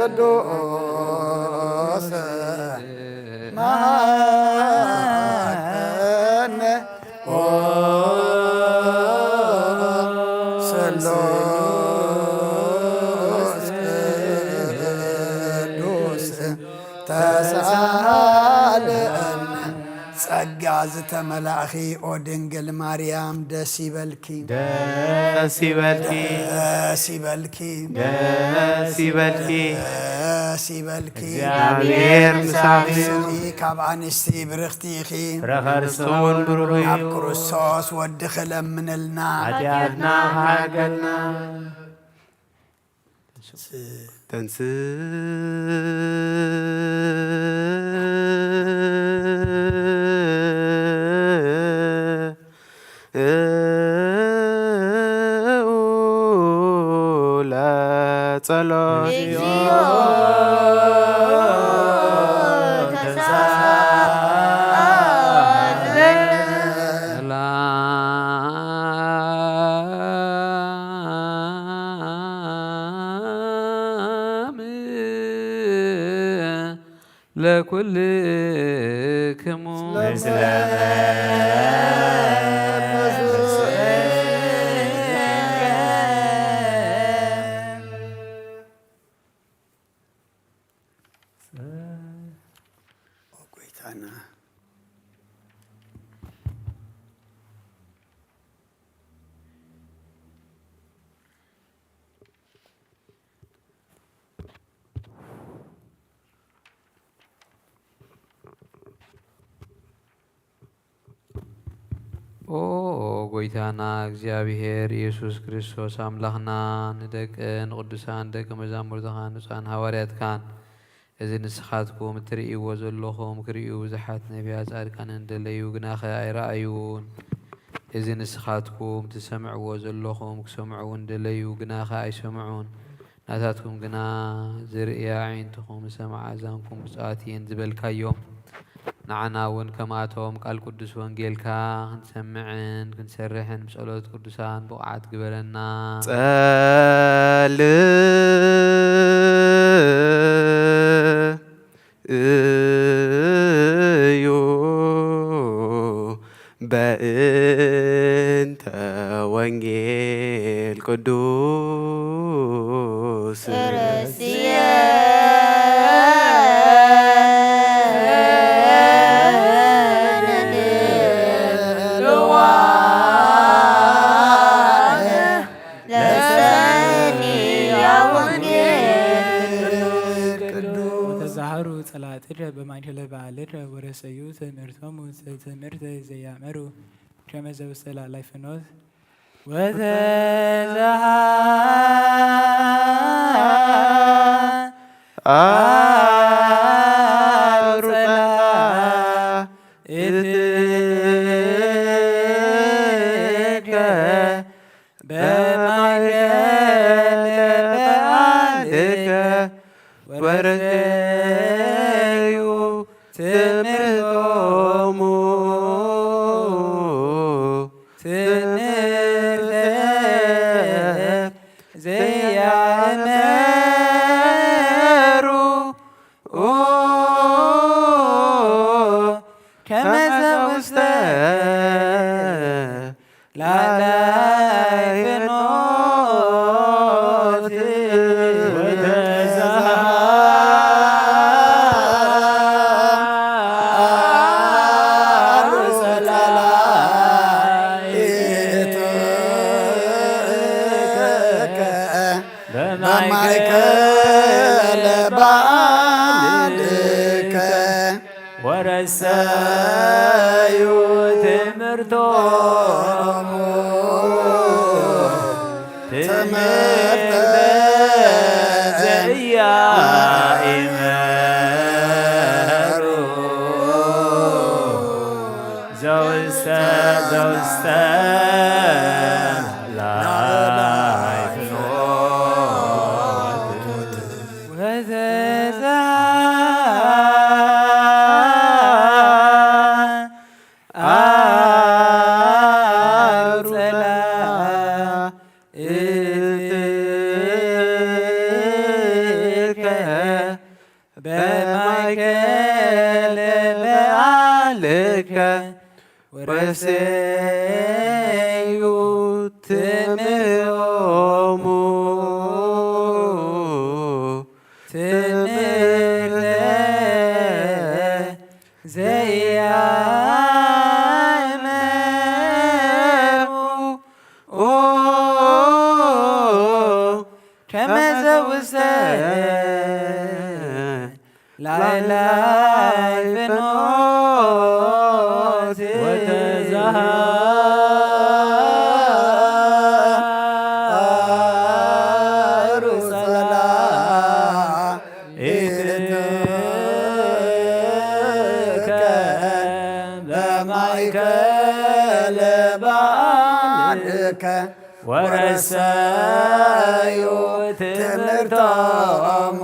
ቅዱስ መሐረነ። ቅዱስ ተሳሃለነ። ጸጋ ዝተመላእኺ ኦ ድንግል ማርያም ደስ ይበልኪ። ደስ ይበልኪ። ደስ ይበልኪ። ደስ ይበልኪ። ደስ ይበልኪ። እግዚኣብሔር ምሳኺ እዩ። ንስኺ ካብ ኣንስቲ ብርኽቲ ኢኺ። ፍረ ከርስኺ እውን ብሩኽ እዩ። ኣብ ክርስቶስ ወድኺ ለምንልና። ሓጢኣትና ክሓገልና። ተንስ ለጸሎት። ሰላም ለኩልክሙ። ጎይታና ኦ ጎይታና እግዚኣብሔር ኢየሱስ ክርስቶስ ኣምላኽና፣ ንደቅን ንቅዱሳን ደቂ መዛሙርትኻን ንጹሓን ሃዋርያትካን እዚ ንስኻትኩም እትርእይዎ ዘለኹም ክርእዩ ብዙሓት ነቢያት ጻድቃንን ደለዩ፣ ግናኸ ኣይረኣዩን። እዚ ንስኻትኩም ትሰምዕዎ ዘለኹም ክሰምዑ እውን ደለዩ፣ ግናኸ ኣይሰምዑን። ናታትኩም ግና ዝርእያ ኣዒንትኹም ዝሰምዓ ኣእዛንኩም ብፁዓት እየን ዝበልካዮም፣ ንዓና እውን ከምኣቶም ቃል ቅዱስ ወንጌልካ ክንሰምዕን ክንሰርሕን ብጸሎት ቅዱሳን ብቑዓት ግበረና። ጸል እዩ በእንተ ወንጌል ቅዱስ። ርእስየ ለሰኒ ያወንጌል ቅዱስ። ወተዛሃሩ ጸላእትደ በማእከለ በዓልደ ወረሰዩ ትምህርቶሙ ትምህርተ ዘያመሩ ከመ ዘውስተ ላዕላይ ፍኖት ወተዛሃሩ ጸላእትከ በማእከለ በዓልከ ወረሰዩ ትምህርቶሙ ትምህርተ ዘያእመሩ ከመ ዘውስተ ላዕላይ ፍኖት ወተዛሃሩ ጸላእትከ በማእከለ በዓልከ ወረሰዩ ትምህርቶሙ ትምህርተ ዘያእመሩ ዘውስተ ዘውስተ ላዕላይ ፍኖት ወዘዛ ላዕላይ ፍኖት ወተዛሃሩ ጸላኢትከ በማእከለ ባልከ ወረሰዩ ትምህርቶሙ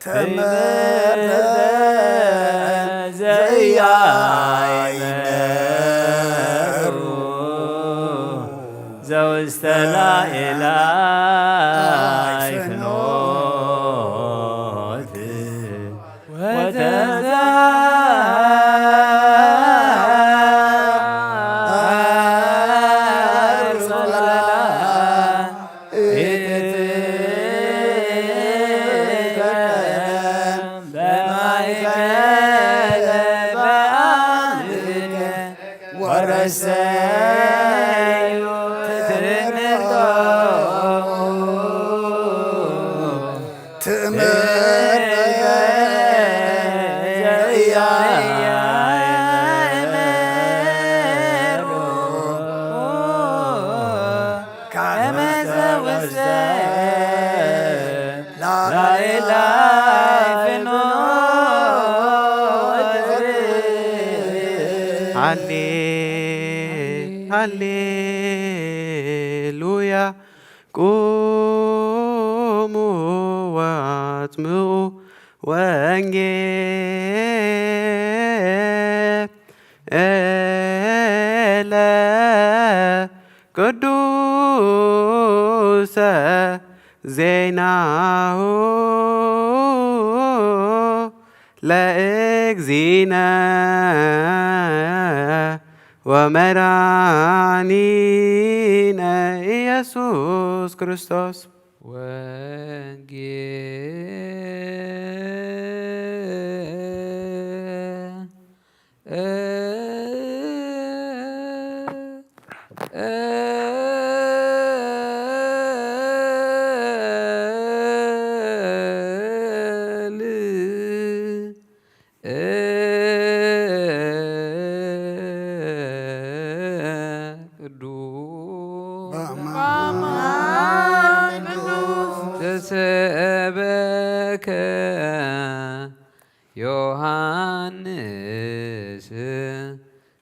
ትምህርተ ዘኢያእመሩ ዘውስተ ላዕላይ ፍኖት ወተዛሃሩ ጸላኢትከ በማእከለ ባልከ ወረሰዩ ትምህርቶሙ ትምህርተ ዘኢያእመሩ ከመ ዘውስተ ላዕላይ ፍኖት። ሃሌ ሃሌሉያ። ቁሙ ወአጽምዑ ወንጌለ ቅዱሰ ዜናሁ ለእግዚእነ ወመድኃኒነ ኢየሱስ ክርስቶስ። ወንጌል ቅዱስ በአማን ቅዱስ ተሰበከ ዮሐንስ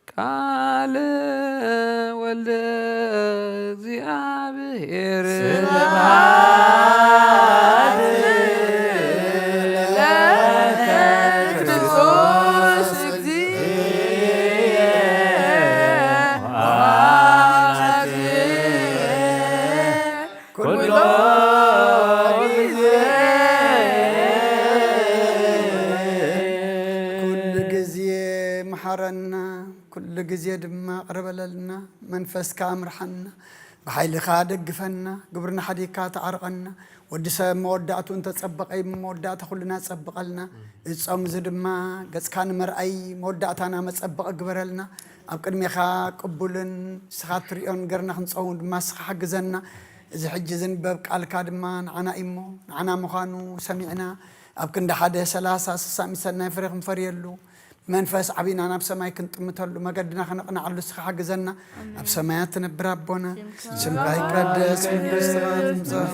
ቃለ ወልደ እግዚአብሔር። ስብሐት ለከ ለክርስቶስ እግዚእ። ኩሎ ጊዜ ኩሉ ጊዜ መሓረና፣ ኩሉ ጊዜ ድማ ቅርበለልና። መንፈስካ ኣምርሓና፣ ብሓይልኻ ደግፈና፣ ግብርና ሓዲግካ ተዓርቐና። ወዲ ሰብ መወዳእቱ እንተጸበቐ እዩ፣ መወዳእታ ኩልና ጸብቐልና። እዚ ጾም እዚ ድማ ገጽካ ንመርኣይ መወዳእታና መጸበቒ ግበረልና። ኣብ ቅድሜኻ ቅቡልን ንስኻ እትሪኦን ገርና ክንጸውም ድማ ንስኻ ሓግዘና። እዚ ሕጂ ዝንበብ ቃልካ ድማ ንዓና እዩ እሞ፣ ንዓና ምዃኑ ሰሚዕና፣ ኣብ ክንዲ ሓደ ሰላሳ ስሳ ሚእቲ ሰናይ ፍሬ ክንፈርየሉ፣ ብመንፈስ ዓቢና ናብ ሰማይ ክንጥምተሉ፣ መገድና ከነቕንዓሉ ንስኻ ሓግዘና። ኣብ ሰማያት ትነብር ኣቦና፣ ስምካ ይቀደስ፣ መንግስትኻ ትምጻእ፣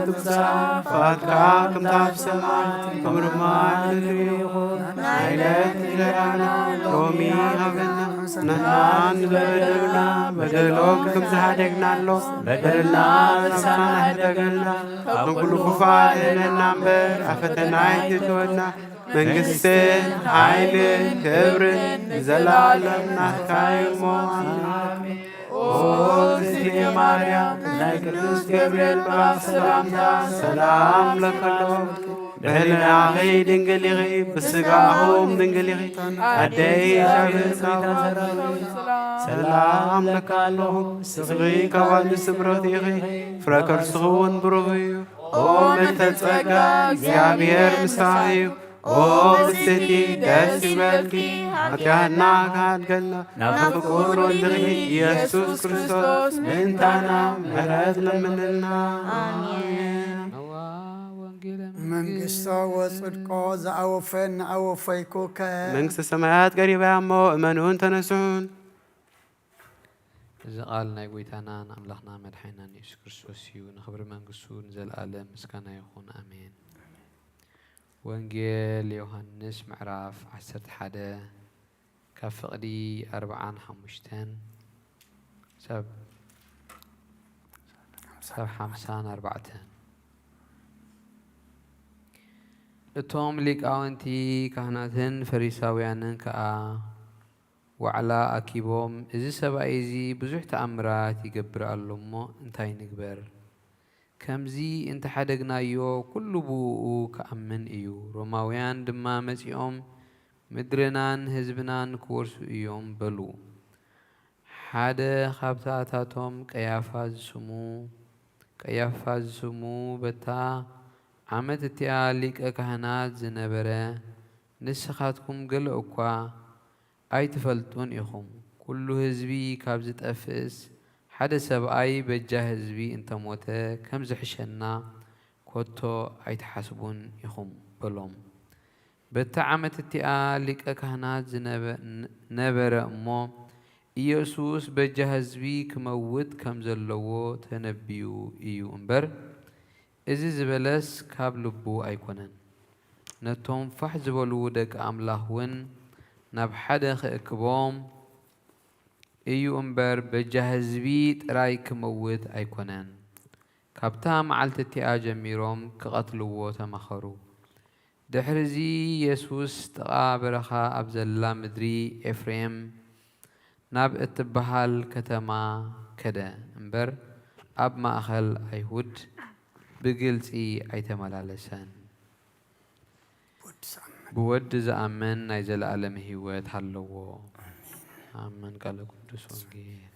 ትምጻእ፣ ፍቓድካ ከምታ ኣብ ሰማይ ከምኡ ድማ ኣብ ምድሪ ይኹን። ናይ ዕለት እንጀራና ሎሚ ሃበና፣ ንሕና ንዝበደሉና በደሎም ከም ዝሃደግናሎም በደልና ንስኻና ኣይትሕደገልና፣ ካብ ኩሉ ክፉእ ኣድሕነና እምበር፣ ኣብ ፈተና ኣይትእትወና፣ መንግስትን ሓይልን ክብርን ንዘለኣለም ናትካ እዩ እሞ፣ ኣሜን። ኦ እግዝእትየ ማርያም፣ ናይ ቅዱስ ገብርኤል መልኣኽ ሰላምታ ሰላም ለክለኩም። ብህሊናኺ ድንግል ኢኺ፣ ብስጋኹም ድንግል ኢኺ። ኣደይ ሻብን ሰላም ለካ ኣለኹ፣ ስኽሪ ካብ ኣንስቲ ብሩኽቲ ኢኺ፣ ፍረ ከርስኺ እውን ብሩኽ እዩ። ኦ ምልዕተ ጸጋ፣ እግዚኣብሔር ምሳኺ እዩ። ኦ ብስቲ ደስ ይበልኪ፣ ኃጢአትና ካድገልና፣ ናብ ፍቁር ወልድኺ ኢየሱስ ክርስቶስ ምእንታና ምሕረት ለምንልና። ኣሜን። መንግስቶ ወጽድቆ ዝኣወፈ እናኣወፈይኩከ። መንግስተ ሰማያት ቀሪባ እሞ እመኑን ተነስሑን። እዚ ቃል ናይ ጎይታናን ኣምላኽና መድሓኒናን የሱስ ክርስቶስ እዩ። ንኽብሪ መንግስቱ ንዘለኣለም ምስጋና ይኹን። ኣሜን። ወንጌል ዮሃንስ ምዕራፍ ዓሰርተ ሓደ ካብ ፍቕዲ ኣርብዓን ሓሙሽተን ሰብ ሰብ ሓምሳን ኣርባዕተን። እቶም ሊቃውንቲ ካህናትን ፈሪሳውያንን ከኣ ዋዕላ ኣኪቦም፣ "እዚ ሰብኣይ እዚ ብዙሕ ተኣምራት ይገብር ኣሎ እሞ እንታይ ንግበር? ከምዚ እንተሓደግናዮ፣ ኩሉ ብእኡ ክኣምን እዩ። ሮማውያን ድማ መጺኦም፣ ምድርናን ህዝብናን ክወርሱ እዮም" በሉ። ሓደ ካብታታቶም ቀያፋ ዝስሙ ቀያፋ ዝስሙ በታ ዓመት እቲኣ ሊቀ ካህናት ዝነበረ፣ "ንስኻትኩም ገለ እኳ ኣይትፈልጡን ኢኹም። ኩሉ ህዝቢ ካብ ዝጠፍእስ፣ ሓደ ሰብኣይ በጃ ህዝቢ እንተሞተ ከም ዝሕሸና ከቶ ኣይትሓስቡን ኢኹም" በሎም። በታ ዓመት እቲኣ ሊቀ ካህናት ዝነበ-፣ ነበረ እሞ፣ ኢየሱስ በጃ ህዝቢ ክመውት ከም ዘለዎ ተነብዩ እዩ እምበር፣ እዚ ዝበለስ ካብ ልቡ ኣይኮነን። ነቶም ፋሕ ዝበሉ ደቂ ኣምላኽ እውን ናብ ሓደ ክእክቦም እዩ እምበር፣ በጃ ህዝቢ ጥራይ ክመውት ኣይኮነን። ካብታ መዓልቲ እቲኣ ጀሚሮም ክቐትልዎ ተማኸሩ። ድሕርዚ የሱስ ጥቓ በረኻ ኣብ ዘላ ምድሪ ኤፍሬም ናብ እትበሃል ከተማ ከደ እምበር፣ ኣብ ማእከል ኣይሁድ ብግልጺ ኣይተመላለሰን። ብወዲ ዝኣምን ናይ ዘለኣለም ህይወት ኣለዎ። ኣሜን። ቃለ ቅዱስ ወንጌል።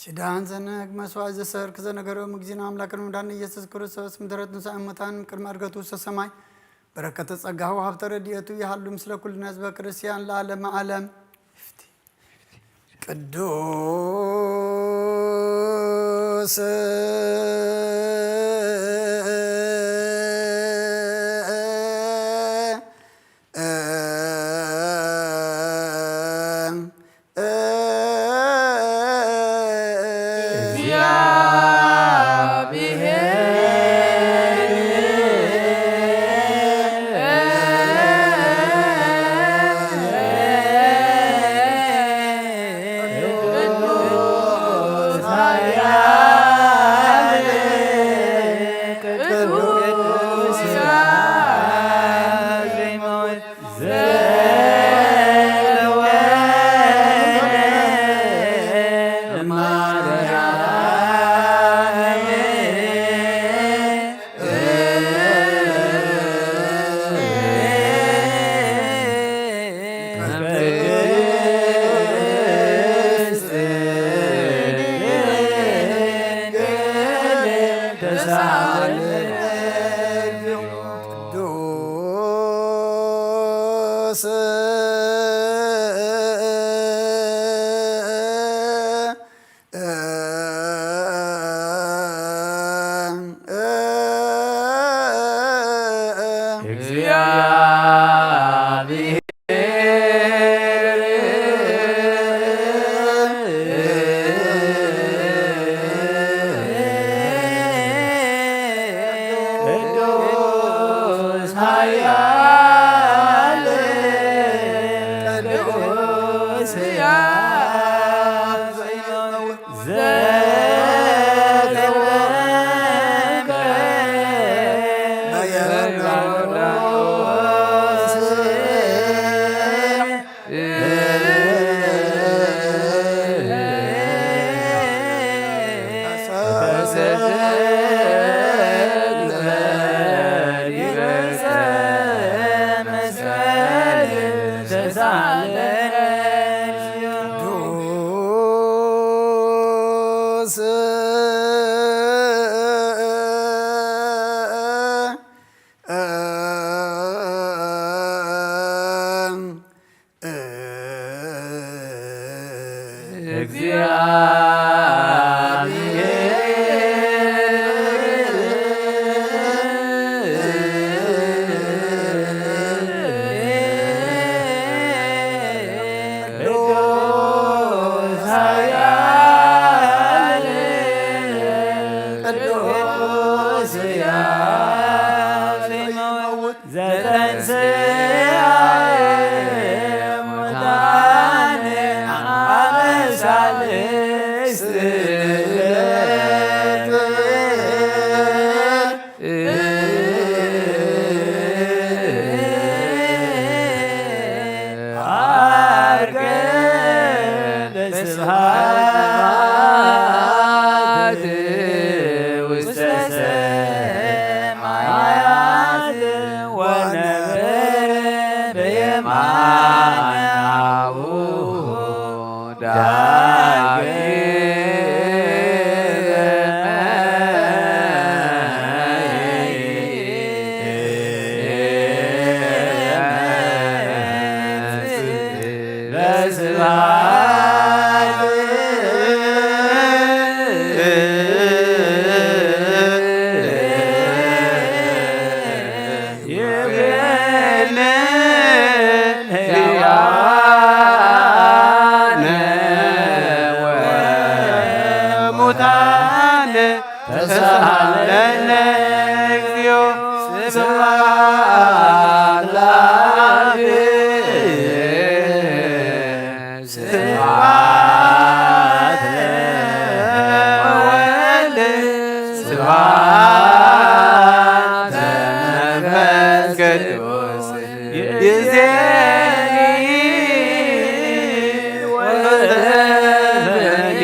ኪዳን ዘነግ መስዋዕት ዘሰርክ ዘነገረው ምግዚን ኣምላክን መድኃኒን ኢየሱስ ክርስቶስ ምድረት ንስኣን ሙታን ቅድሚ ዕርገቱ ውስተ ሰማይ በረከተ ጸጋሁ ሀብተ ረድኤቱ ይሃሉ ምስለ ኩልነ ህዝበ ክርስቲያን ለዓለመ ዓለም። ቅዱስ ቅዱስ ቅዱስ ኃያል ቅዱስ ሕያው እግዚኣብሔር ቅዱስ ኃያል ቅዱስ ሕያው ዘይመውት ዘተንሥአ እሙታን አመ ሣልስት ዐርገ በስብሐት ውስተ ሰማያት ወነበረ በየማነ አቡሁ ዳግመ በስብሐት ይቤልን ሕያዋነ ወሙታነ ተሳሃለነ እግዚኦ። ስብሐት ለአብ ስብሐት ለወልድ ስብሐት ለመንፈስ ቅዱስ ይእዜኒ ወዘልፈኒ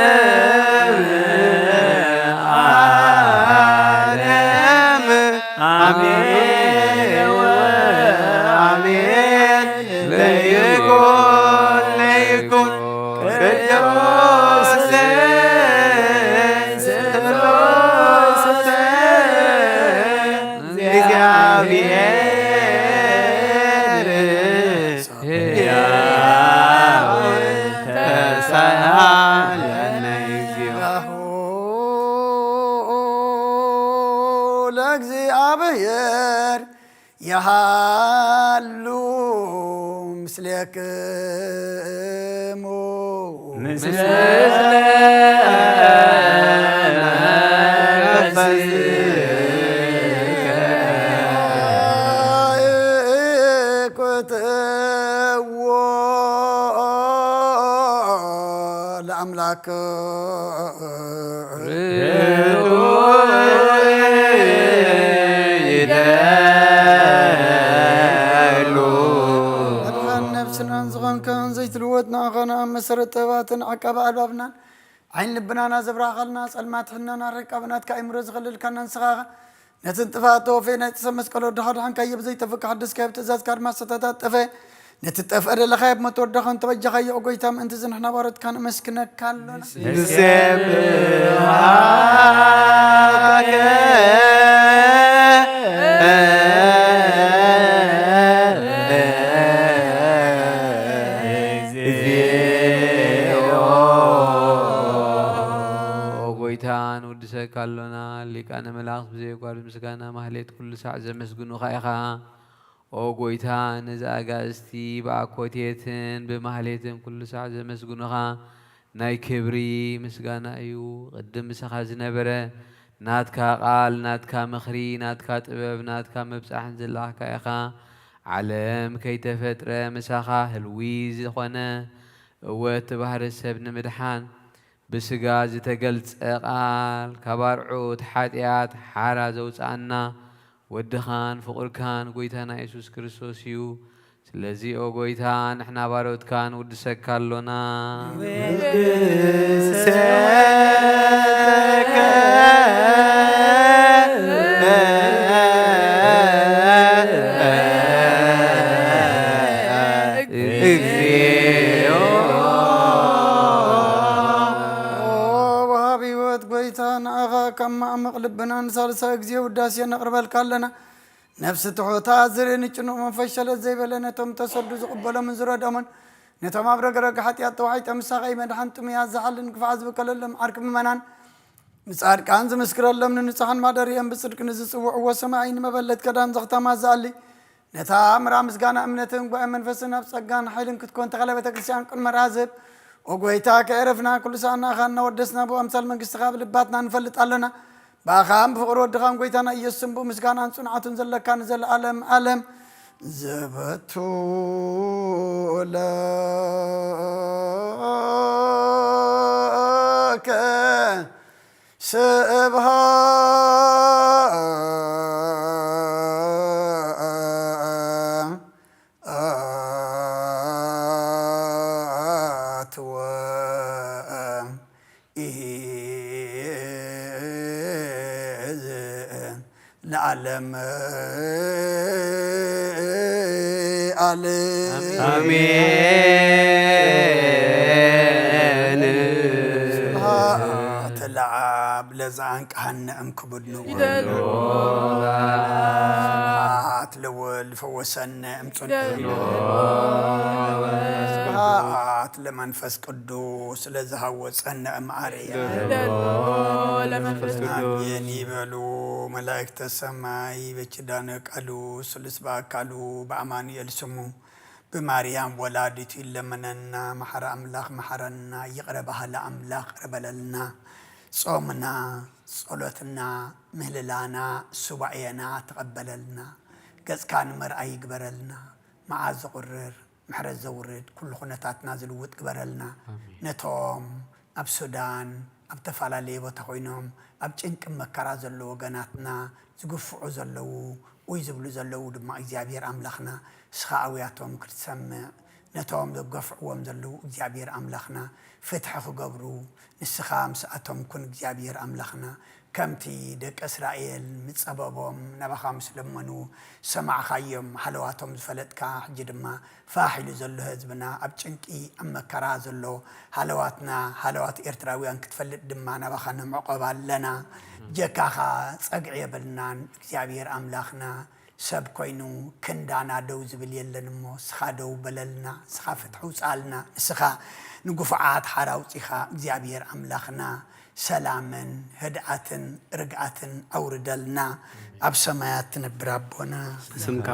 ለዓለመ ዓለም። አሜን ወአሜን። ለይኩን ለይኩን ቅዱስ ስሉስ እግዚአብሔር ሕያው ተሳሃለነ እግዚኦ። ለእግዚአብሔር የሃሉ ምስሌክሙ ምስለ መንፈስከ። ይኩትዎ ለአምላክ ርቱዕ ይደሉ። መድሓን ነብስናን ዝኾንካን ዘይትልወጥ ንዓኻ ንኣብ መሰረት ጥበባትን ዓቃቢ ኣልባብናን ዓይን ልብናና ዘብራኻልና ጸልማት ሕናና ረቃብ ናትካ ኣይምሮ ዝኸለልካና ንስኻ ኢኻ። ነቲ ንጥፋት ተወፌ ናይ ጥሰ መስቀል ወድኻ ድሓንካዮ ብዘይጠፍእ ክሓድስካዮ ብትእዛዝካ ድማ ዝተታጠፈ ነቲ ጠፍአ ደለኻዮ ብሞት ወድኻ እንተበጃኻዮ ኦ ጎይታ ምእንቲ እዚ ንሕና ባሮትካ ነመስግነካ ኣሎና። ንሴብሐከ እግዚኦ። ኦ ጎይታ ንውድሰካ ኣሎና ሊቃነ መላእክት ብዘየቋርጽ ምስጋና ማህሌት ኩሉ ሳዕ ዘመስግኑኻ ኢኻ። ኦ ጎይታ ነዚ ኣጋእዝቲ ብኣኮቴትን ብማህሌትን ኩሉ ሳዕ ዘመስግኑኻ ናይ ክብሪ ምስጋና እዩ። ቅድም ምሳኻ ዝነበረ ናትካ ቃል ናትካ ምኽሪ ናትካ ጥበብ ናትካ ምብጻሕን ዝለኣኽካ ኢኻ። ዓለም ከይተፈጥረ ምሳኻ ህልዊ ዝኾነ እወ እቲ ባህሪ ሰብ ንምድሓን ብስጋ ዝተገልጸ ቃል ካብ ኣርዑት ሓጢኣት ሓራ ዘውጽኣና ወድኻን ፍቑርካን ጎይታና የሱስ ክርስቶስ እዩ። ስለዚ ኦ ጎይታ ንሕና ባሮትካ ንውድሰካ ኣሎና። ንውድሰከ እግዚኦ። ኦ ወሃቢ ህይወት ጎይታ ንኣኻ ካብ ማዕሙቕ ልብናን ሳልሳይ ግዜ ውዳሴ ነቕርበልካ ኣለና። ነፍሲ ትሑታ ዝርኢ ንጭኑቕ መንፈስ ሸለል ዘይበለ ነቶም ተሰዱ ዝቕበሎምን ዝረድኦምን ነቶም ኣብ ረግረግ ሓጢኣት ተዋሒጦም ምሳቐይ መድሓን ጥሙያት ዝሓልን ግፋዕ ዝብከለሎም ዓርኪ ምእመናን ንጻድቃን ዝምስክረሎም ንንጹሓን ማደሪኦም ብጽድቂ ንዝጽውዕዎ ሰማይ ንመበለት ቀዳም ዘኽታማ ዝኣሊ ነታ ምራ ምስጋና እምነትን ጓኤ መንፈስን ኣብ ጸጋን ሓይልን ክትኮን ተኸለ ቤተ ክርስቲያን ቅድመ ራዝብ ኦ ጎይታ ከኤረፍና ኩሉ ሰዓና ኢኻ እናወደስና ብኣምሳል መንግስትኻ ብልባትና ንፈልጥ ኣሎና። ብኣኻን ብፍቕሪ ወድኻን ጎይታና ኢየሱስን ብኡ ምስጋናን ጽንዓቱን ዘለካ ንዘለኣለም ኣለም ዘበቱ ለከ ስብሃት ወ ኢዝ ለዓለም ዓለም። ኣሜን። ስብሐት ለአብ ለዘአንቅሐነ እምክቡድ ንዑ። ይደሉ። ስብሐት ለወልድ ፈወሰነ እምጽንዑ። ይደሉ። ስብሐት ለመንፈስ ቅዱስ ለዘሃወፀነ እምአርያ። ይደሉ ለመንፈስ ቅዱስ። ኣሜን ይበሉ መላእክተ ሰማይ በኪዳነ ቃሉ ስሉስ በአካሉ በአማኑኤል ስሙ ብማርያም ወላዲቱ ይለመነና። መሐረ አምላክ መሐረና፣ ይቅረ በሃሊ አምላክ ቅረ በለልና። ጾምና፣ ጸሎትና፣ ምህልላና፣ ሱባኤና ተቀበለልና። ገጽካ ንምርኣይ ይግበረልና። መዓዝ ዝቁርር ምሕረት ዘውርድ፣ ኩሉ ኩነታትና ዝልውጥ ግበረልና። ኣሜን። ነቶም ኣብ ሱዳን ኣብ ተፈላለየ ቦታ ኮይኖም ኣብ ጭንቂ መከራ ዘለዉ ወገናትና ዝግፍዑ ዘለዉ ወይ ዝብሉ ዘለዉ ድማ እግዚኣብሔር ኣምላኽና ንስኻ ኣውያቶም ክትሰምዕ ነቶም ዘገፍዕዎም ዘለዉ እግዚኣብሔር ኣምላኽና ፍትሒ ክገብሩ ንስኻ ምስኣቶም ኩን እግዚኣብሔር ኣምላኽና። ከምቲ ደቂ እስራኤል ምጸበቦም ናባኻ ምስ ለመኑ ሰማዕኻዮም፣ ሃለዋቶም ዝፈለጥካ፣ ሕጂ ድማ ፋሕ ኢሉ ዘሎ ህዝብና ኣብ ጭንቂ ኣብ መከራ ዘሎ ሃለዋትና ሃለዋት ኤርትራውያን ክትፈልጥ ድማ ናባኻ ንምዕቆብ ኣለና። ጀካኻ ጸግዒ የብልናን እግዚኣብሔር ኣምላኽና። ሰብ ኮይኑ ክንዳና ደው ዝብል የለን እሞ ንስኻ ደው በለልና፣ ንስኻ ፍትሒ ውጻልና፣ ንስኻ ንግፉዓት ሓራ ኣውጺኻ እግዚኣብሔር ኣምላኽና። ሰላምን ህድኣትን ርግኣትን ኣውርደልና። ኣብ ሰማያት ትነብር ኣቦና። ስምካ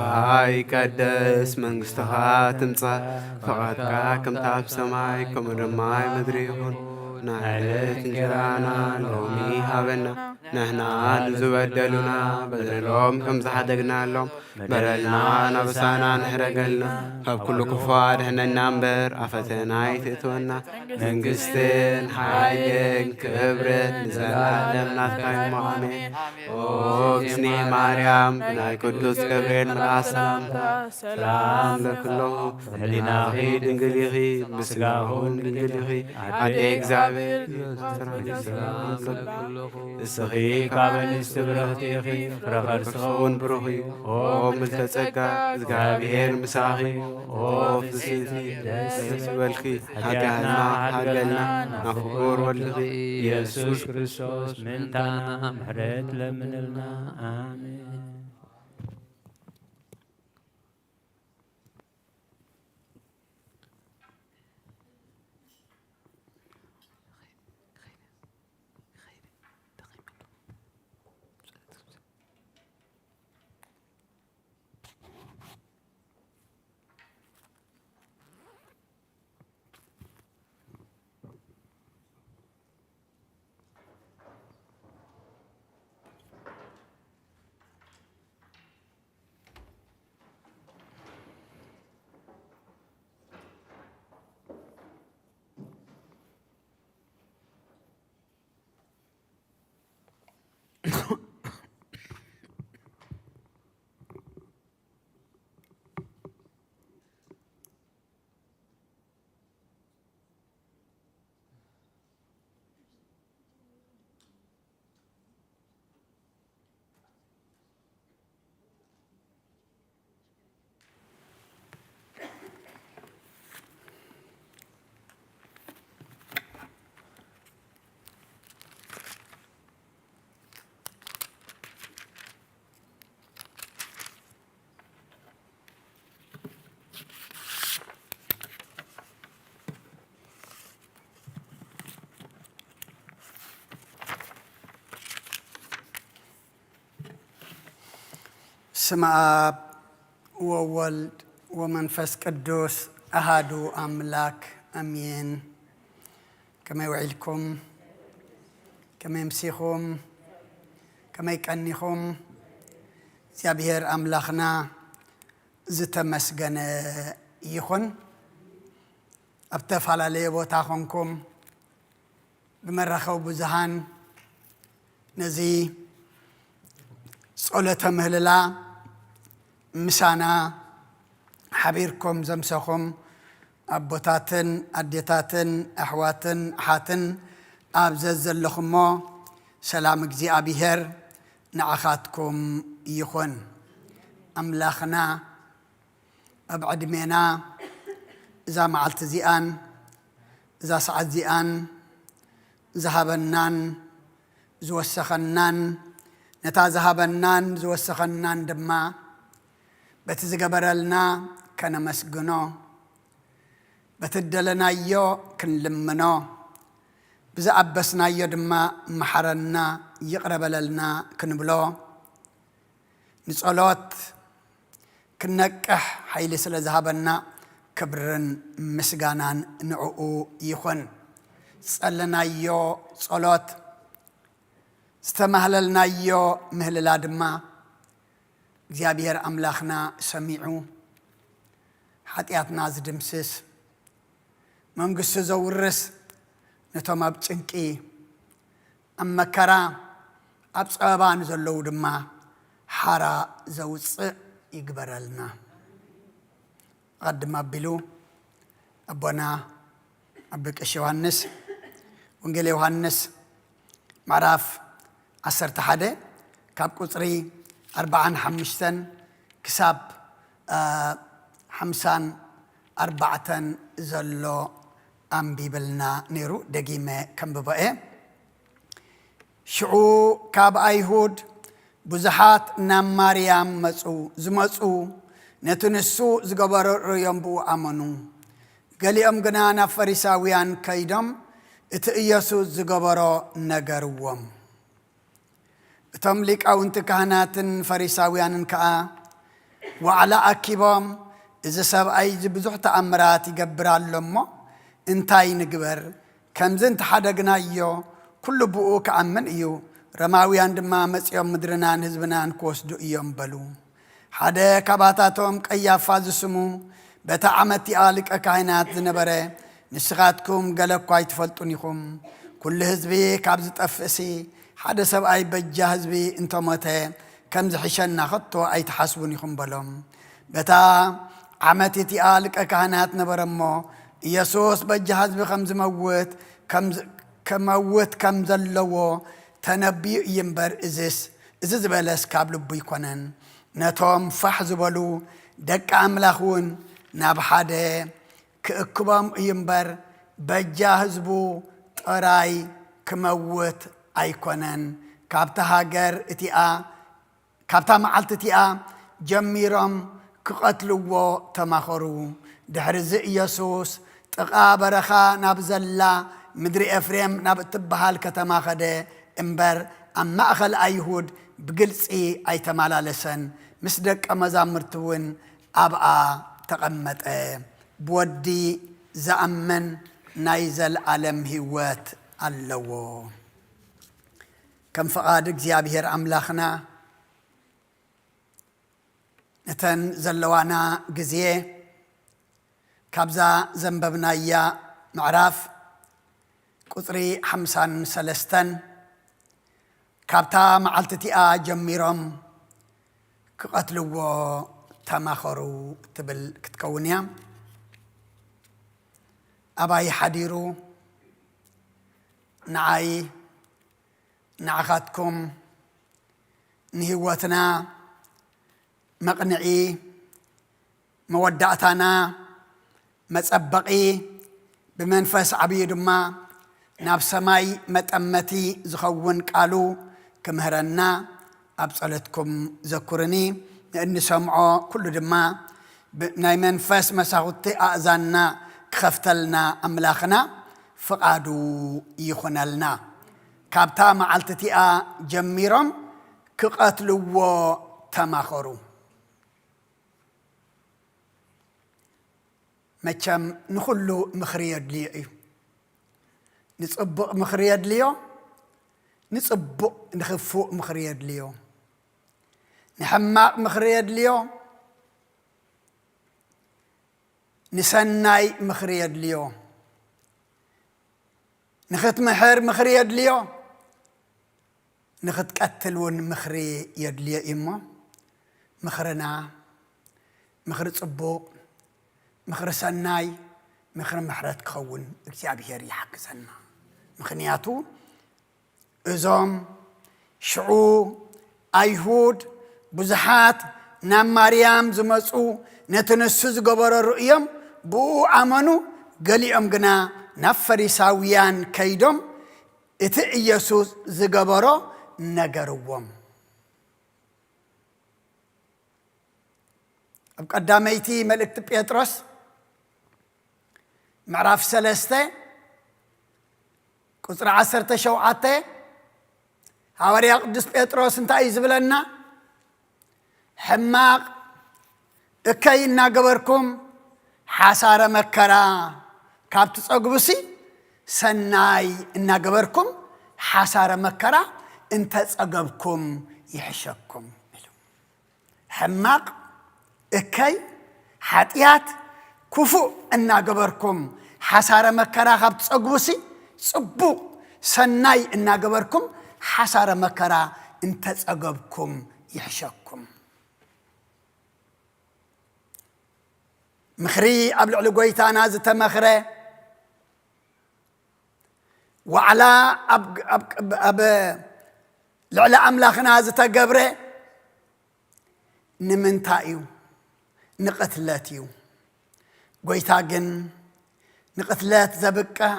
ይቀደስ፣ መንግስትኻ ትምጻእ፣ ፈቓድካ ከምታ ኣብ ሰማይ ከምኡ ድማ ኣብ ምድሪ ይኹን። ናይ ዕለት እንጀራና ሎሚ ሃበና፣ ንሕና ንዝበደሉና በደሎም ከም ዝሓደግናሎም በደልና ናብሳና ንሕረገልና፣ ካብ ኩሉ ክፉ ኣድሕነና እምበር፣ ኣብ ፈተና ኣይትእትወና። መንግስትን ሓይልን ክብርን ንዘለኣለም ናትካ እዩ። ኣሜን። ኦ እግዝእትየ ማርያም፣ ብናይ ቅዱስ ገብርኤል መልኣክ ሰላምታ ሰላም እብለኪ ኣለኹ። ህሊናኺ ድንግል ኢኺ፣ ብስጋኹም ድንግል ኢኺ። ኣዴ እግዚኣብሔር፣ ሰላም እብለኪ ኣለኹ። እስኺ ካብ ኣንስቲ ብርኽቲ ኢኺ፣ ፍረ ከርስኺ እውን ብሩኽ እዩ። ኦ ምልዕተ ጸጋ፣ እግዚኣብሔር ምሳኺ፣ ኦ ፍስሕቲ፣ ደስ ይበልኪ። ሓጢኣትና ሓልገልና፣ ናብ ፍቁር ወልድኺ ኢየሱስ ክርስቶስ ምእንታና ምሕረት ለምንልና። ኣሜን። በስመ አብ ወወልድ ወመንፈስ ቅዱስ አሃዱ አምላክ አሜን። ከመይ ውዒልኩም? ከመይ ምሲኹም? ከመይ ቀኒኹም? እግዚኣብሔር ኣምላኽና ዝተመስገነ ይኹን። ኣብ ዝተፈላለየ ቦታ ኾንኩም ብመራኸቢ ብዙሃን ነዚ ጸሎተ ምህልላ ምሳና ሓቢርኩም ዘምሰኹም ኣቦታትን ኣዴታትን ኣሕዋትን ኣሓትን ኣብ ዘዘለኹሞ ሰላም እግዚኣብሔር ንዓኻትኩም ይኹን። ኣምላኽና ኣብ ዕድሜና እዛ መዓልቲ እዚኣን እዛ ሰዓት እዚኣን ዝሃበናን ዝወሰኸናን፣ ነታ ዝሃበናን ዝወሰኸናን ድማ በቲ ዝገበረልና ከነመስግኖ፣ በቲ ደለናዮ ክንልምኖ፣ ብዝኣበስናዮ ድማ መሓረና ይቕረ በለልና ክንብሎ፣ ንጸሎት ክንነቅሕ ሓይሊ ስለ ዝሃበና ክብርን ምስጋናን ንዕኡ ይኹን። ዝጸለናዮ ጸሎት፣ ዝተማህለልናዮ ምህልላ ድማ እግዚኣብሔር ኣምላኽና ሰሚዑ ሓጢኣትና ዝድምስስ፣ መንግስቱ ዘውርስ፣ ነቶም ኣብ ጭንቂ፣ ኣብ መከራ፣ ኣብ ጸበባ ንዘለዉ ድማ ሓራ ዘውጽእ ይግበረልና። ኣቐድም ኣቢሉ ኣቦና ኣቢ ቀሺ ዮሃንስ፣ ወንጌል ዮሃንስ ምዕራፍ ዓሰርተ ሓደ ካብ ቁጽሪ ኣርባዓን ሓሙሽተን ክሳብ፣ እ፣ ሓምሳን ኣርባዕተን ዘሎ ኣንቢብልና ነይሩ። ደጊመ ከንብቦ እየ። ሽዑ ካብ ኣይሁድ ብዙሓት ናብ ማርያም መጹ። ዝመጹ ነቲ ንሱ ዝገበሮ ርእዮም ብኡ ኣመኑ። ገሊኦም ግና ናብ ፈሪሳውያን ከይዶም እቲ ኢየሱስ ዝገበሮ ነገርዎም። እቶም ሊቃውንቲ ካህናትን ፈሪሳውያንን ከኣ ዋዕላ ኣኪቦም፣ "እዚ ሰብኣይ እዚ ብዙሕ ተኣምራት ይገብር ኣሎ እሞ እንታይ ንግበር? ከምዚ እንተሓደግናዮ ኩሉ ብኡ ክኣምን እዩ። ሮማውያን ድማ መጺኦም ምድርናን ህዝብናን ክወስዱ እዮም" በሉ። ሓደ ካባታቶም ቀያፋ ዝስሙ በታ ዓመት እቲኣ ሊቀ ካህናት ዝነበረ፣ "ንስኻትኩም ገለ እኳ ኣይትፈልጡን ኢኹም። ኩሉ ህዝቢ ካብ ዝጠፍእሲ ሓደ ሰብኣይ በጃ ህዝቢ እንተሞተ ከም ዝሕሸና ከቶ ኣይትሓስቡን ኢኹም" በሎም። በታ ዓመት እቲኣ ሊቀ ካህናት ነበረ እሞ፣ ኢየሱስ በጃ ህዝቢ ከም ዝመውት፣ ከም ዝ-፣ ክመውት ከም ዘለዎ ተነብዩ እዩ እምበር፣ እዝስ፣ እዚ ዝበለስ ካብ ልቡ ኣይኮነን። ነቶም ፋሕ ዝበሉ ደቂ ኣምላኽ እውን ናብ ሓደ ክእክቦም እዩ እምበር፣ በጃ ህዝቡ ጥራይ ክመውት ኣይኮነን። ካብታ ሃገር እቲኣ፣ ካብታ መዓልቲ እቲኣ ጀሚሮም ክቐትልዎ ተማኸሩ። ድሕርዚ ኢየሱስ ጥቓ በረኻ ናብ ዘላ ምድሪ ኤፍሬም ናብ እትበሃል ከተማ ኸደ እምበር፣ ኣብ ማእኸል ኣይሁድ ብግልጺ ኣይተመላለሰን። ምስ ደቀ መዛሙርቲ እውን ኣብኣ ተቐመጠ። ብወዲ ዝኣምን ናይ ዘለኣለም ህይወት ኣለዎ። ከም ፍቓድ እግዚኣብሔር ኣምላኽና፣ ነተን ዘለዋና ግዜ ካብዛ ዘንበብናያ ምዕራፍ ቁጽሪ ሓምሳን ሰለስተን፣ ካብታ መዓልቲ እቲኣ ጀሚሮም ክቐትልዎ ተማኸሩ ትብል ክትከውን እያ። ኣባይ ሓዲሩ ንዓይ ንዓኻትኩም ንህይወትና መቕንዒ፣ መወዳእታና መጸበቒ፣ ብመንፈስ ዓብዩ ድማ ናብ ሰማይ መጠመቲ ዝኸውን ቃሉ ክምህረና ኣብ ጸሎትኩም ዘኩርኒ። ንእንሰምዖ ኩሉ ድማ ብ-፣ ናይ መንፈስ መሳኹቲ ኣእዛንና ክኸፍተልና ኣምላኽና ፍቓዱ ይኹነልና። ካብታ መዓልቲ እቲኣ ጀሚሮም ክቐትልዎ ተማኸሩ። መቸም ንኹሉ ምኽሪ የድልዮ እዩ። ንጽቡቕ ምኽሪ የድልዮ፣ ንጽቡቕ ንኽፉእ ምኽሪ የድልዮ፣ ንሕማቕ ምኽሪ የድልዮ፣ ንሰናይ ምኽሪ የድልዮ፣ ንኽትምሕር ምኽሪ የድልዮ፣ ንኽትቀትል እውን ምኽሪ የድልዮ እዩ እሞ፣ ምኽርና ምኽሪ ጽቡቕ፣ ምኽሪ ሰናይ፣ ምኽሪ ምሕረት ክኸውን እግዚኣብሔር ይሓግዘና። ምኽንያቱ እዞም ሽዑ ኣይሁድ ብዙሓት ናብ ማርያም ዝመጹ፣ ነቲ ንሱ ዝገበሮ ርእዮም ብኡ ኣመኑ። ገሊኦም ግና ናብ ፈሪሳውያን ከይዶም እቲ ኢየሱስ ዝገበሮ ነገርዎም። ኣብ ቀዳመይቲ መልእክቲ ጴጥሮስ ምዕራፍ ሰለስተ ቁጽሪ ዓሰርተ ሸውዓተ፣ ሃዋርያ ቅዱስ ጴጥሮስ እንታይ እዩ ዝብለና? ሕማቕ እከይ እናገበርኩም ሓሳረ መከራ ካብ ትጸግቡሲ፣ ሰናይ እናገበርኩም ሓሳረ መከራ እንተጸገብኩም ይሕሸኩም ኢሉ። ሕማቕ፣ እከይ፣ ሓጢኣት፣ ክፉእ እናገበርኩም ሓሳረ መከራ ካብ ትጸግቡሲ፣ ጽቡቕ፣ ሰናይ እናገበርኩም ሓሳረ መከራ እንተጸገብኩም ይሕሸኩም። ምኽሪ ኣብ ልዕሊ ጐይታና ዝተመኽረ፣ ዋዕላ ኣብ፣ ኣብ፣ ኣብ ልዕሊ ኣምላኽና ዝተገብረ ንምንታይ እዩ? ንቕትለት እዩ። ጐይታ ግን ንቕትለት ዘብቅዕ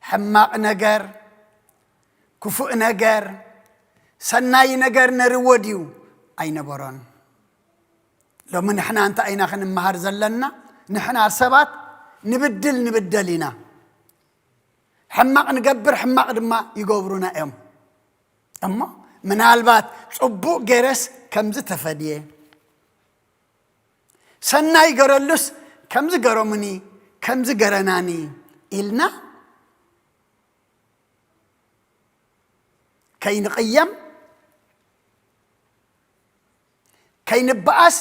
ሕማቕ ነገር፣ ክፉእ ነገር፣ ሰናይ ነገር ነርዎ ድዩ? ኣይነበሮን። ሎሚ ንሕና እንታይ ኢና ክንመሃር ዘለና? ንሕና ሰባት ንብድል ንብደል ኢና። ሕማቕ ንገብር፣ ሕማቕ ድማ ይገብሩና እዮም። እሞ ምናልባት ጽቡቕ ገይረስ ከምዚ ተፈድየ፣ ሰናይ ገረሉስ ከምዚ ገረሙኒ፣ ከምዚ ገረናኒ ኢልና ከይንቕየም፣ ከይንበኣስ፣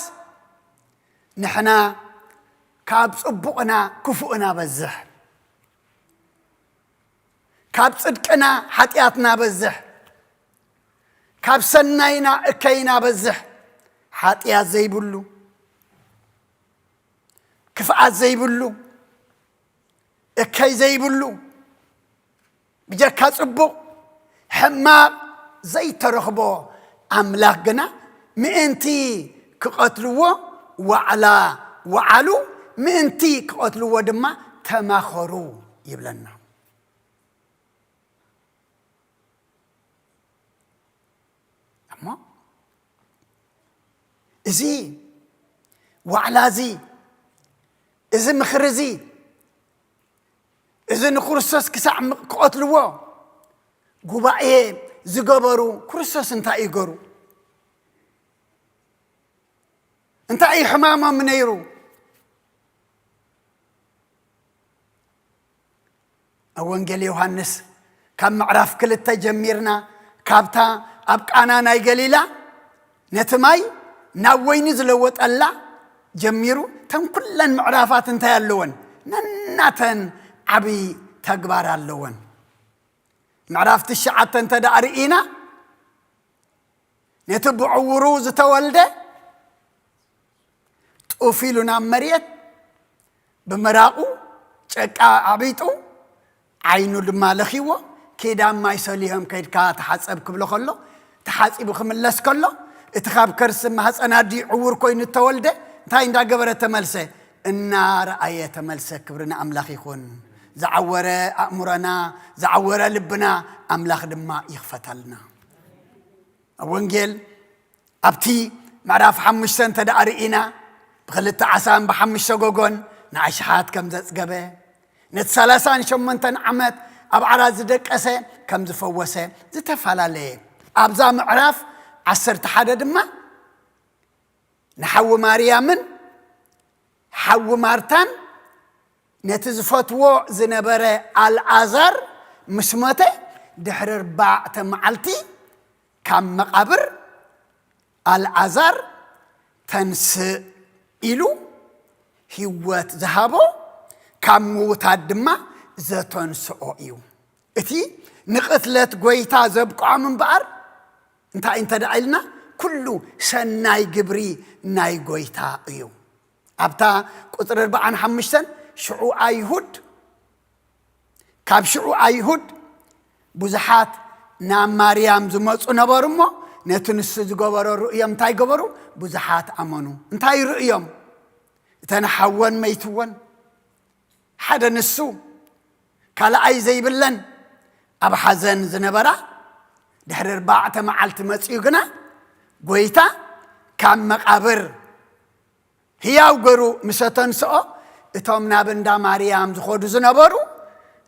ንሕና ካብ ጽቡቕና ክፉእና በዝሕ፣ ካብ ጽድቅና ሓጢኣትና በዝሕ፣ ካብ ሰናይና እከይና በዝሕ። ሓጢኣት ዘይብሉ፣ ክፍኣት ዘይብሉ፣ እከይ ዘይብሉ፣ ብጀካ ጽቡቕ፣ ሕማቕ ዘይተረኽቦ ኣምላኽ ግና ምእንቲ ክቐትልዎ ዋዕላ ወዓሉ፣ ምእንቲ ክቐትልዎ ድማ ተማኸሩ ይብለና። እሞ እዚ ዋዕላ እዚ፣ እዚ ምኽሪ እዚ፣ እዚ ንክርስቶስ ክሳዕ ም-፣ ክቐትልዎ ጉባኤ ዝገበሩ፣ ክርስቶስ እንታይ እዩ ገሩ? እንታይ እዩ ሕማሞም ነይሩ? ኣብ ወንጌል ዮሃንስ ካብ ምዕራፍ ክልተ ጀሚርና፣ ካብታ ኣብ ቃና ናይ ገሊላ ነቲ ማይ ናብ ወይኒ ዝለወጠላ ጀሚሩ፣ እተን ኩለን ምዕራፋት እንታይ ኣለወን? ነናተን ዓብዪ ተግባር ኣለወን። ምዕራፍ ትሽዓተ እንተ ደኣ ርኢና፣ ነቲ ብዕውሩ ዝተወልደ ጡፍ ኢሉ ናብ መሬት፣ ብምራቑ ጨቃ ኣዕቢጡ፣ ዓይኑ ድማ ለኺዎ፣ ኪዳ ማይ ሰሊሆም ከይድካ ተሓጸብ ክብሎ ከሎ፣ ተሓጺቡ ክምለስ ከሎ፣ እቲ ካብ ከርሲ ማህጸን ኣዲኡ ዕውር ኮይኑ እተወልደ እንታይ እንዳገበረ ተመልሰ? እናረኣየ ተመልሰ። ክብሪ ንኣምላኽ ይኹን። ዝዓወረ ኣእምሮና፣ ዝዓወረ ልብና ኣምላኽ ድማ ይኽፈተልና። ኣብ ወንጌል ኣብቲ ምዕራፍ ሓሙሽተ እንተ ደኣ ርኢና፣ ብኽልተ ዓሳን ብሓሙሽተ ጎጎን ንኣሽሓት ከም ዘጽገበ፣ ነቲ ሰላሳን ሸሞንተን ዓመት ኣብ ዓራት ዝደቀሰ ከም ዝፈወሰ፣ ዝተፈላለየ። ኣብዛ ምዕራፍ ዓሰርተ ሓደ ድማ ንሓዊ ማርያምን ሓዊ ማርታን ነቲ ዝፈትዎ ዝነበረ ኣልኣዛር ምስ ሞተ ድሕሪ ኣርባዕተ መዓልቲ ካብ መቓብር ኣልኣዛር ተንስእ ኢሉ ህይወት ዝሃቦ ካብ ምዉታት ድማ ዘተንስኦ እዩ። እቲ ንቕትለት ጐይታ ዘብቅዖም እምበኣር እንታይ እንተ ደኣ ኢልና፣ ኩሉ ሰናይ ግብሪ ናይ ጐይታ እዩ። ኣብታ ቁጽሪ ኣርባዓን ሓሙሽተን ሽዑ ኣይሁድ፣ ካብ ሽዑ ኣይሁድ ብዙሓት ናብ ማርያም ዝመጹ ነበሩ እሞ፣ ነቲ ንሱ ዝገበሮ ርእዮም እንታይ ገበሩ? ብዙሓት ኣመኑ። እንታይ ርእዮም? እተን ሓወን መይትወን፣ ሓደ ንሱ ካልኣይ ዘይብለን ኣብ ሓዘን ዝነበራ፣ ድሕሪ ኣርባዕተ መዓልቲ መጺኡ ግና ጐይታ ካብ መቓብር ህያው ገሩ ምስ ኣተንስኦ፣ እቶም ናብ እንዳ ማርያም ዝኸዱ ዝነበሩ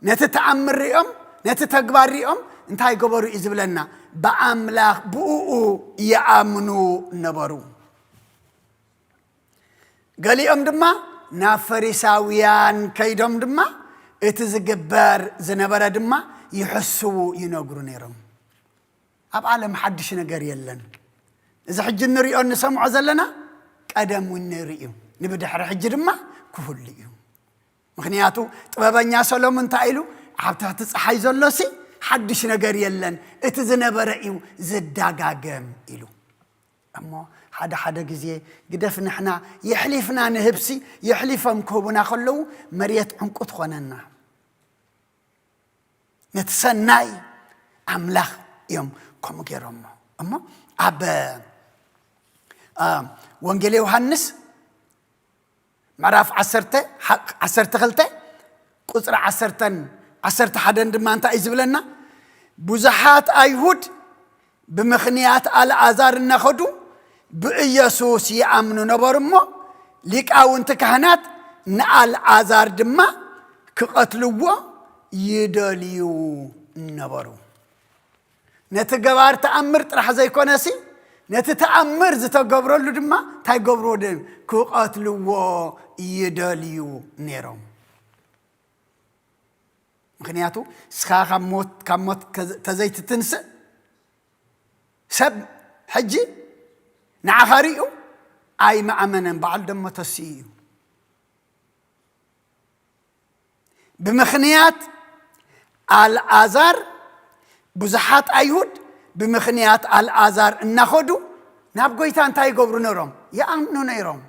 ነቲ ተኣምር ሪኦም፣ ነቲ ተግባር ሪኦም እንታይ ገበሩ እዩ ዝብለና? ብኣምላኽ ብእኡ ይኣምኑ ነበሩ። ገሊኦም ድማ ናብ ፈሪሳውያን ከይዶም ድማ እቲ ዝግበር ዝነበረ ድማ ይሕስዉ ይነግሩ ነይሮም። ኣብ ዓለም ሓድሽ ነገር የለን። እዚ ሕጂ እንሪኦ እንሰምዖ ዘለና ቀደም እውን ነይሩ እዩ። ንብድሕሪ ሕጂ ድማ ክህሉ እዩ። ምኽንያቱ ጥበበኛ ሰሎሞን እንታይ ኢሉ? ኣብ ትሕቲ ፀሓይ ዘሎሲ ሓድሽ ነገር የለን፣ እቲ ዝነበረ እዩ ዝደጋገም ኢሉ። እሞ ሓደ ሓደ ግዜ ግደፍ ንሕና የሕሊፍና ንህብሲ፣ የሕሊፎም ክህቡና ከለዉ መሬት ዕንቁ ትኾነና። ነቲ ሰናይ ኣምላኽ እዮም ከምኡ ገይሮሞ። እሞ ኣብ አ፣ ወንጌል ዮሃንስ ምዕራፍ ዓሰርተ ሓ- ዓሰርተ ክልተ ቁጽሪ ዓሰርተን ዓሰርተ ሓደን ድማ እንታይ እዩ ዝብለና? ብዙሓት ኣይሁድ ብምኽንያት ኣልኣዛር እናኸዱ ብኢየሱስ ይኣምኑ ነበሩ እሞ፣ ሊቃውንቲ ካህናት ንኣልኣዛር ድማ ክቐትልዎ ይደልዩ ነበሩ። ነቲ ገባር ተኣምር ጥራሕ ዘይኮነሲ፣ ነቲ ተኣምር ዝተገብረሉ ድማ እንታይ ገብርዎ ደም? ክቐትልዎ ይደልዩ ነይሮም። ምኽንያቱ እስኻ ካብ ሞት፣ ካብ ሞት ከዘ-፣ ተዘይትትንስእ ሰብ ሕጂ ንዓኻ ሪኡ ኣይመኣመነን፣ በዓል ደሞ ተስኡ እዩ። ብምኽንያት ኣልኣዛር፣ ብዙሓት ኣይሁድ ብምኽንያት ኣልኣዛር እናኸዱ ናብ ጎይታ እንታይ ይገብሩ ነይሮም? ይኣምኑ ነይሮም።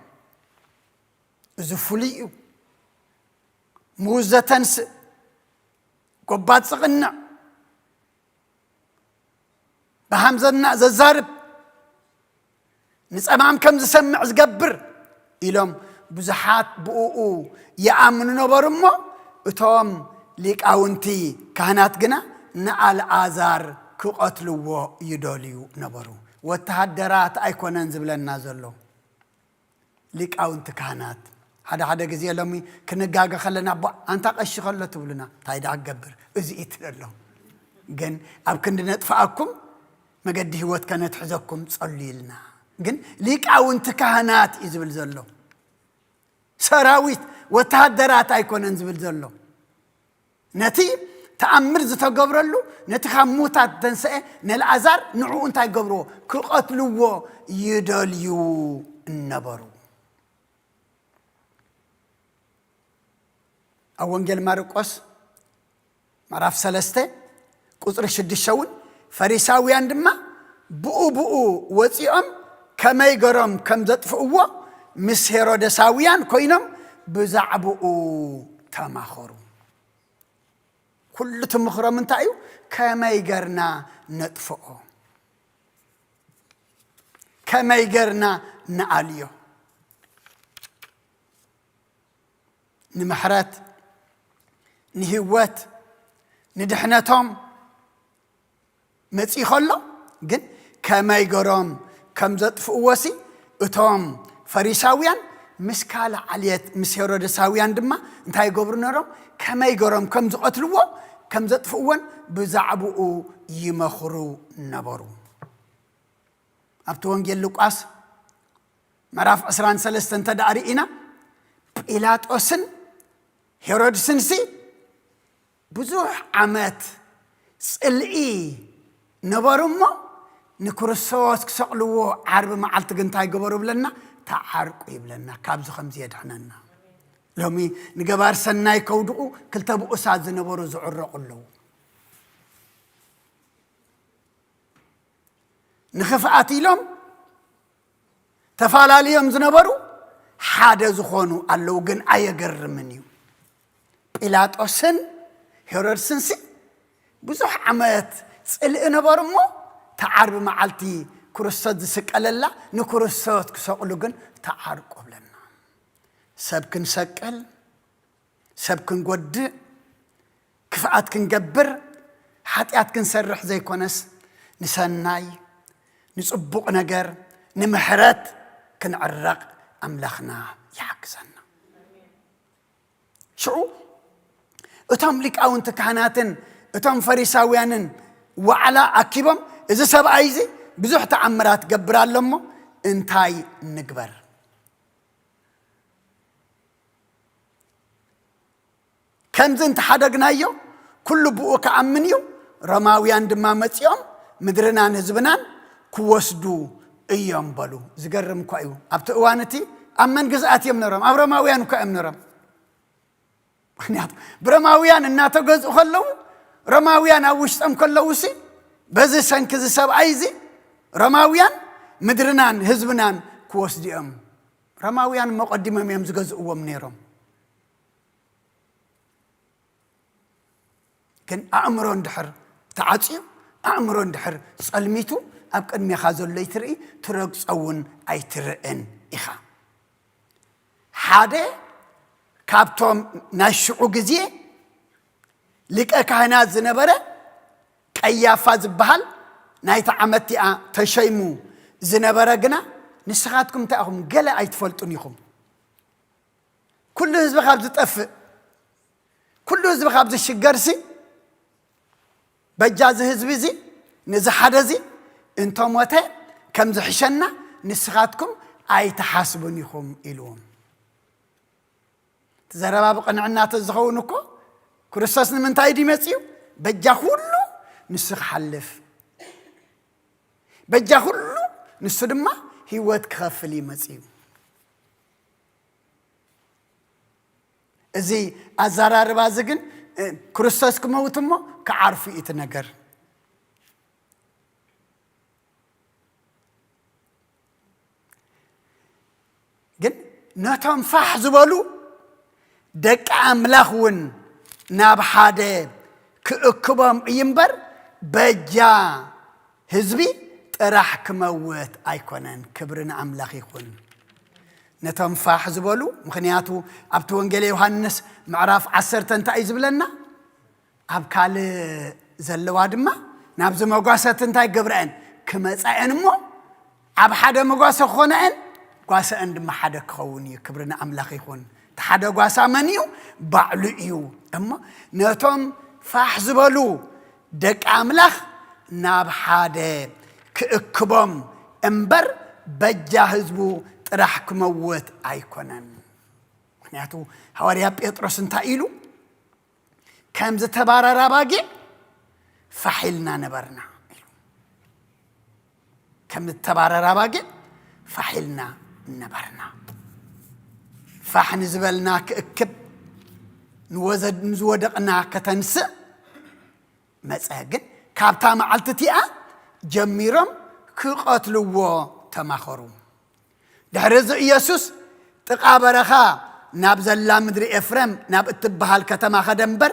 እዚ ፍሉይ እዩ። ምዉት ዘተንስእ፣ ጎባጥ ዝቕንዕ፣ ብሃምዘና ዘዛርብ፣ ንጸማም ከም ዝሰምዕ ዝገብር ኢሎም ብዙሓት ብእኡ ይኣምኑ ነበሩ እሞ፣ እቶም ሊቃውንቲ ካህናት ግና ንኣልኣዛር ክቐትልዎ ይደልዩ ነበሩ። ወተሃደራት ኣይኮነን ዝብለና ዘሎ። ሊቃውንቲ ካህናት ሓደ ሓደ ግዜ ሎሚ ክንጋገ ከለና፣ "እባ ኣንታ ቀሺ ከሎ" ትብሉና፣ እንታይ ደኣ ክገብር እዚ እዩ ትደሎ። ግን ኣብ ክንዲ ነጥፍኣኩም መገዲ ህይወት ከነትሕዘኩም ጸሉ ኢልና። ግን ሊቃውንቲ ካህናት እዩ ዝብል ዘሎ። ሰራዊት ወተሃደራት ኣይኮነን ዝብል ዘሎ። ነቲ ተኣምር ዝተገብረሉ፣ ነቲ ካብ ሙታት ዝተንስአ ነልኣዛር ንዕኡ እንታይ ገብርዎ? ክቐትልዎ ይደልዩ ነበሩ። ኣብ ወንጌል ማርቆስ ምዕራፍ ሰለስተ ቁጽሪ ሽዱሽተ እውን፣ ፈሪሳውያን ድማ ብኡ ብኡ ወጺኦም ከመይ ገሮም ከም ዘጥፍእዎ ምስ ሄሮደሳውያን ኮይኖም ብዛዕባኡ ተማኸሩ። ኩሉ ትምኽሮም እንታይ እዩ? ከመይ ገርና ነጥፍኦ? ከመይ ገርና ንኣልዮ? ንምሕረት፣ ንህይወት፣ ንድሕነቶም መጺእ ከሎ ግን ከመይ ገሮም ከም ዘጥፍእዎሲ እቶም ፈሪሳውያን ምስ ካልእ ዓልየት ምስ ሄሮደሳውያን ድማ እንታይ ይገብሩ ነሮም? ከመይ ገሮም ከም ዝቐትልዎ፣ ከም ዘጥፍእዎን ብዛዕባኡ ይመኽሩ ነበሩ። ኣብቲ ወንጌል ሉቃስ ምዕራፍ ዕስራን ሰለስተን እንተ ደኣ ርኢና፣ ጲላጦስን ሄሮድስንሲ ብዙሕ ዓመት ጽልኢ ነበሩ እሞ፣ ንክርስቶስ ክሰቕልዎ ዓርቢ መዓልቲ ግን እንታይ ገበሩ ብለና? ተዓርቁ ይብለና። ካብዚ ከምዚ የድሕነና። ሎሚ ንገባር ሰናይ ከውድቑ ክልተ ብኡሳት ዝነበሩ ዝዕረቑ ኣለዉ። ንኽፍኣት ኢሎም ተፈላለዮም ዝነበሩ ሓደ ዝኾኑ ኣለዉ፣ ግን ኣየገርምን እዩ። ጲላጦስን ሄሮድስንሲ ብዙሕ ዓመት ጽልኢ ነበሩ እሞ፣ ተዓርቢ መዓልቲ ክርስቶስ ዝስቀለላ ንክርስቶስ ክሰቕሉ ግን ተዓርቁ ብለና። ሰብ ክንሰቅል፣ ሰብ ክንጎድእ፣ ክፍኣት ክንገብር፣ ሓጢኣት ክንሰርሕ ዘይኮነስ፣ ንሰናይ፣ ንጽቡቕ ነገር፣ ንምሕረት ክንዕረቕ ኣምላኽና ይሓግዘና። ሽዑ እቶም ሊቃውንቲ ካህናትን እቶም ፈሪሳውያንን ዋዕላ ኣኪቦም፣ "እዚ ሰብኣይ እዚ ብዙሕ ተኣምራት ገብር ኣሎ እሞ፣ እንታይ ንግበር?" ከምዚ እንተሓደግናዮ፣ ኩሉ ብኡ ክኣምን እዩ፣ ሮማውያን ድማ መጺኦም ምድርናን ህዝብናን ክወስዱ እዮም በሉ። ዝገርም እኳ እዩ። ኣብቲ እዋን እቲ ኣብ መን ግዝኣት እዮም ነይሮም? ኣብ ሮማውያን እኳ እዮም ነይሮም። ምኽንያቱ ብሮማውያን እናተገዝኡ ከለዉ፣ ሮማውያን ኣብ ውሽጦም ከለዉ ሲ፣ በዚ ሰንኪ እዚ ሰብኣይ እዚ ሮማውያን ምድርናን ህዝብናን ክወስዱ እዮም። ሮማውያን እሞ ቀዲሞም እዮም ዝገዝእዎም ነይሮም። ግን ኣእምሮ እንድሕር ተዓጽዩ፣ ኣእምሮ እንድሕር ጸልሚቱ፣ ኣብ ቅድሜኻ ዘሎ ኣይትርኢ፣ ትረግጾ እውን ኣይትርእን ኢኻ። ሓደ ካብቶም ናይ ሽዑ ግዜ ሊቀ ካህናት ዝነበረ ቀያፋ ዝበሃል፣ ናይቲ ዓመት እቲኣ ተሸይሙ ዝነበረ ግና፣ "ንስኻትኩም እንታይ ኢኹም? ገለ ኣይትፈልጡን ኢኹም። ኩሉ ህዝቢ ካብ ዝጠፍእ፣ ኩሉ ህዝቢ ካብ ዝሽገርሲ፣ በጃ እዚ ህዝቢ እዚ፣ ነዚ ሓደ እዚ እንተሞተ ከም ዝሕሸና ንስኻትኩም ኣይትሓስቡን ኢኹም" ኢልዎም። እቲ ዘረባ ብቕንዕና ተዝኸውን እኮ፣ ክርስቶስ ንምንታይ ድዩ መጺኡ? በጃ ኩሉ ንሱ ክሓልፍ፣ በጃ ኩሉ ንሱ ድማ ህይወት ክኸፍል እዩ መጺኡ። እዚ ኣዘራርባ እዚ ግን፣ እ፣ ክርስቶስ ክመውት እሞ ክዓርፉ እዩ እቲ ነገር። ግን ነቶም ፋሕ ዝበሉ ደቂ ኣምላኽ እውን ናብ ሓደ ክእክቦም እዩ እምበር፣ በጃ ህዝቢ ጥራሕ ክመውት ኣይኮነን። ክብሪ ንኣምላኽ ይኹን። ነቶም ፋሕ ዝበሉ፣ ምኽንያቱ ኣብቲ ወንጌል ዮሃንስ ምዕራፍ ዓሰርተ እንታይ እዩ ዝብለና? ኣብ ካልእ ዘለዋ ድማ ናብዚ መጓሰቲ እንታይ ገብረአን? ክመጻ እየን እሞ፣ ኣብ ሓደ መጓሰ ክኾነአን፣ ጓሰአን ድማ ሓደ ክኸውን እዩ። ክብሪ ንኣምላኽ ይኹን። እቲ ሓደ ጓሳ መን እዩ? ባዕሉ እዩ። እሞ ነቶም ፋሕ ዝበሉ ደቂ ኣምላኽ ናብ ሓደ ክእክቦም እምበር፣ በጃ ህዝቡ ጥራሕ ክመውት ኣይኮነን። ምኽንያቱ ሃዋርያ ጴጥሮስ እንታይ ኢሉ? "ከም ዝተባረራ ኣባጊዕ ፋሕ ኢልና ነበርና" ኢሉ። "ከም ዝተባረራ ኣባጊዕ ፋሕ ኢልና ነበርና።" ፋሕ ንዝበልና ክእክብ፣ ንወዘድ-፣ ንዝወደቕና ከተንስእ መጸ። ግን ካብታ መዓልቲ እቲኣ ጀሚሮም ክቐትልዎ ተማኸሩ። ድሕሪ እዚ ኢየሱስ ጥቓ በረኻ ናብ ዘላ ምድሪ ኤፍሬም ናብ እትበሃል ከተማ ኸደ እምበር፣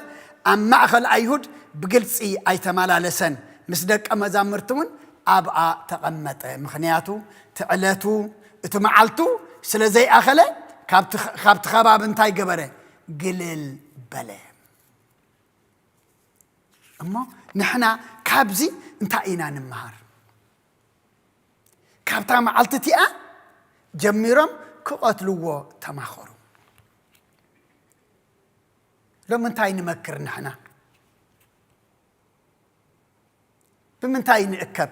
ኣብ ማእከል ኣይሁድ ብግልጺ ኣይተመላለሰን። ምስ ደቀ መዛሙርቲ እውን ኣብኣ ተቐመጠ። ምኽንያቱ፣ እቲ ዕለቱ፣ እቲ መዓልቱ ስለ ዘይኣኸለ፣ ካብቲ፣ ካብቲ ከባቢ እንታይ ገበረ? ግልል በለ። እሞ ንሕና ካብዚ እንታይ ኢና ንምሃር? ካብታ መዓልቲ እቲኣ ጀሚሮም ክቐትልዎ ተማኸሩ። ሎሚ እንታይ ንመክር ንሕና? ብምንታይ ንእከብ?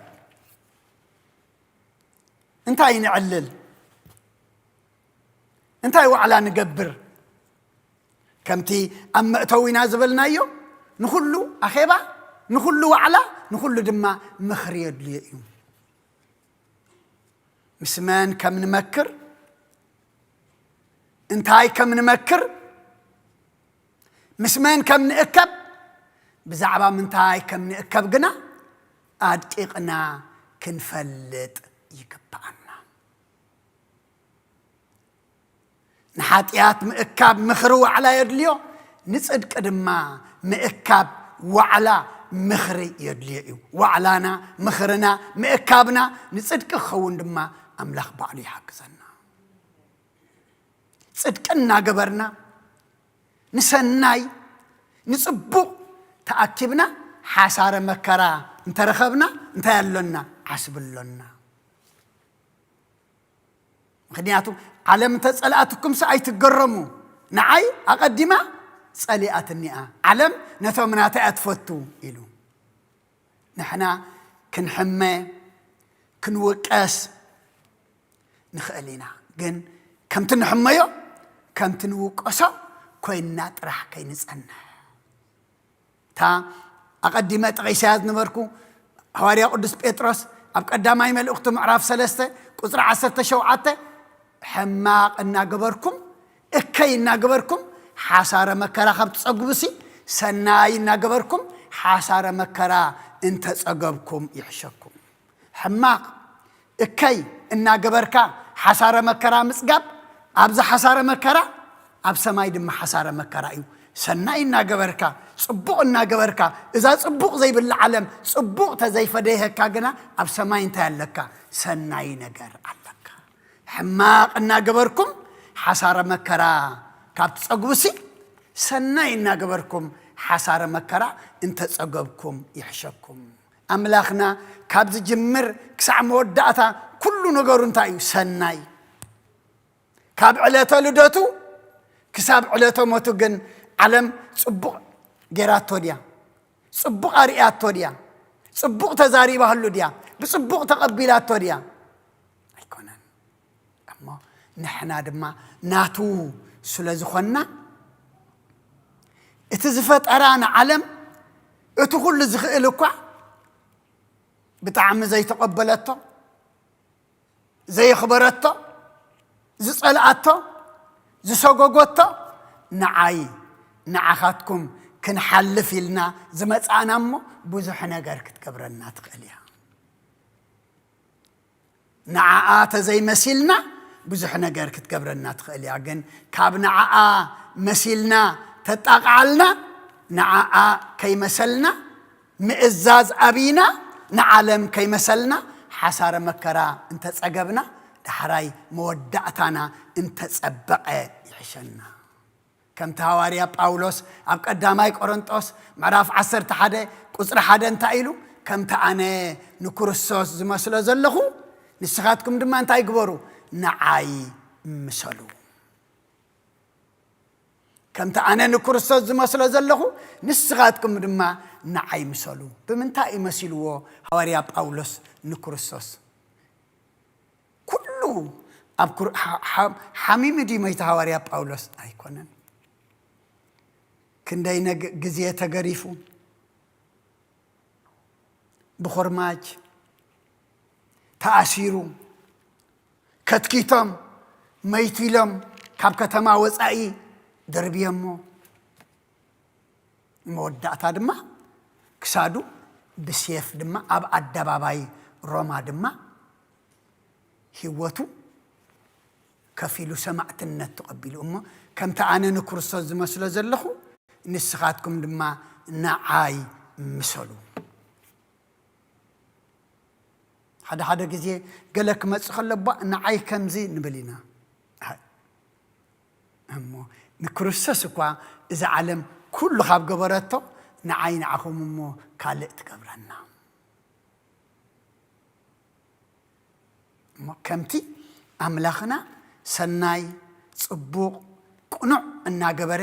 እንታይ ንዕልል? እንታይ ዋዕላ ንገብር? ከምቲ ኣብ መእተዊና ዝበልናዮ፣ ንኹሉ ኣኼባ፣ ንኹሉ ዋዕላ፣ ንኹሉ ድማ ምኽሪ የድልዮ እዩ። ምስ መን ከም ንመክር፣ እንታይ ከም ንመክር፣ ምስ መን ከም ንእከብ፣ ብዛዕባ ምንታይ ከም ንእከብ ግና ኣድቂቕና ክንፈልጥ ይግብኣና። ንሓጢኣት ምእካብ ምኽሪ ዋዕላ የድልዮ፣ ንጽድቂ ድማ ምእካብ ዋዕላ ምኽሪ የድልዮ እዩ። ዋዕላና፣ ምኽርና፣ ምእካብና ንጽድቂ ክኸውን ድማ ኣምላኽ ባዕሉ ይሓግዘና። ጽድቂ እናገበርና፣ ንሰናይ፣ ንጽቡቕ ተኣኪብና፣ ሓሳረ መከራ እንተረኸብና፣ እንታይ ኣሎና? ዓስቢ ኣሎና። ምኽንያቱ፣ ዓለም እንተጸልኣትኩምሲ ኣይትገረሙ። ንዓይ ኣቐዲማ ጸሊኣትኒ እያ። ዓለም ነቶም ናተይ እያ ትፈቱ ኢሉ። ንሕና ክንሕመ፣ ክንውቀስ ንኽእል ኢና። ግን ከምቲ ንሕመዮ፣ ከምቲ ንውቀሶ ኮይንና ጥራሕ ከይንጸንሕ። እታ ኣቐዲመ ጠቒሰያ ዝነበርኩ፣ ሃዋርያ ቅዱስ ጴጥሮስ ኣብ ቀዳማይ መልእኽቱ ምዕራፍ ሰለስተ ቁጽሪ ዓሰርተ ሸውዓተ፣ ሕማቕ እናገበርኩም፣ እከይ እናገበርኩም ሓሳረ መከራ ካብ ትጸግቡሲ፣ ሰናይ እናገበርኩም ሓሳረ መከራ እንተጸገብኩም ይሕሸኩም። ሕማቕ እከይ እናገበርካ ሓሳረ መከራ ምጽጋብ፣ ኣብዚ ሓሳረ መከራ፣ ኣብ ሰማይ ድማ ሓሳረ መከራ እዩ። ሰናይ እናገበርካ፣ ጽቡቕ እናገበርካ፣ እዛ ጽቡቕ ዘይብላ ዓለም ጽቡቕ ተዘይፈደየካ ግና፣ ኣብ ሰማይ እንታይ ኣለካ? ሰናይ ነገር ኣለካ። ሕማቕ እናገበርኩም ሓሳረ መከራ ካብ ትጸግቡሲ፣ ሰናይ እናገበርኩም ሓሳረ መከራ እንተጸገብኩም ይሕሸኩም። ኣምላኽና ካብ ዝጅምር ክሳዕ መወዳእታ ኩሉ ነገሩ እንታይ እዩ? ሰናይ። ካብ ዕለተ ልደቱ ክሳብ ዕለተ ሞቱ ግን ዓለም ጽቡቕ ጌራቶ ድያ? ጽቡቕ ኣርእያቶ ድያ? ጽቡቕ ተዛሪባሉ ድያ? ብጽቡቕ ተቐቢላቶ ድያ? ኣይኮነን። እሞ ንሕና ድማ ናቱ ስለ ዝኾንና፣ እቲ ዝፈጠራ ንዓለም፣ እቲ ኩሉ ዝኽእል እኳ ብጣዕሚ ዘይተቐበለቶ፣ ዘየኽበረቶ፣ ዝጸልኣቶ፣ ዝሰጎጎቶ፣ ንዓይ ንዓኻትኩም ክንሓልፍ ኢልና ዝመጻእና እሞ ብዙሕ ነገር ክትገብረና ትኽእል እያ። ንዓኣ ተዘይመሲልና ብዙሕ ነገር ክትገብረና ትኽእል እያ። ግን ካብ ንዓኣ መሲልና ተጣቕዓልና፣ ንዓኣ ከይመሰልና ምእዛዝ ኣብይና፣ ንዓለም ከይመሰልና ሓሳረ መከራ እንተጸገብና፣ ዳሕራይ መወዳእታና እንተጸበቐ ይሕሸና። ከምቲ ሃዋርያ ጳውሎስ ኣብ ቀዳማይ ቆሮንጦስ ምዕራፍ ዓሰርተ ሓደ ቁጽሪ ሓደ እንታይ ኢሉ? "ከምቲ ኣነ ንክርስቶስ ዝመስሎ ዘለኹ፣ ንስኻትኩም ድማ እንታይ ግበሩ? ንዓይ ምሰሉ። ከምቲ ኣነ ንክርስቶስ ዝመስሎ ዘለኹ፣ ንስኻትኩም ድማ ንዓይ ምሰሉ።" ብምንታይ እዩ መሲልዎ ሃዋርያ ጳውሎስ ንክርስቶስ? ኩሉ ኣብ ኩር-፣ ሓ-፣ ሓ-፣ ሓሚሙ ድዩ መይቱ ሃዋርያ ጳውሎስ? ኣይኮነን። ክንደይ ነግ-፣ ግዜ ተገሪፉ፣ ብኹርማጅ ተኣሲሩ፣ ከትኪቶም፣ መይቱ ኢሎም ካብ ከተማ ወጻኢ ደርብዮሞ። መወዳእታ ድማ ክሳዱ ብሴፍ ድማ ኣብ ኣደባባይ ሮማ ድማ ህይወቱ ከፊሉ ሰማዕትነት ተቐቢሉ። እሞ ከምቲ ኣነ ንክርስቶስ ዝመስሎ ዘለኹ ንስኻትኩም ድማ ንዓይ ምሰሉ። ሓደ ሓደ ግዜ ገለ ክመጽእ ከሎ፣ "ባ ንዓይ ከምዚ" ንብል ኢና። ኣይ፣ እሞ ንክርስቶስ እኳ እዛ ዓለም ኩሉ ካብ ገበረቶ፣ ንዓይ ንዓኹም እሞ ካልእ ትገብረና። እሞ ከምቲ ኣምላኽና ሰናይ፣ ጽቡቕ፣ ቅኑዕ እናገበረ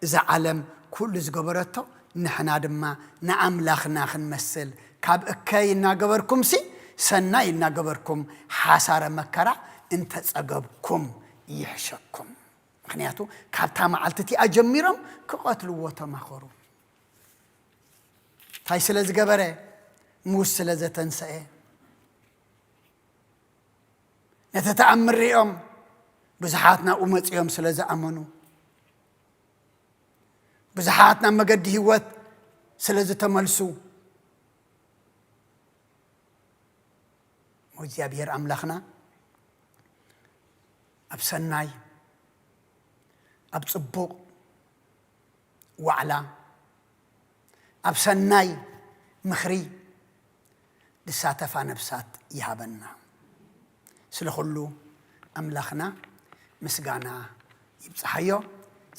እዛ ዓለም ኩሉ ዝገበረቶ፣ ንሕና ድማ ንኣምላኽና ክንመስል፣ ካብ እከይ እናገበርኩምሲ ሰናይ እናገበርኩም ሓሳረ መከራ እንተጸገብኩም ይሕሸኩም። ምኽንያቱ ካብታ መዓልቲ እቲኣ ጀሚሮም ክቐትልዎ ተማኸሩ። እንታይ ስለ ዝገበረ? ሙስ ስለ ዘተንሰኤ። ነቲ ተኣምር ሪኦም ብዙሓት ናብኡ መጺኦም ስለ ዝኣመኑ፣ ብዙሓት ናብ መገዲ ህይወት ስለ ዝተመልሱ፣ እግዚኣብሔር ኣምላኽና ኣብ ሰናይ፣ ኣብ ጽቡቕ ዋዕላ፣ ኣብ ሰናይ ምኽሪ ዝሳተፋ ነፍሳት ይሃበና። ስለ ኩሉ ኣምላኽና ምስጋና ይብጽሓዮ።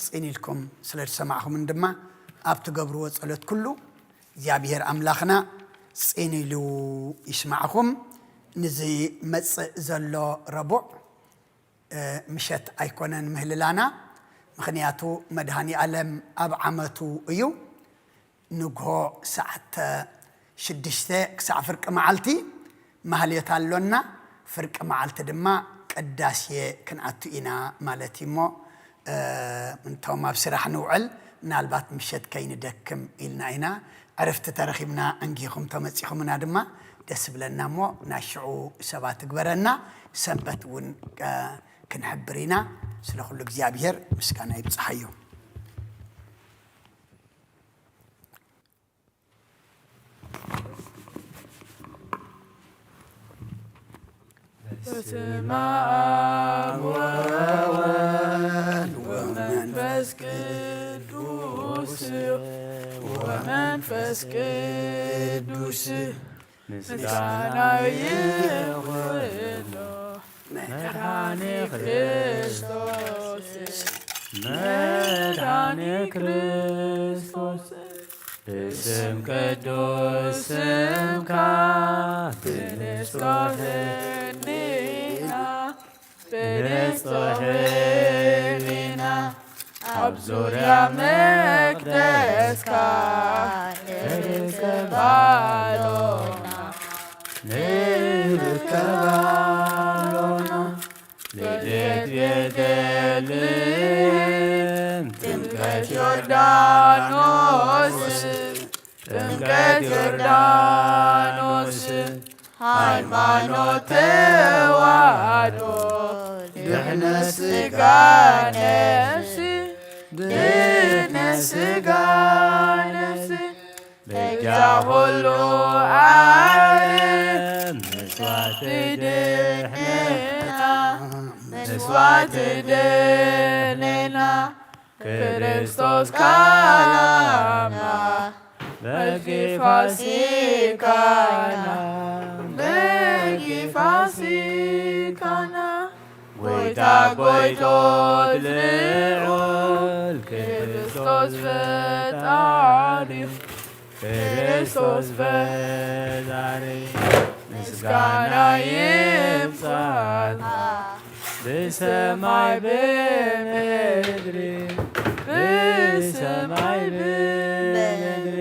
ጽን ኢልኩም ስለ ዝሰማዕኹምን ድማ ኣብ ትገብርዎ ጸሎት ኩሉ እግዚኣብሔር ኣምላኽና ጽን ኢሉ ይስማዕኹም። ንዝመጽእ ዘሎ ረቡዕ፣ እ፣ ምሸት ኣይኮነን ምህልላና፣ ምኽንያቱ መድኃኔ ዓለም ኣብ ዓመቱ እዩ። ንግሆ ሰዓት ሽዱሽተ ክሳዕ ፍርቂ መዓልቲ ማህሌት ኣሎና። ፍርቂ መዓልቲ ድማ ቅዳሴ ክንኣቱ ኢና ማለት እዩ። እሞ፣ እ፣ እንቶም ኣብ ስራሕ ንውዕል ምናልባት ምሸት ከይንደክም ኢልና ኢና። ዕርፍቲ ተረኺብና እንጊኹም ተመጺኹምና ድማ ደስ ብለና። እሞ ናይ ሽዑ ሰባት ትግበረና። ሰንበት እውን፣ እ፣ ክንሕብር ኢና። ስለ ኩሉ እግዚኣብሔር ምስጋና ይብጽሓዮ። በስመ አብ ወወልድ ወመንፈስ ቅዱስ፣ ወመንፈስ ቅዱስ ምስጋና ይኹኖ መድኃኔ ክርስቶስ፣ መድኃኔ ክርስቶስ። ብስም ቅዱስ ስምካ ብንጹሕ ሕሊና፣ ብንጹሕ ሕሊና ኣብ ዙርያ መቅደስካ ንርከብ ኣሎና፣ ንርከብ ኣሎና። ልደት ቤተልሔም፣ ጥምቀት ዮርዳኖስ፣ ጥምቀት ዮርዳኖስ፣ ሃይማኖት ተዋህዶ፣ ድሕነት ስጋ ነፍሲ፣ ድሕነት ስጋ ነፍሲ፣ በጃ ኩሉ ዓለም መስዋዕቲ ድሕነትና፣ መስዋዕቲ ድሕነትና፣ ክርስቶስ ካላማ በጊ ፋሲካና፣ በጊ ፋሲካና፣ ጎይታ ጎይቶት ልዑል ክርስቶስ ፈጣሪ፣ ክርስቶስ ፈጣሪ፣ ምስጋና ይብጻሕካ ብሰማይ ብምድሪ፣ ብሰማይ ብምድሪ፣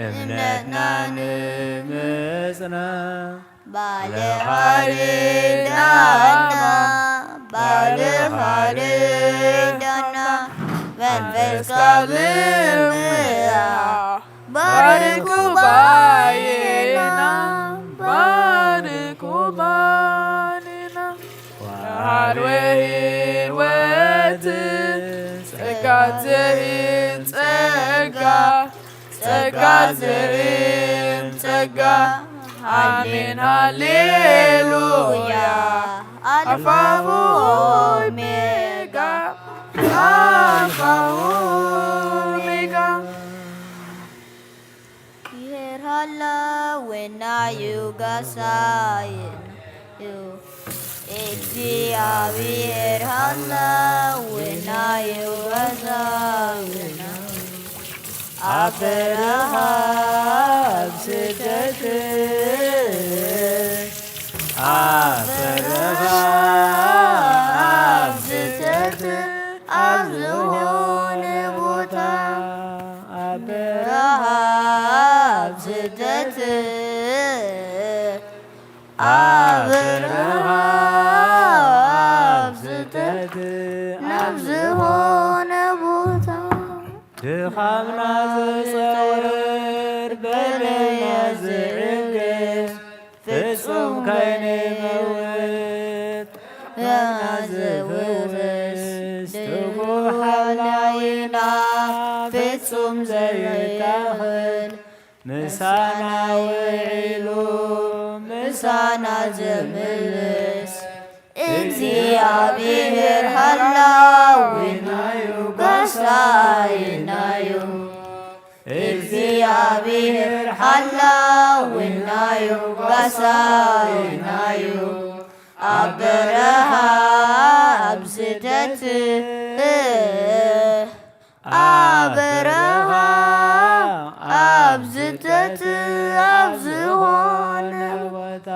እምነትና ንምጽና ባልኻ ርዳና፣ ባልኻ ርዳና፣ መንፈስካ ልምና፣ ባርክ ጉባኤና፣ ባርክ ጉባኤና። ወሃልወ ሕይወት ጸጋ ዘኢን ጸጋ፣ ጸጋ ዘኢን ጸጋ፣ ኣሜን ሃሌሉያ። ኣልፋ ኦሜጋ፣ ኣልፋ ኦሜጋ። ይሄር ሃላ ወና ዩጋሳይ ዩ። እግዚኣብሔር ሃላ ወና ዩጋሳይ ዩ። ኣብ በረኻ ኣብ ስደት፣ ኣብ በረኻ ኣብ ስደት፣ ኣብ ዝኾነ ቦታ፣ ኣብ በረኻ ኣብ ስደት፣ ኣብ በረኻ ኣብ ስደት፣ ናብ ድኻምና ዝጸውር በደልና ዝዕግስ ፍጹም ከይንመውት ሕማምና ዝፍውስ ትጉህ ሓላዊና ፍጹም ዘይታኽል ምሳና ውዒሉ ምሳና ዝምልስ እግዚኣብሔር ሓላዊናዩ ጋሳይናዩ። እግዚኣብሔር ሓላዊናዩ ጋሳይናዩ። ኣብ በረኻ ኣብ ስደት ኣብ በረኻ ኣብ ስደት ኣብ ዝኾነ ቦታ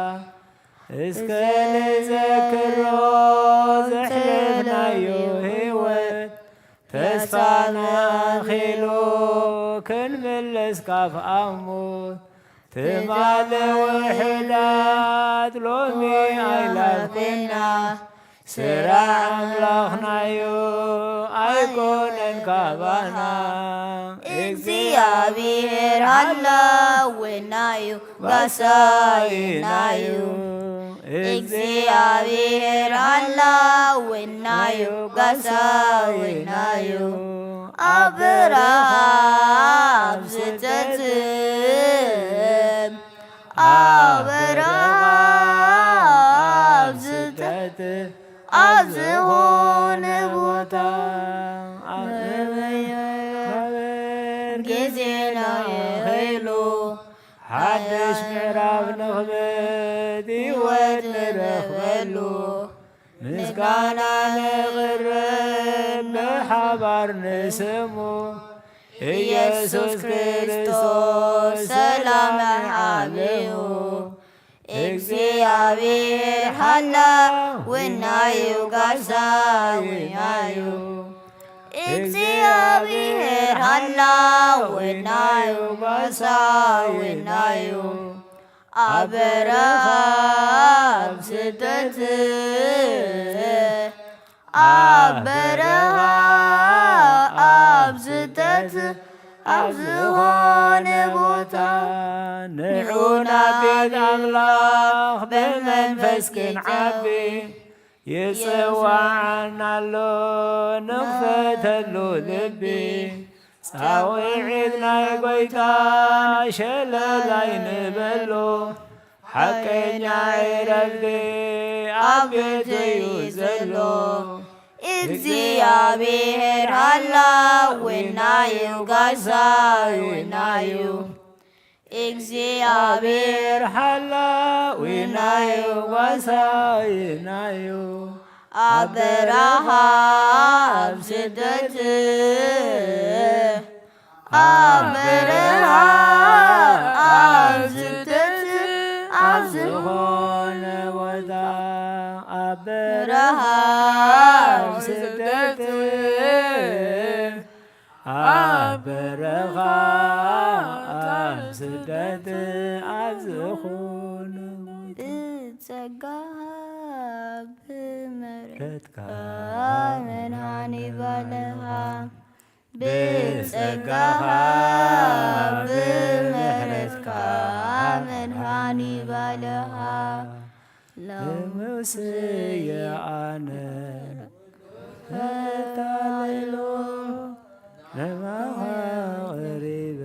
እስከ ንዘክሮ ዘሕለፍናዮ ህይወት ተስፋና ኣኺሉ ክንምለስ ካብ ኣሞት ትማሊ ውሑዳት ሎሚ ኣይላፍ ኮይና ስራሕ ኣምላኽናዩ ኣይኮነን ካባና እግዚኣብሔር ሓላዊናዩ ጋሳይናዩ እግዚኣብሔር ሓላዊናዩ ጋሳይናዩ ኣብ በረኻ ኣብ ስደት ኣብ በረኻ ኣብ ስደት ኣብ ዝኾነ ቦታ ኣብ መበየበር ግዜና የኸይሉ ሓድሽ ምዕራፍ ንኽበት ህይወት ንረኽበሉ ምስጋና ነቕርብ ብሓባር ንስሙ ኢየሱስ ክርስቶስ ሰላም ዓብዩ እግዚኣብሔር ሓላዊናዩ ጋሳዊናዩ እግዚኣብሔር ሓላዊናዩ ጋሳዊናዩ ኣብ በረኻ ኣብ ስደት ኣብ በረኻ ኣብ ስደት ኣብ ዝኾነ ቦታ ንዑ ናብ ቤት ኣምላኽ ብመንፈስ ክንዓቢ ይጽዋዓና ኣሎ ንኽፈተሉ ልቢ ጻውዒት ናይ ጐይታ ሸለል ኣይንበሎ ሓቀኛ ዕረፍቲ ኣብ ቤቱ እዩ ዘሎ እግዚኣብሔር ሓላዊናዩ ጋሳዊናዩ እግዚኣብሔር ሓላዊናዩ ጋሳዊናዩ ኣብ በረኻ ኣብ ስደት ኣብ በረኻ ኣብ ስደት ኣብ ዝኾነ ቦታ ኣብ በረኻ ኣብ ስደት ኣብ በረኻ ኣብ ስደት ኣብ ዝኾነ ቦታ ብጸጋ ብምሕረትካ መድኃኔ ባልኻ ብጸጋኻ ብምህረትካ መድኃኒ ባልኻ ለሙስየ ኣነ ፈታልሎ ንማኻ ቐሪበ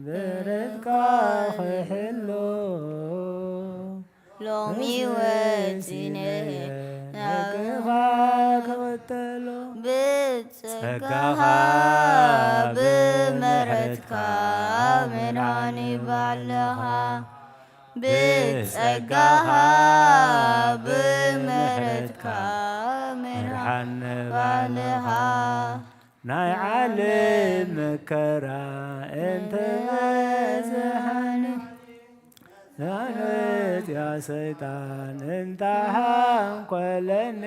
ምሕረትካ ክሕሎ ሎሚ ወፂነ ናቅኻ ክኽተሎ ብጸጋኻ ብምህረትካ መድኃኒ ባልኻ ብጸጋኻ ብምህረትካ መድኃኒ ባልኻ ናይ ዓለም መከራ እንተበዝሓኒ ዛነጽያ ሰይጣን እንተሃንቆለኒ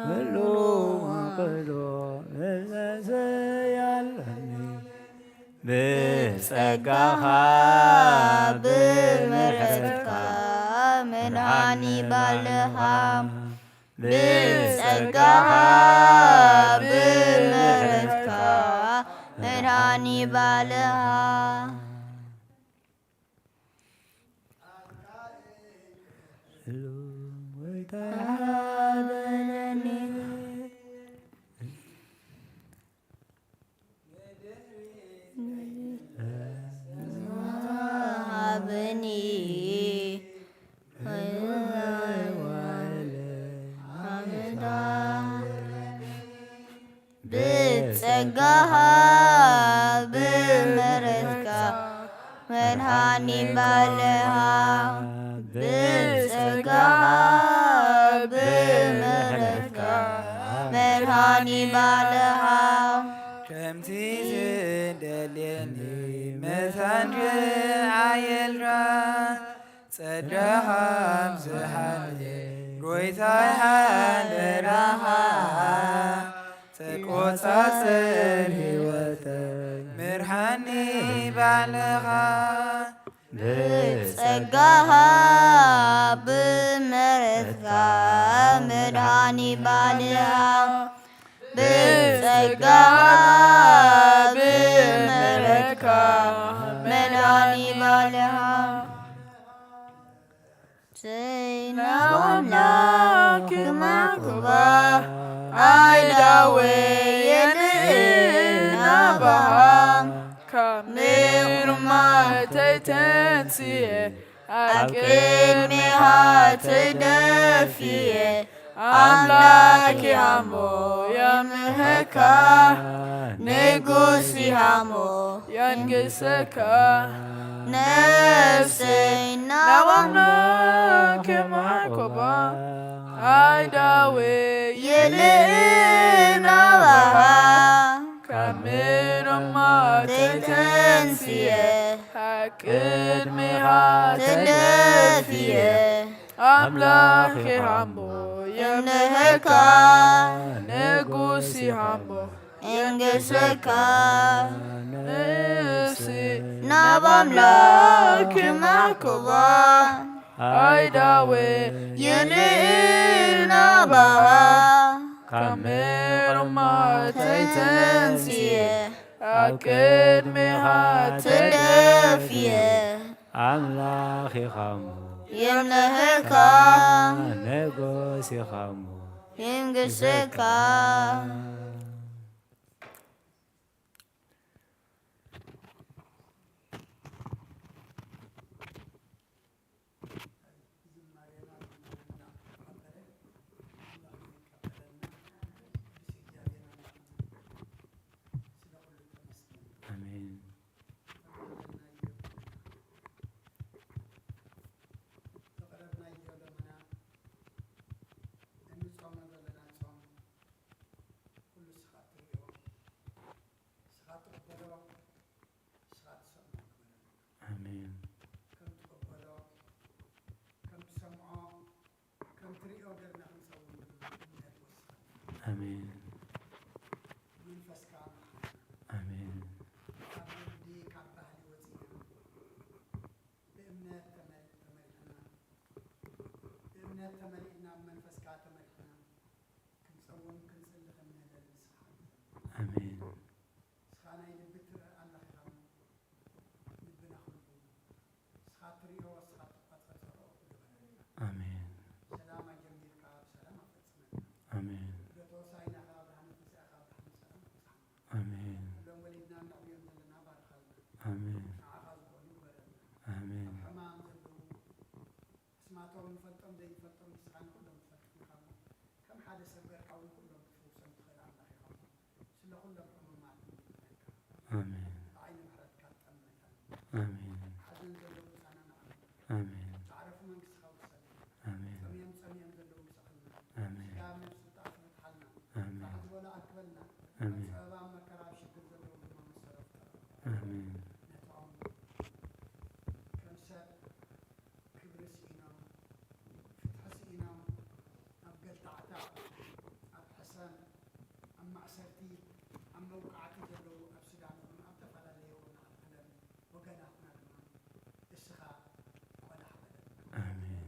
ህሉ ቅዶ መዘዘ ያለኒ ብጸጋኻ ብምሕረትካ መድኃኒ ባልኻ ብጸጋኻ ብምህረትካ መድኃኒ ባልኻ። ብጸጋኻ ብምህረትካ መድኃኒ ባልኻ። ብጸጋኻ ብምህረትካ መድኃኒ ባልኻ። ከምቲ ዝደልየኒ መታን ዓየልካ ጸጋኻ ኣብዝሓለይ ጎይታይ ሓደራኻ። ተቆጻጸር ሕይወተይ ምርሓኒ ባልኻ። ብጸጋኻ ብምህረትካ መድኃኒ ባልኻ። ብጸጋኻ ብምህረትካ መድኃኒ ባልኻ። ዘይናብ ኣምላኽ ክማኩባ ኣይዳወ የልእን ኣባኻ። ካብ ምርማተይ ተንስየ ኣብ ቅድሜኻ ተደፍየ። ኣምላክ ሃሞ የምህካ ንጉስ ሃሞ የንግሰካ። ነፍሰይ ናብ ኣምላክ ማዕቆባ ኣይዳወ የልእን ኣባኻ። ካብ ምርማተይ ተንስየ ቅድሜኻ ተደፍየ። ኣምላኽ ይሃሞ የምልኸካ፣ ንጉስ ይሃሞ የንግሰካ። ነፍሲ ናብ ኣምላኽ ክማክባ ኣይዳወ የልእን ኣባኻ። ካብ ምርማተይ ተንስየ ኣብ ቅድሜኻ ተደፍየ። ኣምላኽ ኢኻ እሞ የምልኸካ፣ ንጉስ ኢኻ እሞ የንግሰካ። ኣሜን። ዘቕረብናዮ ልመና፣ እንጾሞ ዘለና ጾም፣ ኩሉ ንስኻ እትርእዮ፣ ንስኻ ትቕበሎ፣ ንስኻ ትሰምዖ ግበረልና። ኣሜን። ከም ትቕበሎ፣ ከም ትሰምዖ፣ ከም ትርእዮ ጌርና ክንጸውም ድማ እምነት ወስኸልና። ኣሜን። መንፈስካ መሓና። ኣሜን። ካብ ልምዲ፣ ካብ ባህሊ ወጺእና ብእምነት ተመሪ-፣ ተመሪሕና፣ ብእምነት ተመሊእና፣ ብመንፈስካ ተመሪሕና ክንጸውም ክንጽሊ ከም ንህደል ንስኻ ሓግዘና። ኣሜን። ንስኻ ናይ ልቢ ትርኢ ኣምላኽ ኢኻ እሞ፣ ልብና ክንብቡ። ንስኻ ትርእዮ፣ ንስኻ ትቆጻጸሮ ግበረልና። ኣሜን። ሰላም ኣጀሚርካ ብሰላም ኣፈጽመና። ኣሜን። ልደት ሆሳዕናኻ ብርሃነ ትንሳኤኻ ብርሃነ ሰላም ኣብጽሓና። ኣሜን። ኩሎም ወሊድና እነዕብዮም ዘለና ባርኸልና። ኣሜን። ንዓኻ ዝኾኑ ግበረልና። ኣሜን። ኣብ ሕማም ዘለዉ ኣስማቶም ንፈልጦም ዘይንፈልጦም ንስኻ ንኹሎም ትፈልጥ ኢኻ እሞ፣ ከም ሓደ ሰብ ጌርካ እውን ኩሎም ትፍውሶም ትኽእል ኣምላኽ ኢኻ እሞ፣ ስለ ኩሎም ሕሙማት ንልምነካ። ኣሜን። ብዓይኒ ምሕረትካ ጠመተና። ኣሜን። ኣብ ሓዘን ዘለዉ ጻናንዓሎም። ኣሜን። ዝዓረፉ መንግስትኻ ውሰደሎም። ኣሜን። ጠምዮም ጸሚኦም ዘለዉ ምጻኣሎም። ኣሜን። ስጋ ነፍሲ ጣፍ ፍትሓልና። ኣሜን። ጥራሕ ዝበሎ ኣክበልና። ኣሜን። ኣብ ጸበባ ኣብ መከራ ኣብ ሽግር ዘለዉ ድማ መሰሎም ፍጠረሎም። ኣሜን። ነቶም ከም ሰብ ክብሪ ስኢኖም፣ ፍትሒ ስኢኖም፣ ኣብ ገልታዕታ፣ ኣብ ሕሰም፣ ኣብ ማእሰርቲ፣ ኣብ መውቃዕቲ ዘለዉ፣ ኣብ ሱዳን ይኹን ኣብ ዝተፈላለየ ኩርናዓት ዓለም ወገናትና ድማ እስኻ ቆላሕ በለልና። ኣሜን።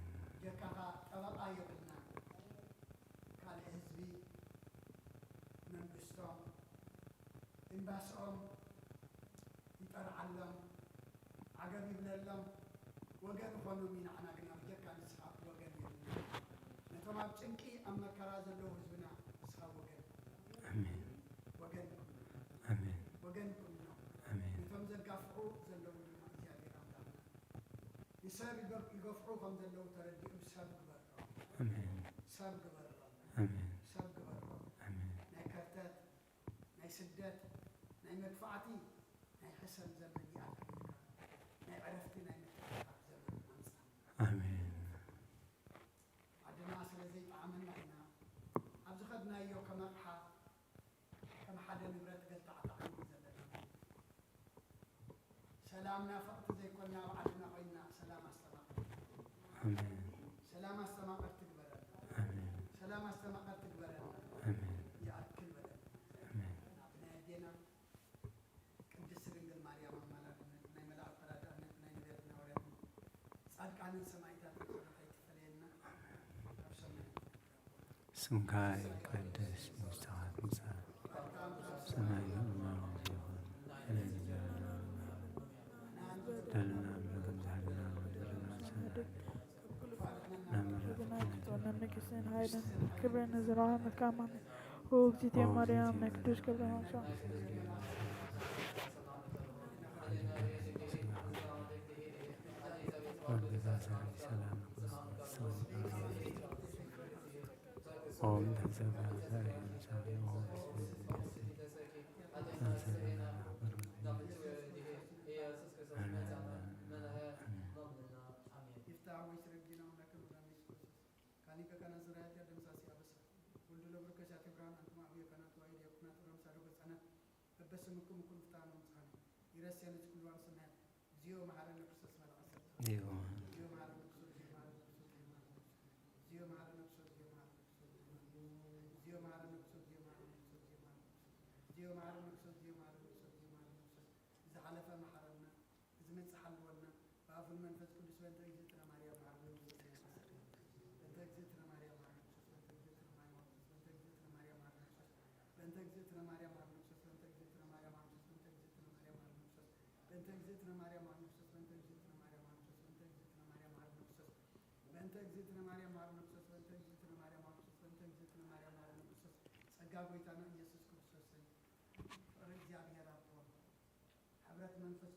ጀካኻ ጠበቓ የብልናን። እምባስኦም ይጠርዓሎም፣ ዓገብ ይብለሎም፣ ወገን ኾኖም እዩ። ንዓና ግና ብጀካ ንስኻ ወገን የብልና። ነቶም ኣብ ጭንቂ ኣብ መከራ ዘለዉ ህዝብና ንስኻ ወገን፣ ኣሜን። ወገን፣ ኣሜን። ወገን ኩኖም። ኣሜን። ነቶም ዘጋፍዑ ዘለዉ ድማ እግዚኣብሔር ኣምላኽና ንሰብ ይገፍ-፣ ይገፍዑ ከም ዘለዉ ተረዲኦም ሰብ ግበሮም። ኣሜን። ሰብ ግበሮም። ኣሜን። ሰብ ግበሮም። ኣሜን። ናይ ከርተት፣ ናይ ስደት፣ ናይ መግፋዕቲ፣ ናይ ሕሰም ዘመን ይኣክለካ። ናይ ዕረፍቲ፣ ናይ ምትእኽኻብ ዘመን ኣምጽኣልና። ኣሜን። ዓድና ስለ ዘይጠዓመና ኢና ኣብ ዝኸድናዮ ከም ኣቕሓ፣ ከም ሓደ ንብረት ገልጣዕጣዕ ንብል ዘለና። ሰላም ናፈቕቲ ዘይኮንና፣ ኣብ ዓድና ኮይንና ሰላም ኣስተማቐርቲ። ኣሜን። ሰላም ኣስተማቐርቲ ግበረና። ኣሜን። ሰላም ኣስተማቐርቲ ግበረና። ኣሜን። ይኣክል በለና። ኣሜን። ናብቲ ናይ ኣዴና ቅድስቲ ድንግል ማርያም ኣማላድነት፣ ናይ መላእክት ተራዳእነት፣ ናይ ነቢያትን ሃዋርያትን ጻድቃንን ሰማዕታትን ጸሎት ኣይትፈለየና። ኣብ ሰማይ ስምካ ይቀደስ፣ መንግስትኻ ትምጻእ፣ ሰማይ ከም ዝኸውን በደልና ምድር ከም ዝሃለና ወደለና ሰናይ ናምረ ወገናይ ክትወነን ንግስን ኃይልን ክብርን ንዘለዓለም ከማን። ኦ እግዝእትየ ማርያም ናይ ቅዱስ ገብረ ማርያም ይፍታሕ ወይ ስረግ ዲና አምላክ ምራን ኢየሱስ ክርስቶስ። ካሊቀ ካህናት ዘርአያት ያደምሳሲ አበሳ። ወልድ ለብርከስ ያቴ ብርሃን አንትማ አብየ ካህናት ዋይ ዲያቆናት ሮም ሳዶ ገጻናት። በበስምኩም ኩሉ ፍትሐ ነው ምጽአነ። ይረሴ ነች ኩሉ አርሰናያት። እግዚኦ መሐረነ ክርስቶስ መልአከ ሰብ። እግዚኦ። እግዚኦ መሐረነ ክርስቶስ፣ እግዚኦ መሐረነ ክርስቶስ፣ እግዚኦ መሐረነ ክርስቶስ፣ እግዚኦ መሐረነ ክርስቶስ፣ እግዚኦ መሐረነ ክርስቶስ፣ እግዚኦ መሐረነ ክርስቶስ፣ እግዚኦ መሐረነ ክርስቶስ፣ እግዚኦ መሐረነ ክርስቶስ፣ እግዚኦ መሐረነ ክርስቶስ፣ እግዚኦ መሐረነ ክርስቶስ፣ እግዚኦ መሐረነ ክርስቶስ፣ ዝሓለፈ መሐረና። ዝመጽእ ሓልወና ብኣፉን መንፈስ ቅዱስ በእንተ እግዝእትነ ማርያም መሐረነ ክርስቶስ። በእንተ እግዝእትነ ማርያም መሐረነ ክርስቶስ። በእንተ እግዝእትነ ማርያም መሐረነ ክርስቶስ። በእንተ እግዝእትነ ማርያም መሐረነ ክርስቶስ። በእንተ እግዝእትነ ማርያም መሐረነ ክርስቶስ። በእንተ እግዝእትነ ማርያም መሐረነ ክርስቶስ። በእንተ እግዝእትነ ማርያም መሐረነ ክርስቶስ። በእንተ እግዝእትነ ማርያም መሐረነ ክርስቶስ። በእንተ እግዝእትነ ማርያም መሐረነ ክርስቶስ። በእንተ እግዝእትነ ማርያም መሐረነ ክርስቶስ። በእንተ እግዝእትነ ማርያም መሐረነ ክርስቶስ። ጸጋ ጎይታና ኢየሱስ ክርስቶስን ፍቕሪ እግዚኣብሔር ኣቦ፣ ሕብረት መንፈስ